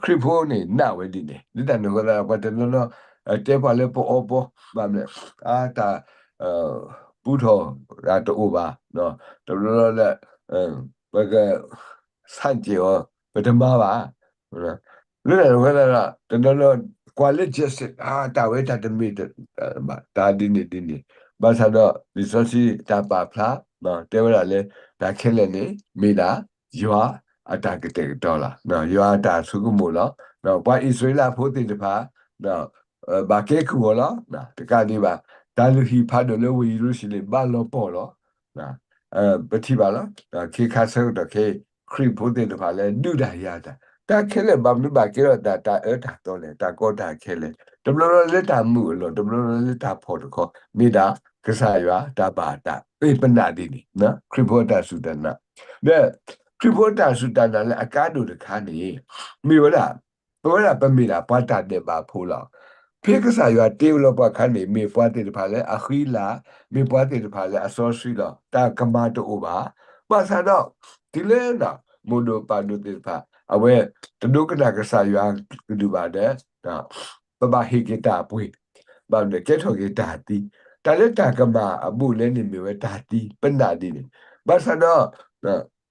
ခရံာ်ဖိန့ၣ်နာ်ဝဲဒ်န့ၣ် ဒ်တၢ်န့ၣ်အဃိသတး ပှၤတနီၤနီၤ တဲပှၤလၢပအီပီ ဘၣ်မနုၤ အတၢ် ပူထီၣ်တအိၣ်ဘၣ်, တဘျီဘျီလၢ ပက ဆန့်ကျင်အီၤ ပတမၤဘၣ်. လၢတၢ်န့ၣ်အဃိသတးဒီး တနီၤနီၤ ကွၢ်လၢ justice အတၢ်ဝဲတၢ်တမ့ၢ်ဘၣ် တၢ်ဒ်န့ၣ်ဒ်န့ၣ်, ဘၣ်ဆၣ်ဒီး လံာ်စီဆှံတၢ်ပာ်ဖျါ တဲဝဲဒၣ်လၢ တၢ်ခဲလၢာ်န့ၣ် မ့ၢ်ဒၣ် ယွၤအတၢ်ကတဲာ်ကတီၤလီၤ, ယွၤအတၢ်ဆိကမိၣ်လီၤ. ပှၤအံၣ်စရ့လးဖိသ့ၣ်တဖၣ် ဘၣ်ကဲကုၢ်အီၤလီၤ. တကးဒံးဘၣ် တၢ်လုၢ်ဟံၣ်ဖးဒိၣ်လၢဝ့ၢ်ယရူၤၡလ့ၣ် ဘၣ်လီၤပှီၢ်လီၤ. ပထံၣ်ဘၣ်လီၤ. ခ့ခါဆၢကတီၢ်ခဲအံၤ ခရံာ်ဖိသ့ၣ်တဖၣ်လၢဒုးတၢ်ယၤတၢ် တၢ်ခဲလၢာ်ဘၣ်မနုၤဘၣ်ကဲထီၣ်သး တၢ်အၢတၢ်သီလဲၣ်, တၢ်ကီတၢ်ခဲလဲၣ်, တဘျီဘျီလၢတၢ်မုာ်အလီၢ်, တဘျီဘျီလၢတၢ်ဖှီၣ်တခီ, မ့ၢ်ဒၣ်ကစၢ်ယွၤတၢ်ဘၣ်အသး ပနာ်ဒ်န့ၣ် ခရံာ်ဖိအတၢ်စူၢ်တၢ်နာ်, ဒီးခရံာ်ဖိအတၢ်စူၢ်တၢ်နာ်လၢအကါဒိၣ်တခါန့ၣ် မ့ၢ်ဝဲဒၣ် ပဝဲဒၣ်ပမ့ၢ်ဒၣ်ပှၤတၢ်ဒဲးဘးဖိလီၤ. ဖဲကစၢ်ယွၤတ့အီၤလီၤပှၤအခါန့ၣ် မ့ၢ်ပှၤသ့ၣ်တဖၣ်လၢအဃံအလၤ, မ့ၢ်ပှၤသ့ၣ်တဖၣ်လၢအစီဆှံလီၤ. တၢ်ကမၤတအိၣ်ဘၣ်. ဘၣ်ဆၣ်ဒီး တုၤလၢ မိၢ်ဒိၣ်ပၢ်ဒိၣ်သ့ၣ်တဖၣ် အဝဲတဒိကနၣ်ကစၢ်ယွၤကလုၢ်ဘၣ်ဒီး ပဘၣ်ဟ့ၣ်က့ၤတၢ်အပှ့ၤ, ဘၣ်မနုၤကဲထီၣ်က့ၤတၢ်သံ, တၢ်လၢတၢ်ကမၤအဘူးအလဲန့ၣ်မ့ၢ်ဝဲတၢ်သံ ပနာ်ဒ်န့ၣ်, ဘၣ်ဆၣ်ဒီး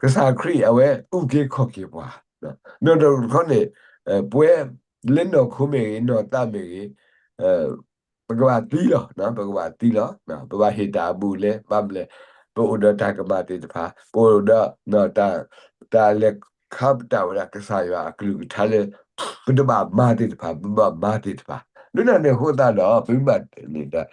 ကစၢ်ခရံာ်အဝဲအုၣ်က့ၤခီၣ်က့ၤပှၤ, နီၢ်တခီန့ၣ် ပဝဲလၢနီၢ်ခိမ့ၢ်ဂ့ၤ နီၢ်သးမ့ၢ်ဂ့ၤ ပကဘၣ်သံလီၤ, ပကဘၣ်သံလီၤ. ပဘၣ်ဟ့ၣ်တၢ်အဘူးအလဲ ဘၣ်မနုၤလဲၣ်, ပအိၣ်ဒီးတၢ်ကမၤသ့ၣ်တဖၣ်, ပအိၣ်ဒီး တၢ်လဲၤခါပတာ်ဝဲဒၣ်ကစၢ်ယွၤအကလုၢ်ကထါလၢ ပတဘၣ်မၤသ့ၣ်တဖၣ် ပဘၣ်မၤသ့ၣ်တဖၣ်, လၢတၢ်န့ၣ်အဃိသတးဒီး ပမ့ၢ်ဘၣ်န့ၣ်ဒီး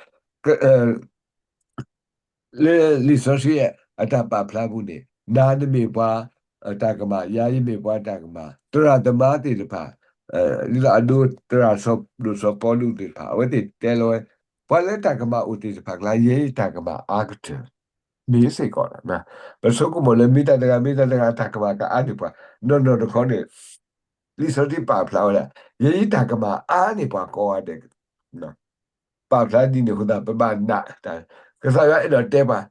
လၢလံာ်စီဆှံအတၢ်ပာ်ဖျါပူၤန့ၣ် နၤနမ့ၢ်ပှၤတၢ်ကမၤ, ယၤယမ့ၢ်ပှၤတၢ်ကမၤ, သရၣ်သမါသ့ၣ်တဖၣ် ဒ်သိးအဒိ သရၣ်စီၤဒိၣ်စီၤပီလူးသ့ၣ်တဖၣ် အဝဲသ့ၣ်တဲလီၤဝဲ, ပှၤလၢတၢ်ကမၣ်အိၣ်သ့ၣ်တဖၣ်ကျါ ယဲယတၢ်ကမၣ်အါကတၢၢ် မ့ၢ်စ့ၢ်ကီးလီၤ. ပဆိကမိၣ်လၢမ့ၢ်တၢ်တဂၤ မ့ၢ်တၢ်တဂၤ တၢ်ကမၣ်ကအါန့ၢ်ပှၤ နီၢ်နီၢ်တခီန့ၣ် လံာ်စီဆှံပာ်ဖျါဝဲဒၣ် ယဲယတၢ်ကမၣ်အါန့ၢ်ပှၤကိးဂၤဒဲး ပာ်ဖျါဒ်န့ၣ်အဃိသတး ပဘၣ်နာ်, ကစၢ်ယွၤအဲၣ်ဒိးတဲပှၤ,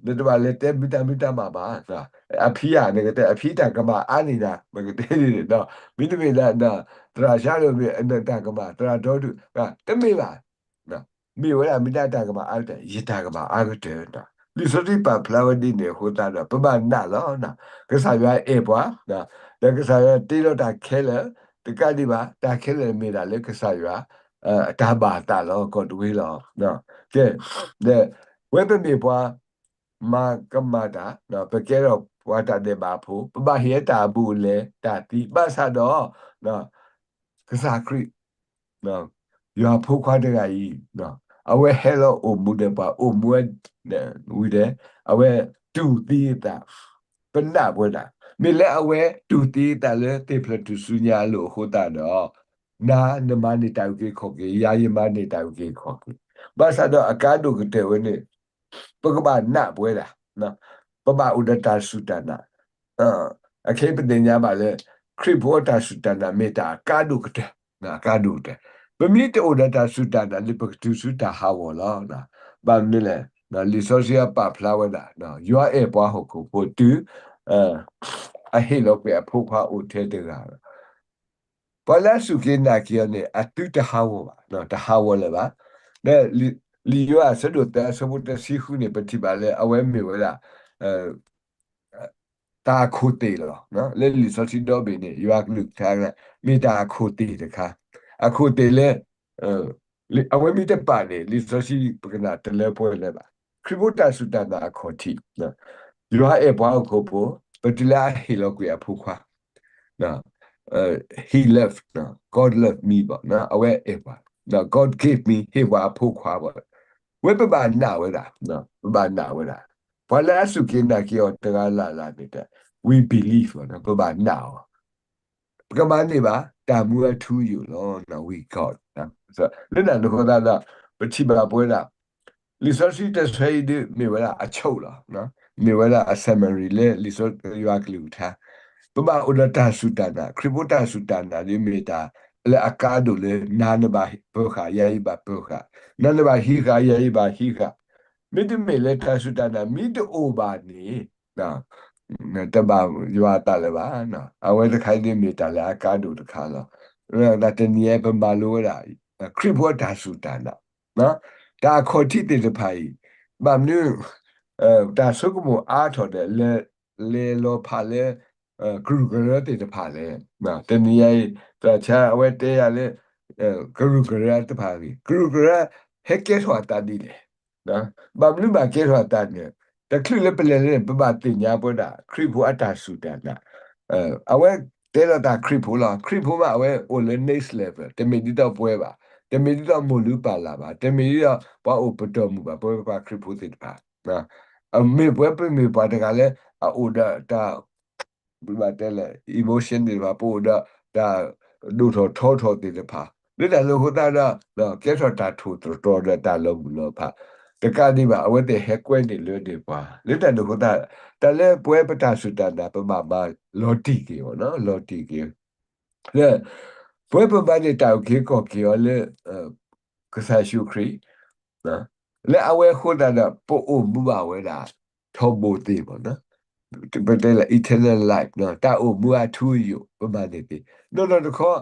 နတဘၣ်လဲၤတဲမ့ၢ်တၢ်မ့ၢ်တၢ်မၤဘၣ်, အဖံဧၢ နကတဲ အဖံတၢ်ကမၣ်အါန့ၢ်နၤ ပကတဲန့ၣ်ဒီး မ့တမ့ၢ် သရၣ်ဆါဒိၣ်မ့ၢ်နတၢ်ကမၣ် သရၣ်ဒီဒူၣ် တမ့ၢ်ဘၣ်, မ့ၢ်ဝဲဒၣ်မ့ၢ်ဒၣ်တၢ်ကမၣ်အါကတၢၢ် ယတၢ်ကမၣ်အါကတၢၢ်, လံာ်စီဆှံပာ်ဖျါဝဲဒ်န့ၣ်အဃိသတးဒီး ပဘၣ်နာ်လီၤ. ကစၢ်ယွၤအဲၣ်ပှၤ, ဒီးကစၢ်ယွၤတ့လီၤတၢ်ခဲလၢာ်, တကးဒံးဘၣ် တၢ်ခဲလၢာ်မ့ၢ်ဒၣ်လၢကစၢ်ယွၤ တၢ်ဘၣ်သးလီၤ ကီးတဝ့လီၤ. ကဲ, ဒီး ပဝဲပမ့ၢ်ပှၤ မၤကမၣ်တၢ်, ပကဲထီၣ်ပှၤတၢ်ဒဲးဘးဖိ, ပဘၣ်ဟ့ၣ်တၢ်အဘူးအလဲ တၢ်သံ ဘၣ်ဆၣ်ဒီး ကစၢ်ခရံာ် ယွၤဖိခွါတဂၤအံၤ အဝဲဟဲလီၤအိၣ်မူဒီးပှၤ အိၣ်မူဝဲဝံၤဒီး အဝဲတူၢ်သံအသး, ပနာ်ပဝဲဒၣ် မ့ၢ်လၢအဝဲတူၢ်သံအသးလၢသ့ၣ်ဖျၢၣ်ထူၣ်စုညါအလိၤအဃိသတးဒီး နၤနမၤန့ၢ်တၢ်အုၣ်က့ၤခီၣ်က့ၤ ယၤယမၤန့ၢ်တၢ်အုၣ်က့ၤခီၣ်က့ၤ, ဘၣ်ဆၣ်ဒီးအကါဒိၣ်ကတၢၢ်ဝဲန့ၣ် ပကဘၣ်နာ်ပဝဲဒၣ်, ပဘၣ်အိၣ်ဒီးတၢ်စူၢ်တၢ်နာ်, အခဲအံၤပသ့ၣ်ညါဘၣ်လၢ ခရံာ်ဖိတၢ်စူၢ်တၢ်နာ်မ့ၢ်တၢ်အကါဒိၣ်ကတၢၢ်, အကါဒိၣ်ကတၢၢ်, ပမ့ၢ်တအိၣ်ဒီးတၢ်စူၢ်တၢ်နာ်န့ၣ် ပကတုၤဆူတၢ်ဟးဂီၤလီၤ. ဘၣ်မနုၤလဲၣ်, လံာ်စီဆှံအပာ်ဖျါဝဲဒၣ် ယွၤအဲၣ်ပှၤဟီၣ်ခိၣ်ဖိတုၤ အဟ့ၣ်လီၤကွံာ်အဖိခွါအိၣ်ထဲတဂၤလီၤ. ပှၤလၢအစူၢ်က့ၤနာ်က့ၤအီၤန့ၣ် အသုတဟးဂီၤဘၣ်, တဟးဂီၤလၢၤဘၣ်. လၢလံာ်ယိၤဟၣ်အဆၢဒိၣ်သၢအဆၢဖိတဆံဃုန့ၣ် ပထံၣ်ဘၣ်လၢအဝဲမ့ၢ်ဝဲဒၣ် တၢ်အခိၣ်သ့ၣ်လီၤ. လၢလံာ်စီဆှံဒီဘ့ၣ်န့ၣ် ယွၤကလုၢ်ကထါ မ့ၢ်တၢ်အခိၣ်သ့ၣ်တခါ, အခိၣ်သ့ၣ်လၢ အဝဲမ့ၢ်တပာ်န့ၣ် လံာ်စီဆှံပကနၣ်တလၢပှဲၤလၢၤဘၣ်. ခရံာ်ဖိတၢ်စူၢ်တၢ်နာ်အခီၣ်ထံး, ယွၤအဲၣ်ပှၤဟီၣ်ခိၣ်ဖိ, ပတုၤလၢအဟ့ၣ်လီၤကွံာ်အဖိခွါ He love, God love me ဘၣ်, အဝဲအဲၣ်ပှၤ, God gave me ဟ့ၣ်ပှၤအဖိခွါဘၣ်. ဝဲပဘၣ်နာ်ဝဲဒၣ်, ပဘၣ်နာ်ဝဲဒၣ်. ပှၤလၢအစူၢ်က့ၤနာ်က့ၤအီၤတဂၤလၢ်လၢ်န့ၣ် we believe ပဘၣ်နာ်အီၤ ပကမၤန့ၢ်ဘၣ် တၢ်မူအထူအယိာ်လီၤ. ဝံၤကီး လၢတၢ်န့ၣ်အဃိသတးဒီး ပထံၣ်ဘၣ်ပဝဲဒၣ် လံာ်စီဆှံတဆၢအံၤဒ်မ့ၢ်ဝဲဒၣ်အဆိးလီၤ. မ့ၢ်ဝဲဒၣ်အ summary လၢလံာ်စီဆှံယွၤကလုၢ်ကထါ, ပဘၣ်အိၣ်ဒီးတၢ်စူၢ်တၢ်နာ်, ခရံာ်ဖိတၢ်စူၢ်တၢ်နာ်ဒ်မ့ၢ်တၢ်လၢအကါဒိၣ်လၢ နၤနဘၣ်ပၢၤဃာ် ယၤယဘၣ်ပၢၤဃာ်, နၤနဘၣ်ဟံးဃာ် ယၤယဘၣ်ဟံးဃာ်, မ့တမ့ၢ်လၢတၢ်စူၢ်တၢ်နာ်မ့ၢ်တအိၣ်ဘၣ်န့ၣ် တဘၣ်ယွၤအသးလၢၤဘၣ်. အဝဲတခါဒ်မ့ၢ်တၢ်လၢအကါဒိၣ်တခါလီၤ. တနံၤအံၤပမၤလိဝဲဒၣ် ခရံာ်ဖိအတၢ်စူၢ်တၢ်နာ်, တၢ်အခီၣ်ထံးသ့ၣ်တဖၣ်အံၤ, ဘၣ်မနုၤ တၢ်ဆိကမိၣ်အါထီၣ်ဒီး လဲၤလီၤဖးလၢ ကရူၢ်ကရၢသ့ၣ်တဖၣ်လဲၣ်. တနံၤအံၤ သရၣ်ဆါအဝဲတဲယၤလၢ ကရူၢ်ကရၢတဖၣ်ဂ့ၤ, ကရူၢ်ကရၢ ဟဲကဲထီၣ်အသးဒ်လဲၣ်. ဘၣ်မနုၤဘၣ်ကဲထီၣ်အသးန့ၣ် တချုးလၢပလဲၤလၢ ပဘၣ်သ့ၣ်ညါပဝဲဒၣ် ခရံာ်ဖိအတၢ်စူၢ်တၢ်နာ်, အဝဲတဲလီၤတၢ်ခရံာ်ဖိလီၤ. ခရံာ်ဖိမး အဝဲအိၣ်လၢ next level တမ့ၢ်ဒ်သိးပဝဲဘၣ်, တမ့ၢ်ဒ်သိးမိၢ်လုၢ်ပၢ်လၢ်ဘၣ်, တမ့ၢ်ဒ်သိးပှၤအိၣ်ပတီၢ်မုၢ်ဘၣ်, ပဝဲပှၤခရံာ်ဖိသ့ၣ်တဖၣ် မ့ၢ်ပဝဲပမ့ၢ်ပှၤတဂၤလၢ အအိၣ်ဒီးတၢ် ပဘၣ်တဲလၢ emotion သ့ၣ်တဖၣ်, ပအိၣ်ဒီးတၢ်ဒိၣ်ထီၣ်ထီထီၣ်သ့ၣ်တဖၣ်, လၢတၢ်န့ၣ်အဃိသတးဒီး ကဲထီၣ်တၢ်ထိၣ်သတြီၤဒီးတၢ်လီၤမုၢ်လီၤဖး, တကးဒံးဘၣ် အဝဲသ့ၣ်ဟဲကွဲန့ၢ်လၢန့ၢ်ပှၤ, လၢတၢ်န့ၣ်အဃိသတး တၢ်လၢပဝဲပတၢ်စူၢ်တၢ်နာ် ပဘၣ်မၤလီၤတံၢ်က့ၤအီၤ, လီၤတံၢ်က့ၤ လၢ ပဝဲပမၤန့ၢ်တၢ်အုၣ်က့ၤခီၣ်က့ၤအီၤလၢ ကစၢ်ယ့ၣ်ၡူးခရံာ်, လၢအဝဲအဃိသတးဒီး ပအိၣ်မူဘၣ်ဝဲဒၣ် ထီဘိသ့ၣ်မး, ပတဲလၢ eternal life တၢ်အိၣ်မူအထူအယိာ် ပမၤန့ၢ်သ့, နီၢ်နီၢ်တခီ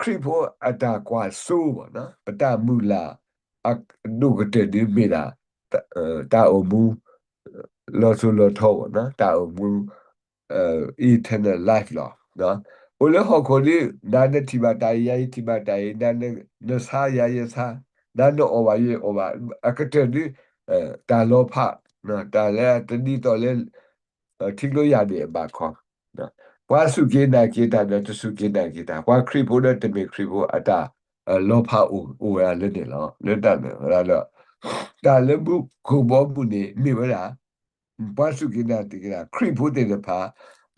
ခရံာ်ဖိအတၢ်ကွၢ်စိဘၣ်, ပတၢ်မုၢ်လၢ်အဒိၣ်ကတၢၢ်ဒ်မ့ၢ်ဒၣ် တၢ်အိၣ်မူ လီၤစိၤလီၤထီဘၣ်, တၢ်အိၣ်မူ eternal life လီၤ. အိၣ်လၢဟီၣ်ခိၣ်ဒ် နၤနထံၣ်ဘၣ်တၢ်အံၤ ယၤယထံၣ်ဘၣ်တၢ်အံၤ, နဆါယၤယဆါ, နနအီၣ်ဘၣ်ယအီၣ်ဘၣ်, အကတၢၢ်ဒ် တၢ်လီၤဖး, တၢ်လၢတဒ်သိးလၢ ထံကျိယၢ်ဒၣ်အဘၣ်ခီ, ပှၤစူၢ်က့ၤနာ်က့ၤတၢ်ဒီးတစူၢ်က့ၤနာ်က့ၤတၢ်, ပှၤခရံာ်ဖိဒီးတမ့ၢ်ခရံာ်ဖိအတၢ် လီၤဖးအိၣ်ဝဲဒၣ်လၢန့ၣ်လီၤ. လၢတၢ်န့ၣ်ဝဲဒၣ်ဒီး တၢ်လၢမူခိၣ်ဘီမုၢ်န့ၣ် မ့ၢ်ဝဲဒၣ် ပှၤစူၢ်က့ၤနာ်က့ၤတၢ် ခရံာ်ဖိသ့ၣ်တဖၣ်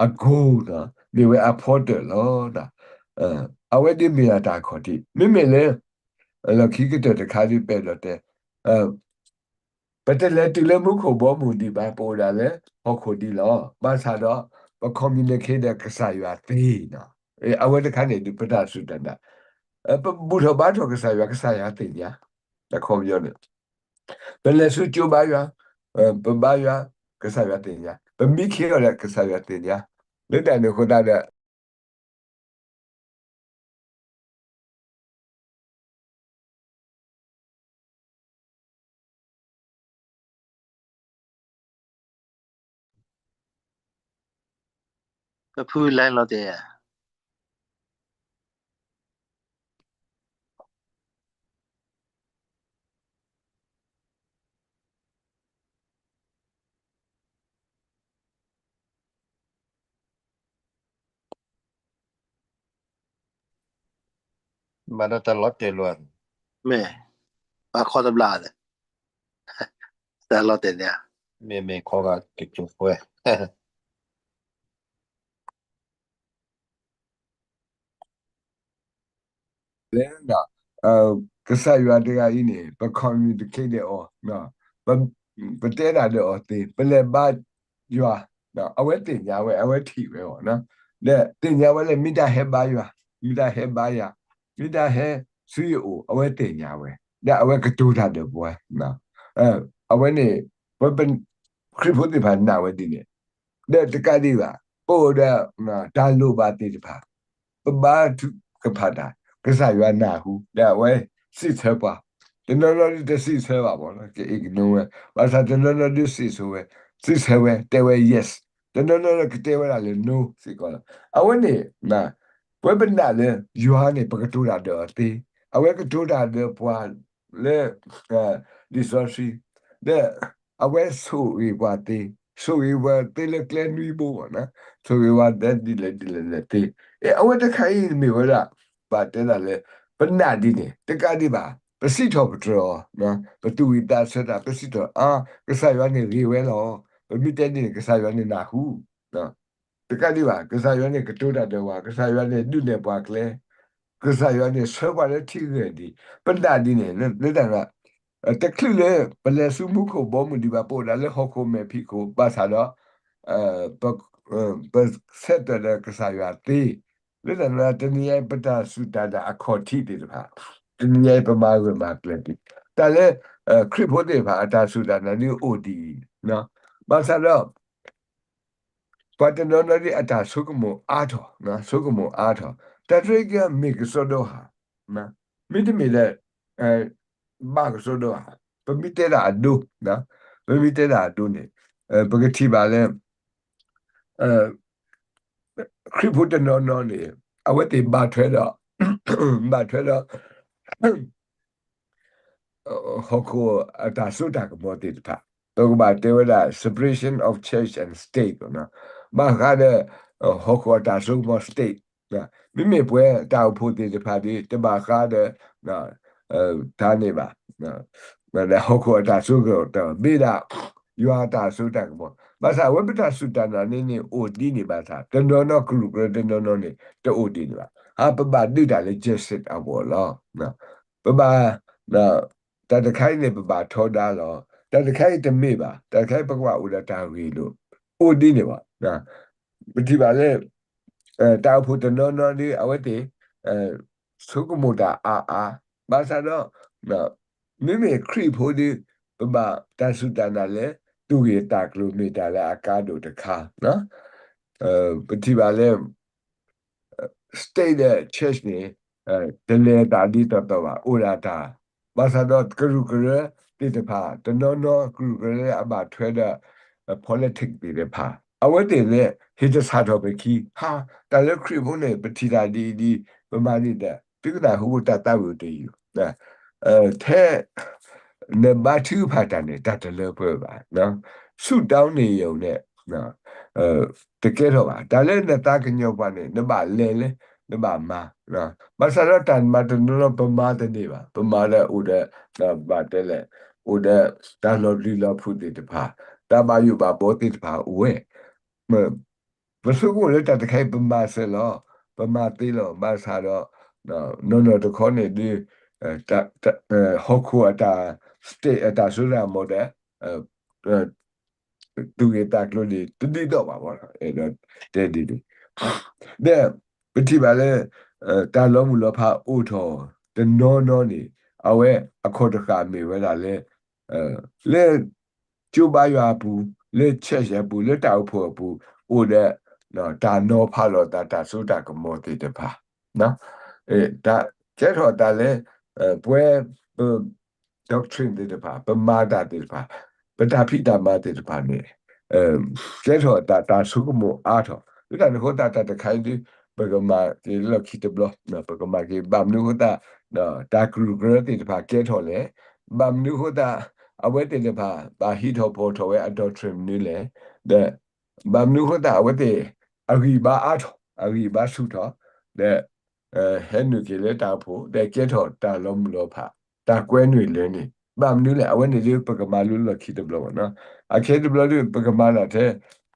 အ goal န့ၣ် မ့ၢ်ဝဲအဖီတၢၣ်လီၤ. အဝဲဒ်မ့ၢ်ဒၣ်တၢ်အခီၣ်ထံး မ့မ့ၢ်လၢ လီၢ်ခံကတၢၢ်တခါဒ်ပအဲၣ်ဒိးတဲ ပတလဲၤတုၤလၢမူခိၣ်ဘီမုၢ်ဒံးဘၣ် ပအိၣ်ဒၣ်လၢဟီၣ်ခိၣ်ဒံးလီၤ. ဘၣ်ဆၣ်ဒီး ပ communicate ဒီးကစၢ်ယွၤသ့နီၤ. အဝဲတခါန့ၣ်ဒ်ပတၢ်စူၢ်တၢ်နာ် ပဘူၣ်ထီၣ်ဘါထီၣ်ကစၢ်ယွၤ ကစၢ်ယွၤသ့ၣ်ညါ, အခီပညီန့ၣ် ပလဲၤဆူကၠိဘါယွၤ, ပဘါယွၤ ကစၢ်ယွၤသ့ၣ်ညါ, ပမံခ့အီၤဒီးကစၢ်ယွၤသ့ၣ်ညါ, လၢတၢ်န့ၣ်အဃိသတးဒီး ကဖုလဲလီၤတဲာ်ဧါ, ဘၣ်ဒီးတၢ်လီၤတဲာ်လီၤ, မ့ၢ်, ဘၣ်ခီတဘျီဒီး, တၢ်လီၤတဲာ်န့ၣ်, မ့မ့ၢ်ခီဂၤကကၠိၤဃဲ လၢ ကစၢ်ယွၤတဂၤအံၤန့ၣ် ပ communicate ဒီးအီၤ, ပတဲတၢ်ဒီးအီၤသ့, ပလဲၤဘါယွၤ, အဝဲသ့ၣ်ညါဝဲ အဝဲထံၣ်ဝဲအီၤ, ဒီးသ့ၣ်ညါဝဲလၢမ့ၢ်တၢ်ဟဲဘါယွၤ, မ့ၢ်တၢ်ဟဲဘါယွၤ, မ့ၢ်တၢ်ဟဲဆူယအိၣ် အဝဲသ့ၣ်ညါဝဲ, ဒီးအဝဲကတိၤတၢ်ဒီးပှၤ, အဝဲန့ၣ် ပ ခရံာ်ဖိသ့ၣ်တဖၣ်နာ်ဝဲဒ်န့ၣ်, ဒီးတကးဒံးဘၣ် ပအိၣ်ဒီး တၢ်လိၣ်ဘၣ်သ့ၣ်တဖၣ်, ပဘါထုကဖၣ်တၢ် ကစၢ်ယွၤနၢ်ဟူ ဒီးအဝဲစံးဆၢပှၤ, တနီၤနီၤဒ်တစံးဆၢဘၣ်မ့ၢ် က ignore ဝဲ, ဘၣ်ဆၣ်တနီၤနီၤဒ်စံးဆၢဝဲ, စံးဆၢဝဲ တဲဝဲ yes, တနီၤနီၤကတဲဝဲဒၣ်လၢ no စ့ၢ်ကီးလီၤ. အဝဲန့ၣ် ပဝဲပနာ်လၢ ယွၤန့ၣ် ပကတိၤတၢ်ဒီးအီၤသ့, အဝဲကတိၤတၢ်ဒီးပှၤလၢ လံာ်စီဆှံ, ဒီးအဝဲဆိၣ်ဂ့ၤပှၤသ့, ဆိၣ်ဂ့ၤပှၤသ့လၢကျဲနွံဘိမ့ၢ်, ဆိၣ်ဂ့ၤပှၤသ့ဒ်လဲၣ်ဒ်လဲၣ်လဲၣ်သ့, အဝဲတခါအံၤမ့ၢ်ဝဲဒၣ် ဘၣ်တဲဒၣ်လၢ ပနာ်ဒ်န့ၣ် တကးဒံးဘၣ် ပစံးထီၣ်ပတြၢၤအီၤ, ပသူၣ်ဝံၣ်သးဆၢတၢ် ပစံးထီၣ်အါ, ကစၢ်ယွၤန့ၣ်ဂ့ၤဝဲလီၤ, ပမ့ၢ်တဲဒ်န့ၣ် ကစၢ်ယွၤန့ၣ်နၢ်ဟူ တကးဒံးဘၣ် ကစၢ်ယွၤန့ၣ်ကတိၤတၢ်ဒီးပှၤ, ကစၢ်ယွၤန့ၣ်ဒုးနဲၣ်ပှၤကျဲ, ကစၢ်ယွၤန့ၣ်ဆှၢပှၤလၢထံဂၢၢ်ဒံး, ပနာ်ဒ်န့ၣ် လၢတၢ် တချုးလၢပလဲၤဆူမူခိၣ်ဘီမုၢ်ဒံးဘၣ် ပအိၣ်ဒၣ်လၢဟီၣ်ခိၣ်မဲာ်ဖံးခိၣ် ဘၣ်ဆၣ်ဒီး ပ ပဆဲးတွဲးဒီးကစၢ်ယွၤသ့, လၢတၢ်န့ၣ် တနံၤညါအံၤ ပတၢ်စူၢ်တၢ်နာ်အခီၣ်ထံးသ့ၣ်တဖၣ်, တနံၤညါအံၤ ပမၤဂၢၢ်မၤကျၢၤသ့, တၢ်လၢ ခရံာ်ဖိသ့ၣ်တဖၣ် အတၢ်စူၢ်တၢ်နာ်ဒ်အိၣ်ဒ်အံၤ, ဘၣ်ဆၣ်ဒီး ပှၤတနီၤနီၤဒ်အတၢ်ဆိကမိၣ်အါထီၣ်, ဆိကမိၣ်အါထီၣ်, တၢ်တရံးက့ၤမ့ၢ်ကစီဒီဧါ, မ့တမ့ၢ်ဒီး ဘၣ်ကစီဒီဧါ, ပမ့ၢ်တဲဒၣ်အဒိ, ပမ့ၢ်တဲဒၣ်အဒိန့ၣ် ပကထံၣ်ဘၣ်လၢ ခရံာ်ဖိတနီၤနီၤန့ၣ် အဝဲသ့ၣ်ဘၣ်ထွဲဒီး ဘၣ်ထွဲဒီး ဟီၣ်ခိၣ်အတၢ်စိတၢ်ကမီၤသ့ၣ်တဖၣ်, ပကဘၣ်တဲဝဲဒၣ် separation of church and state ဘၣ်ဃးဒီး ဟီၣ်ခိၣ်အတၢ်စိကမီၤ state, မ့မ့ၢ်ပှၤတၢ်အိၣ်ဖှိၣ်သ့ၣ်တဖၣ်ဒီး တဘၣ်ဃးဒီး တၢ်န့ၣ်ဘၣ်, ဟီၣ်ခိၣ်အတၢ်စိကမီၤ မ့ၢ်ဒၣ် ယွၤအတၢ်စိတၢ်ကမီၤ, ဘၣ်ဆၣ်အဝဲပတၢ်စူၢ်တၢ်နာ်န့ၣ်န့ၣ် အိၣ်ဒ်န့ၣ်ဘၣ်ဆၣ် တနီၤနီၤကရူၢ်ကရၢတနီၤနီၤန့ၣ် တအိၣ်ဒ်န့ၣ်ဘၣ်, ဟးပဘၣ်ဒုးတၢ်လၢ justice အဂီၢ်လီၤ. ပဘၣ် တၢ်တခါအံၤန့ၣ် ပဘၣ်ထီဒါလီၤ. တၢ်တခါအံၤတမ့ၢ်ဘၣ်. တၢ်တခါအံၤ ပကဘၣ်အိၣ်ဒီးတၢ်ဂ့ၢ်လိာ်. အိၣ်ဒ်န့ၣ်ဘၣ်. ပထံၣ်ဘၣ်လၢ တၢ်အိၣ်ဖှိၣ်တနီၤနီၤဒီး အဝဲသ့ၣ် ဆိကမိၣ်တၢ်အါအါ, ဘၣ်ဆၣ်ဒီး မ့မ့ၢ်ခရံာ်ဖိဒီး ပဘၣ်တၢ်စူၢ်တၢ်နာ်လၢ သူၣ်ဂ့ၤသးကျိၤမ့ၢ်တၢ်လၢအကါဒိၣ်တခါ, ပထံၣ်ဘၣ်လၢ state ဒီး church န့ၣ် တလဲၤတၢ်ဒ်သိးသိးဘၣ်, အိၣ်ဒၣ်တၢ်, ဘၣ်ဆၣ်ဒီးကရူၢ်ကရၢသ့ၣ်တဖၣ် တနီၤနီၤကရူၢ်ကရၢလၢအဘၣ်ထွဲဒီး politics သ့ၣ်တဖၣ် အဝဲသ့ၣ်န့ၣ် ဟ့ၣ်တဆၣ်ထီၣ်ပခံ, ဟါ, တၢ်လၢခရံာ်ဖိန့ၣ် ပထံၣ်တၢ်ဒ်အံၤဒ်အံၤ ပမၤဒ်ဒီး သုကနၢ်ဟူတၢ်သးဝံၣ်တယုၢ် ထဲ နဘါထုကဖၣ်တၢ်န့ၣ် တၢ်တလၢပှဲၤဘၣ်, ဆူၣ်တီန့ၣ်ယုာ်န့ၣ် တကဲထီၣ်ဘၣ်. တၢ်လၢနသးကညီၤပှၤန့ၣ် နဘၣ်လဲၤလၢ နဘၣ်မၤ, ဘၣ်ဆၣ်ဒီးတၢ်မၤတနီၤနီၤ ပမၤတန့ၢ်ဘၣ်, ပမၤဒီးအိၣ်ဒီး ဘၣ်တဲလဲၣ်, အိၣ်ဒီးတၢ်လီၤပျံၤလီၤဖုးသ့ၣ်တဖၣ်, တၢ်ဘၣ်ယိၣ်ဘၣ်ဘှီသ့ၣ်တဖၣ်အိၣ်ဝဲ, ပဆိကမိၣ်လၢတၢ်တခါအံၤ ပမၤစၢၤလီၤ, ပမၤသ့လီၤ, ဘၣ်ဆၣ်ဒီး နီၢ်နီၢ်တခီန့ၣ်ဒုး ဟီၣ်ခိၣ်အတၢ် state အတၢ်စိတၢ်ကမီၤဒီး သူၣ်ဂ့ၢ်သးကျိၤန့ၣ် တဒ်သိးဘၣ်ဘၣ်, အဲၣ်ဒိးတဲဒ်န့ၣ်, ဒီးပထံၣ်ဘၣ်လၢ တၢ်လီၤမုၢ်လီၤဖးအိၣ်ထီၣ်တနီၤနီၤန့ၣ် အဝဲအခီၣ်တဃာ်မ့ၢ်ဝဲဒၣ်လၢ လၢ ကၠိဘါယွၤအပူၤ, လၢ church အပူၤ, လၢတၢ်အိၣ်ဖှိၣ်အပူၤ အိၣ်ဒီး တၢ်နီၤဖးလိာ်သးတၢ်စိတၢ်ကမီၤသ့ၣ်တဖၣ်, ကဲထီၣ်တၢ်လၢ ပဝဲ ပ doctrine သ့ၣ်တဖၣ်, ပမၤတၢ်သ့ၣ်တဖၣ်, ပတၢ်ဖံးတၢ်မၤသ့ၣ်တဖၣ်န့ၣ် ကဲထီၣ်တၢ် တၢ်ဆိကမိၣ်အါထီၣ်, လၢတၢ်န့ၣ်အဃိသတး တၢ်တခါအံၤဒုး ပကမၤက့ၤလၢလီၢ်ခံတဘျီ, ပကမၤက့ၤ ဘၣ်မနုၤအဃိသတး တၢ်ကရူၢ်ကရၢသ့ၣ်တဖၣ်ကဲထီၣ်လဲၣ်, ဘၣ်မနုၤအဃိသတး အဝဲသ့ၣ်တဖၣ် ဘၣ်ဟံးထီၣ်ဖီၣ်ထီၣ်ဝဲအ doctrine မနုၤလဲၣ်, ဒီး ဘၣ်မနုၤအဃိသတး အဝဲသ့ၣ် အဂံၢ်ဘါအါထီၣ်, အဂံၢ်ဘါဆူၣ်ထီၣ်, ဒီး ဟဲနုာ်က့ၤလၢတၢ်အိၣ်ဖှိၣ် ဒီးကဲထီၣ်တၢ်လီၤမုၢ်လီၤဖး, တၢ်ကွဲနုာ်လၢန့ၣ် ဘၣ်မနုၤလဲၣ်, အဝဲန့ၣ်ဒုး ပကမၤလိလၢလီၢ်ခံတဘျီဘၣ်နီၤ, အခဲတဘျီဒုး ပကမၤနၢၤထဲ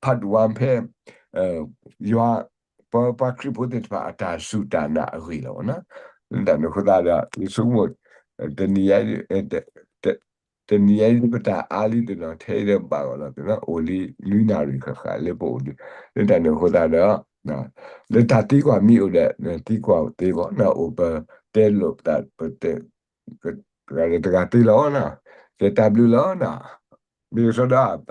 part one ဖဲ ယွၤ ပှၤ ပှၤခရံာ်ဖိသ့ၣ်တဖၣ်အတၢ်စူၢ်တၢ်နာ်အဂ့ၢ်လီၤနီၤ, လၢတၢ်န့ၣ်အဃိသတးဒီး ယဆိကမိၣ် တနံၤညါ တနံၤညါအံၤ ပတၢ်အါလံတနီၤ ထဲအံၤဒီးဘၣ်ဂီၢ်လီၤသ့ၣ်နီၤ, အိၣ်လံနွံနၣ်ရံၣ်ဃၣ်ဃၣ်လၢပအိၣ်ဒုး, လၢတၢ်န့ၣ်အဃိသတးဒီး လၢတၢ်သံကွၢ်မ့ၢ်အိၣ်ဒီး သံကွၢ်သ့ဘၣ်နီၤ, အိၣ်ပတဲလိာ်ပသး ပတဲ တဂၤသ့လီၤနီၤ, တဲတၢ်ဘျုးလီၤနီၤ, မ့ၢ်ကစီဒီး အ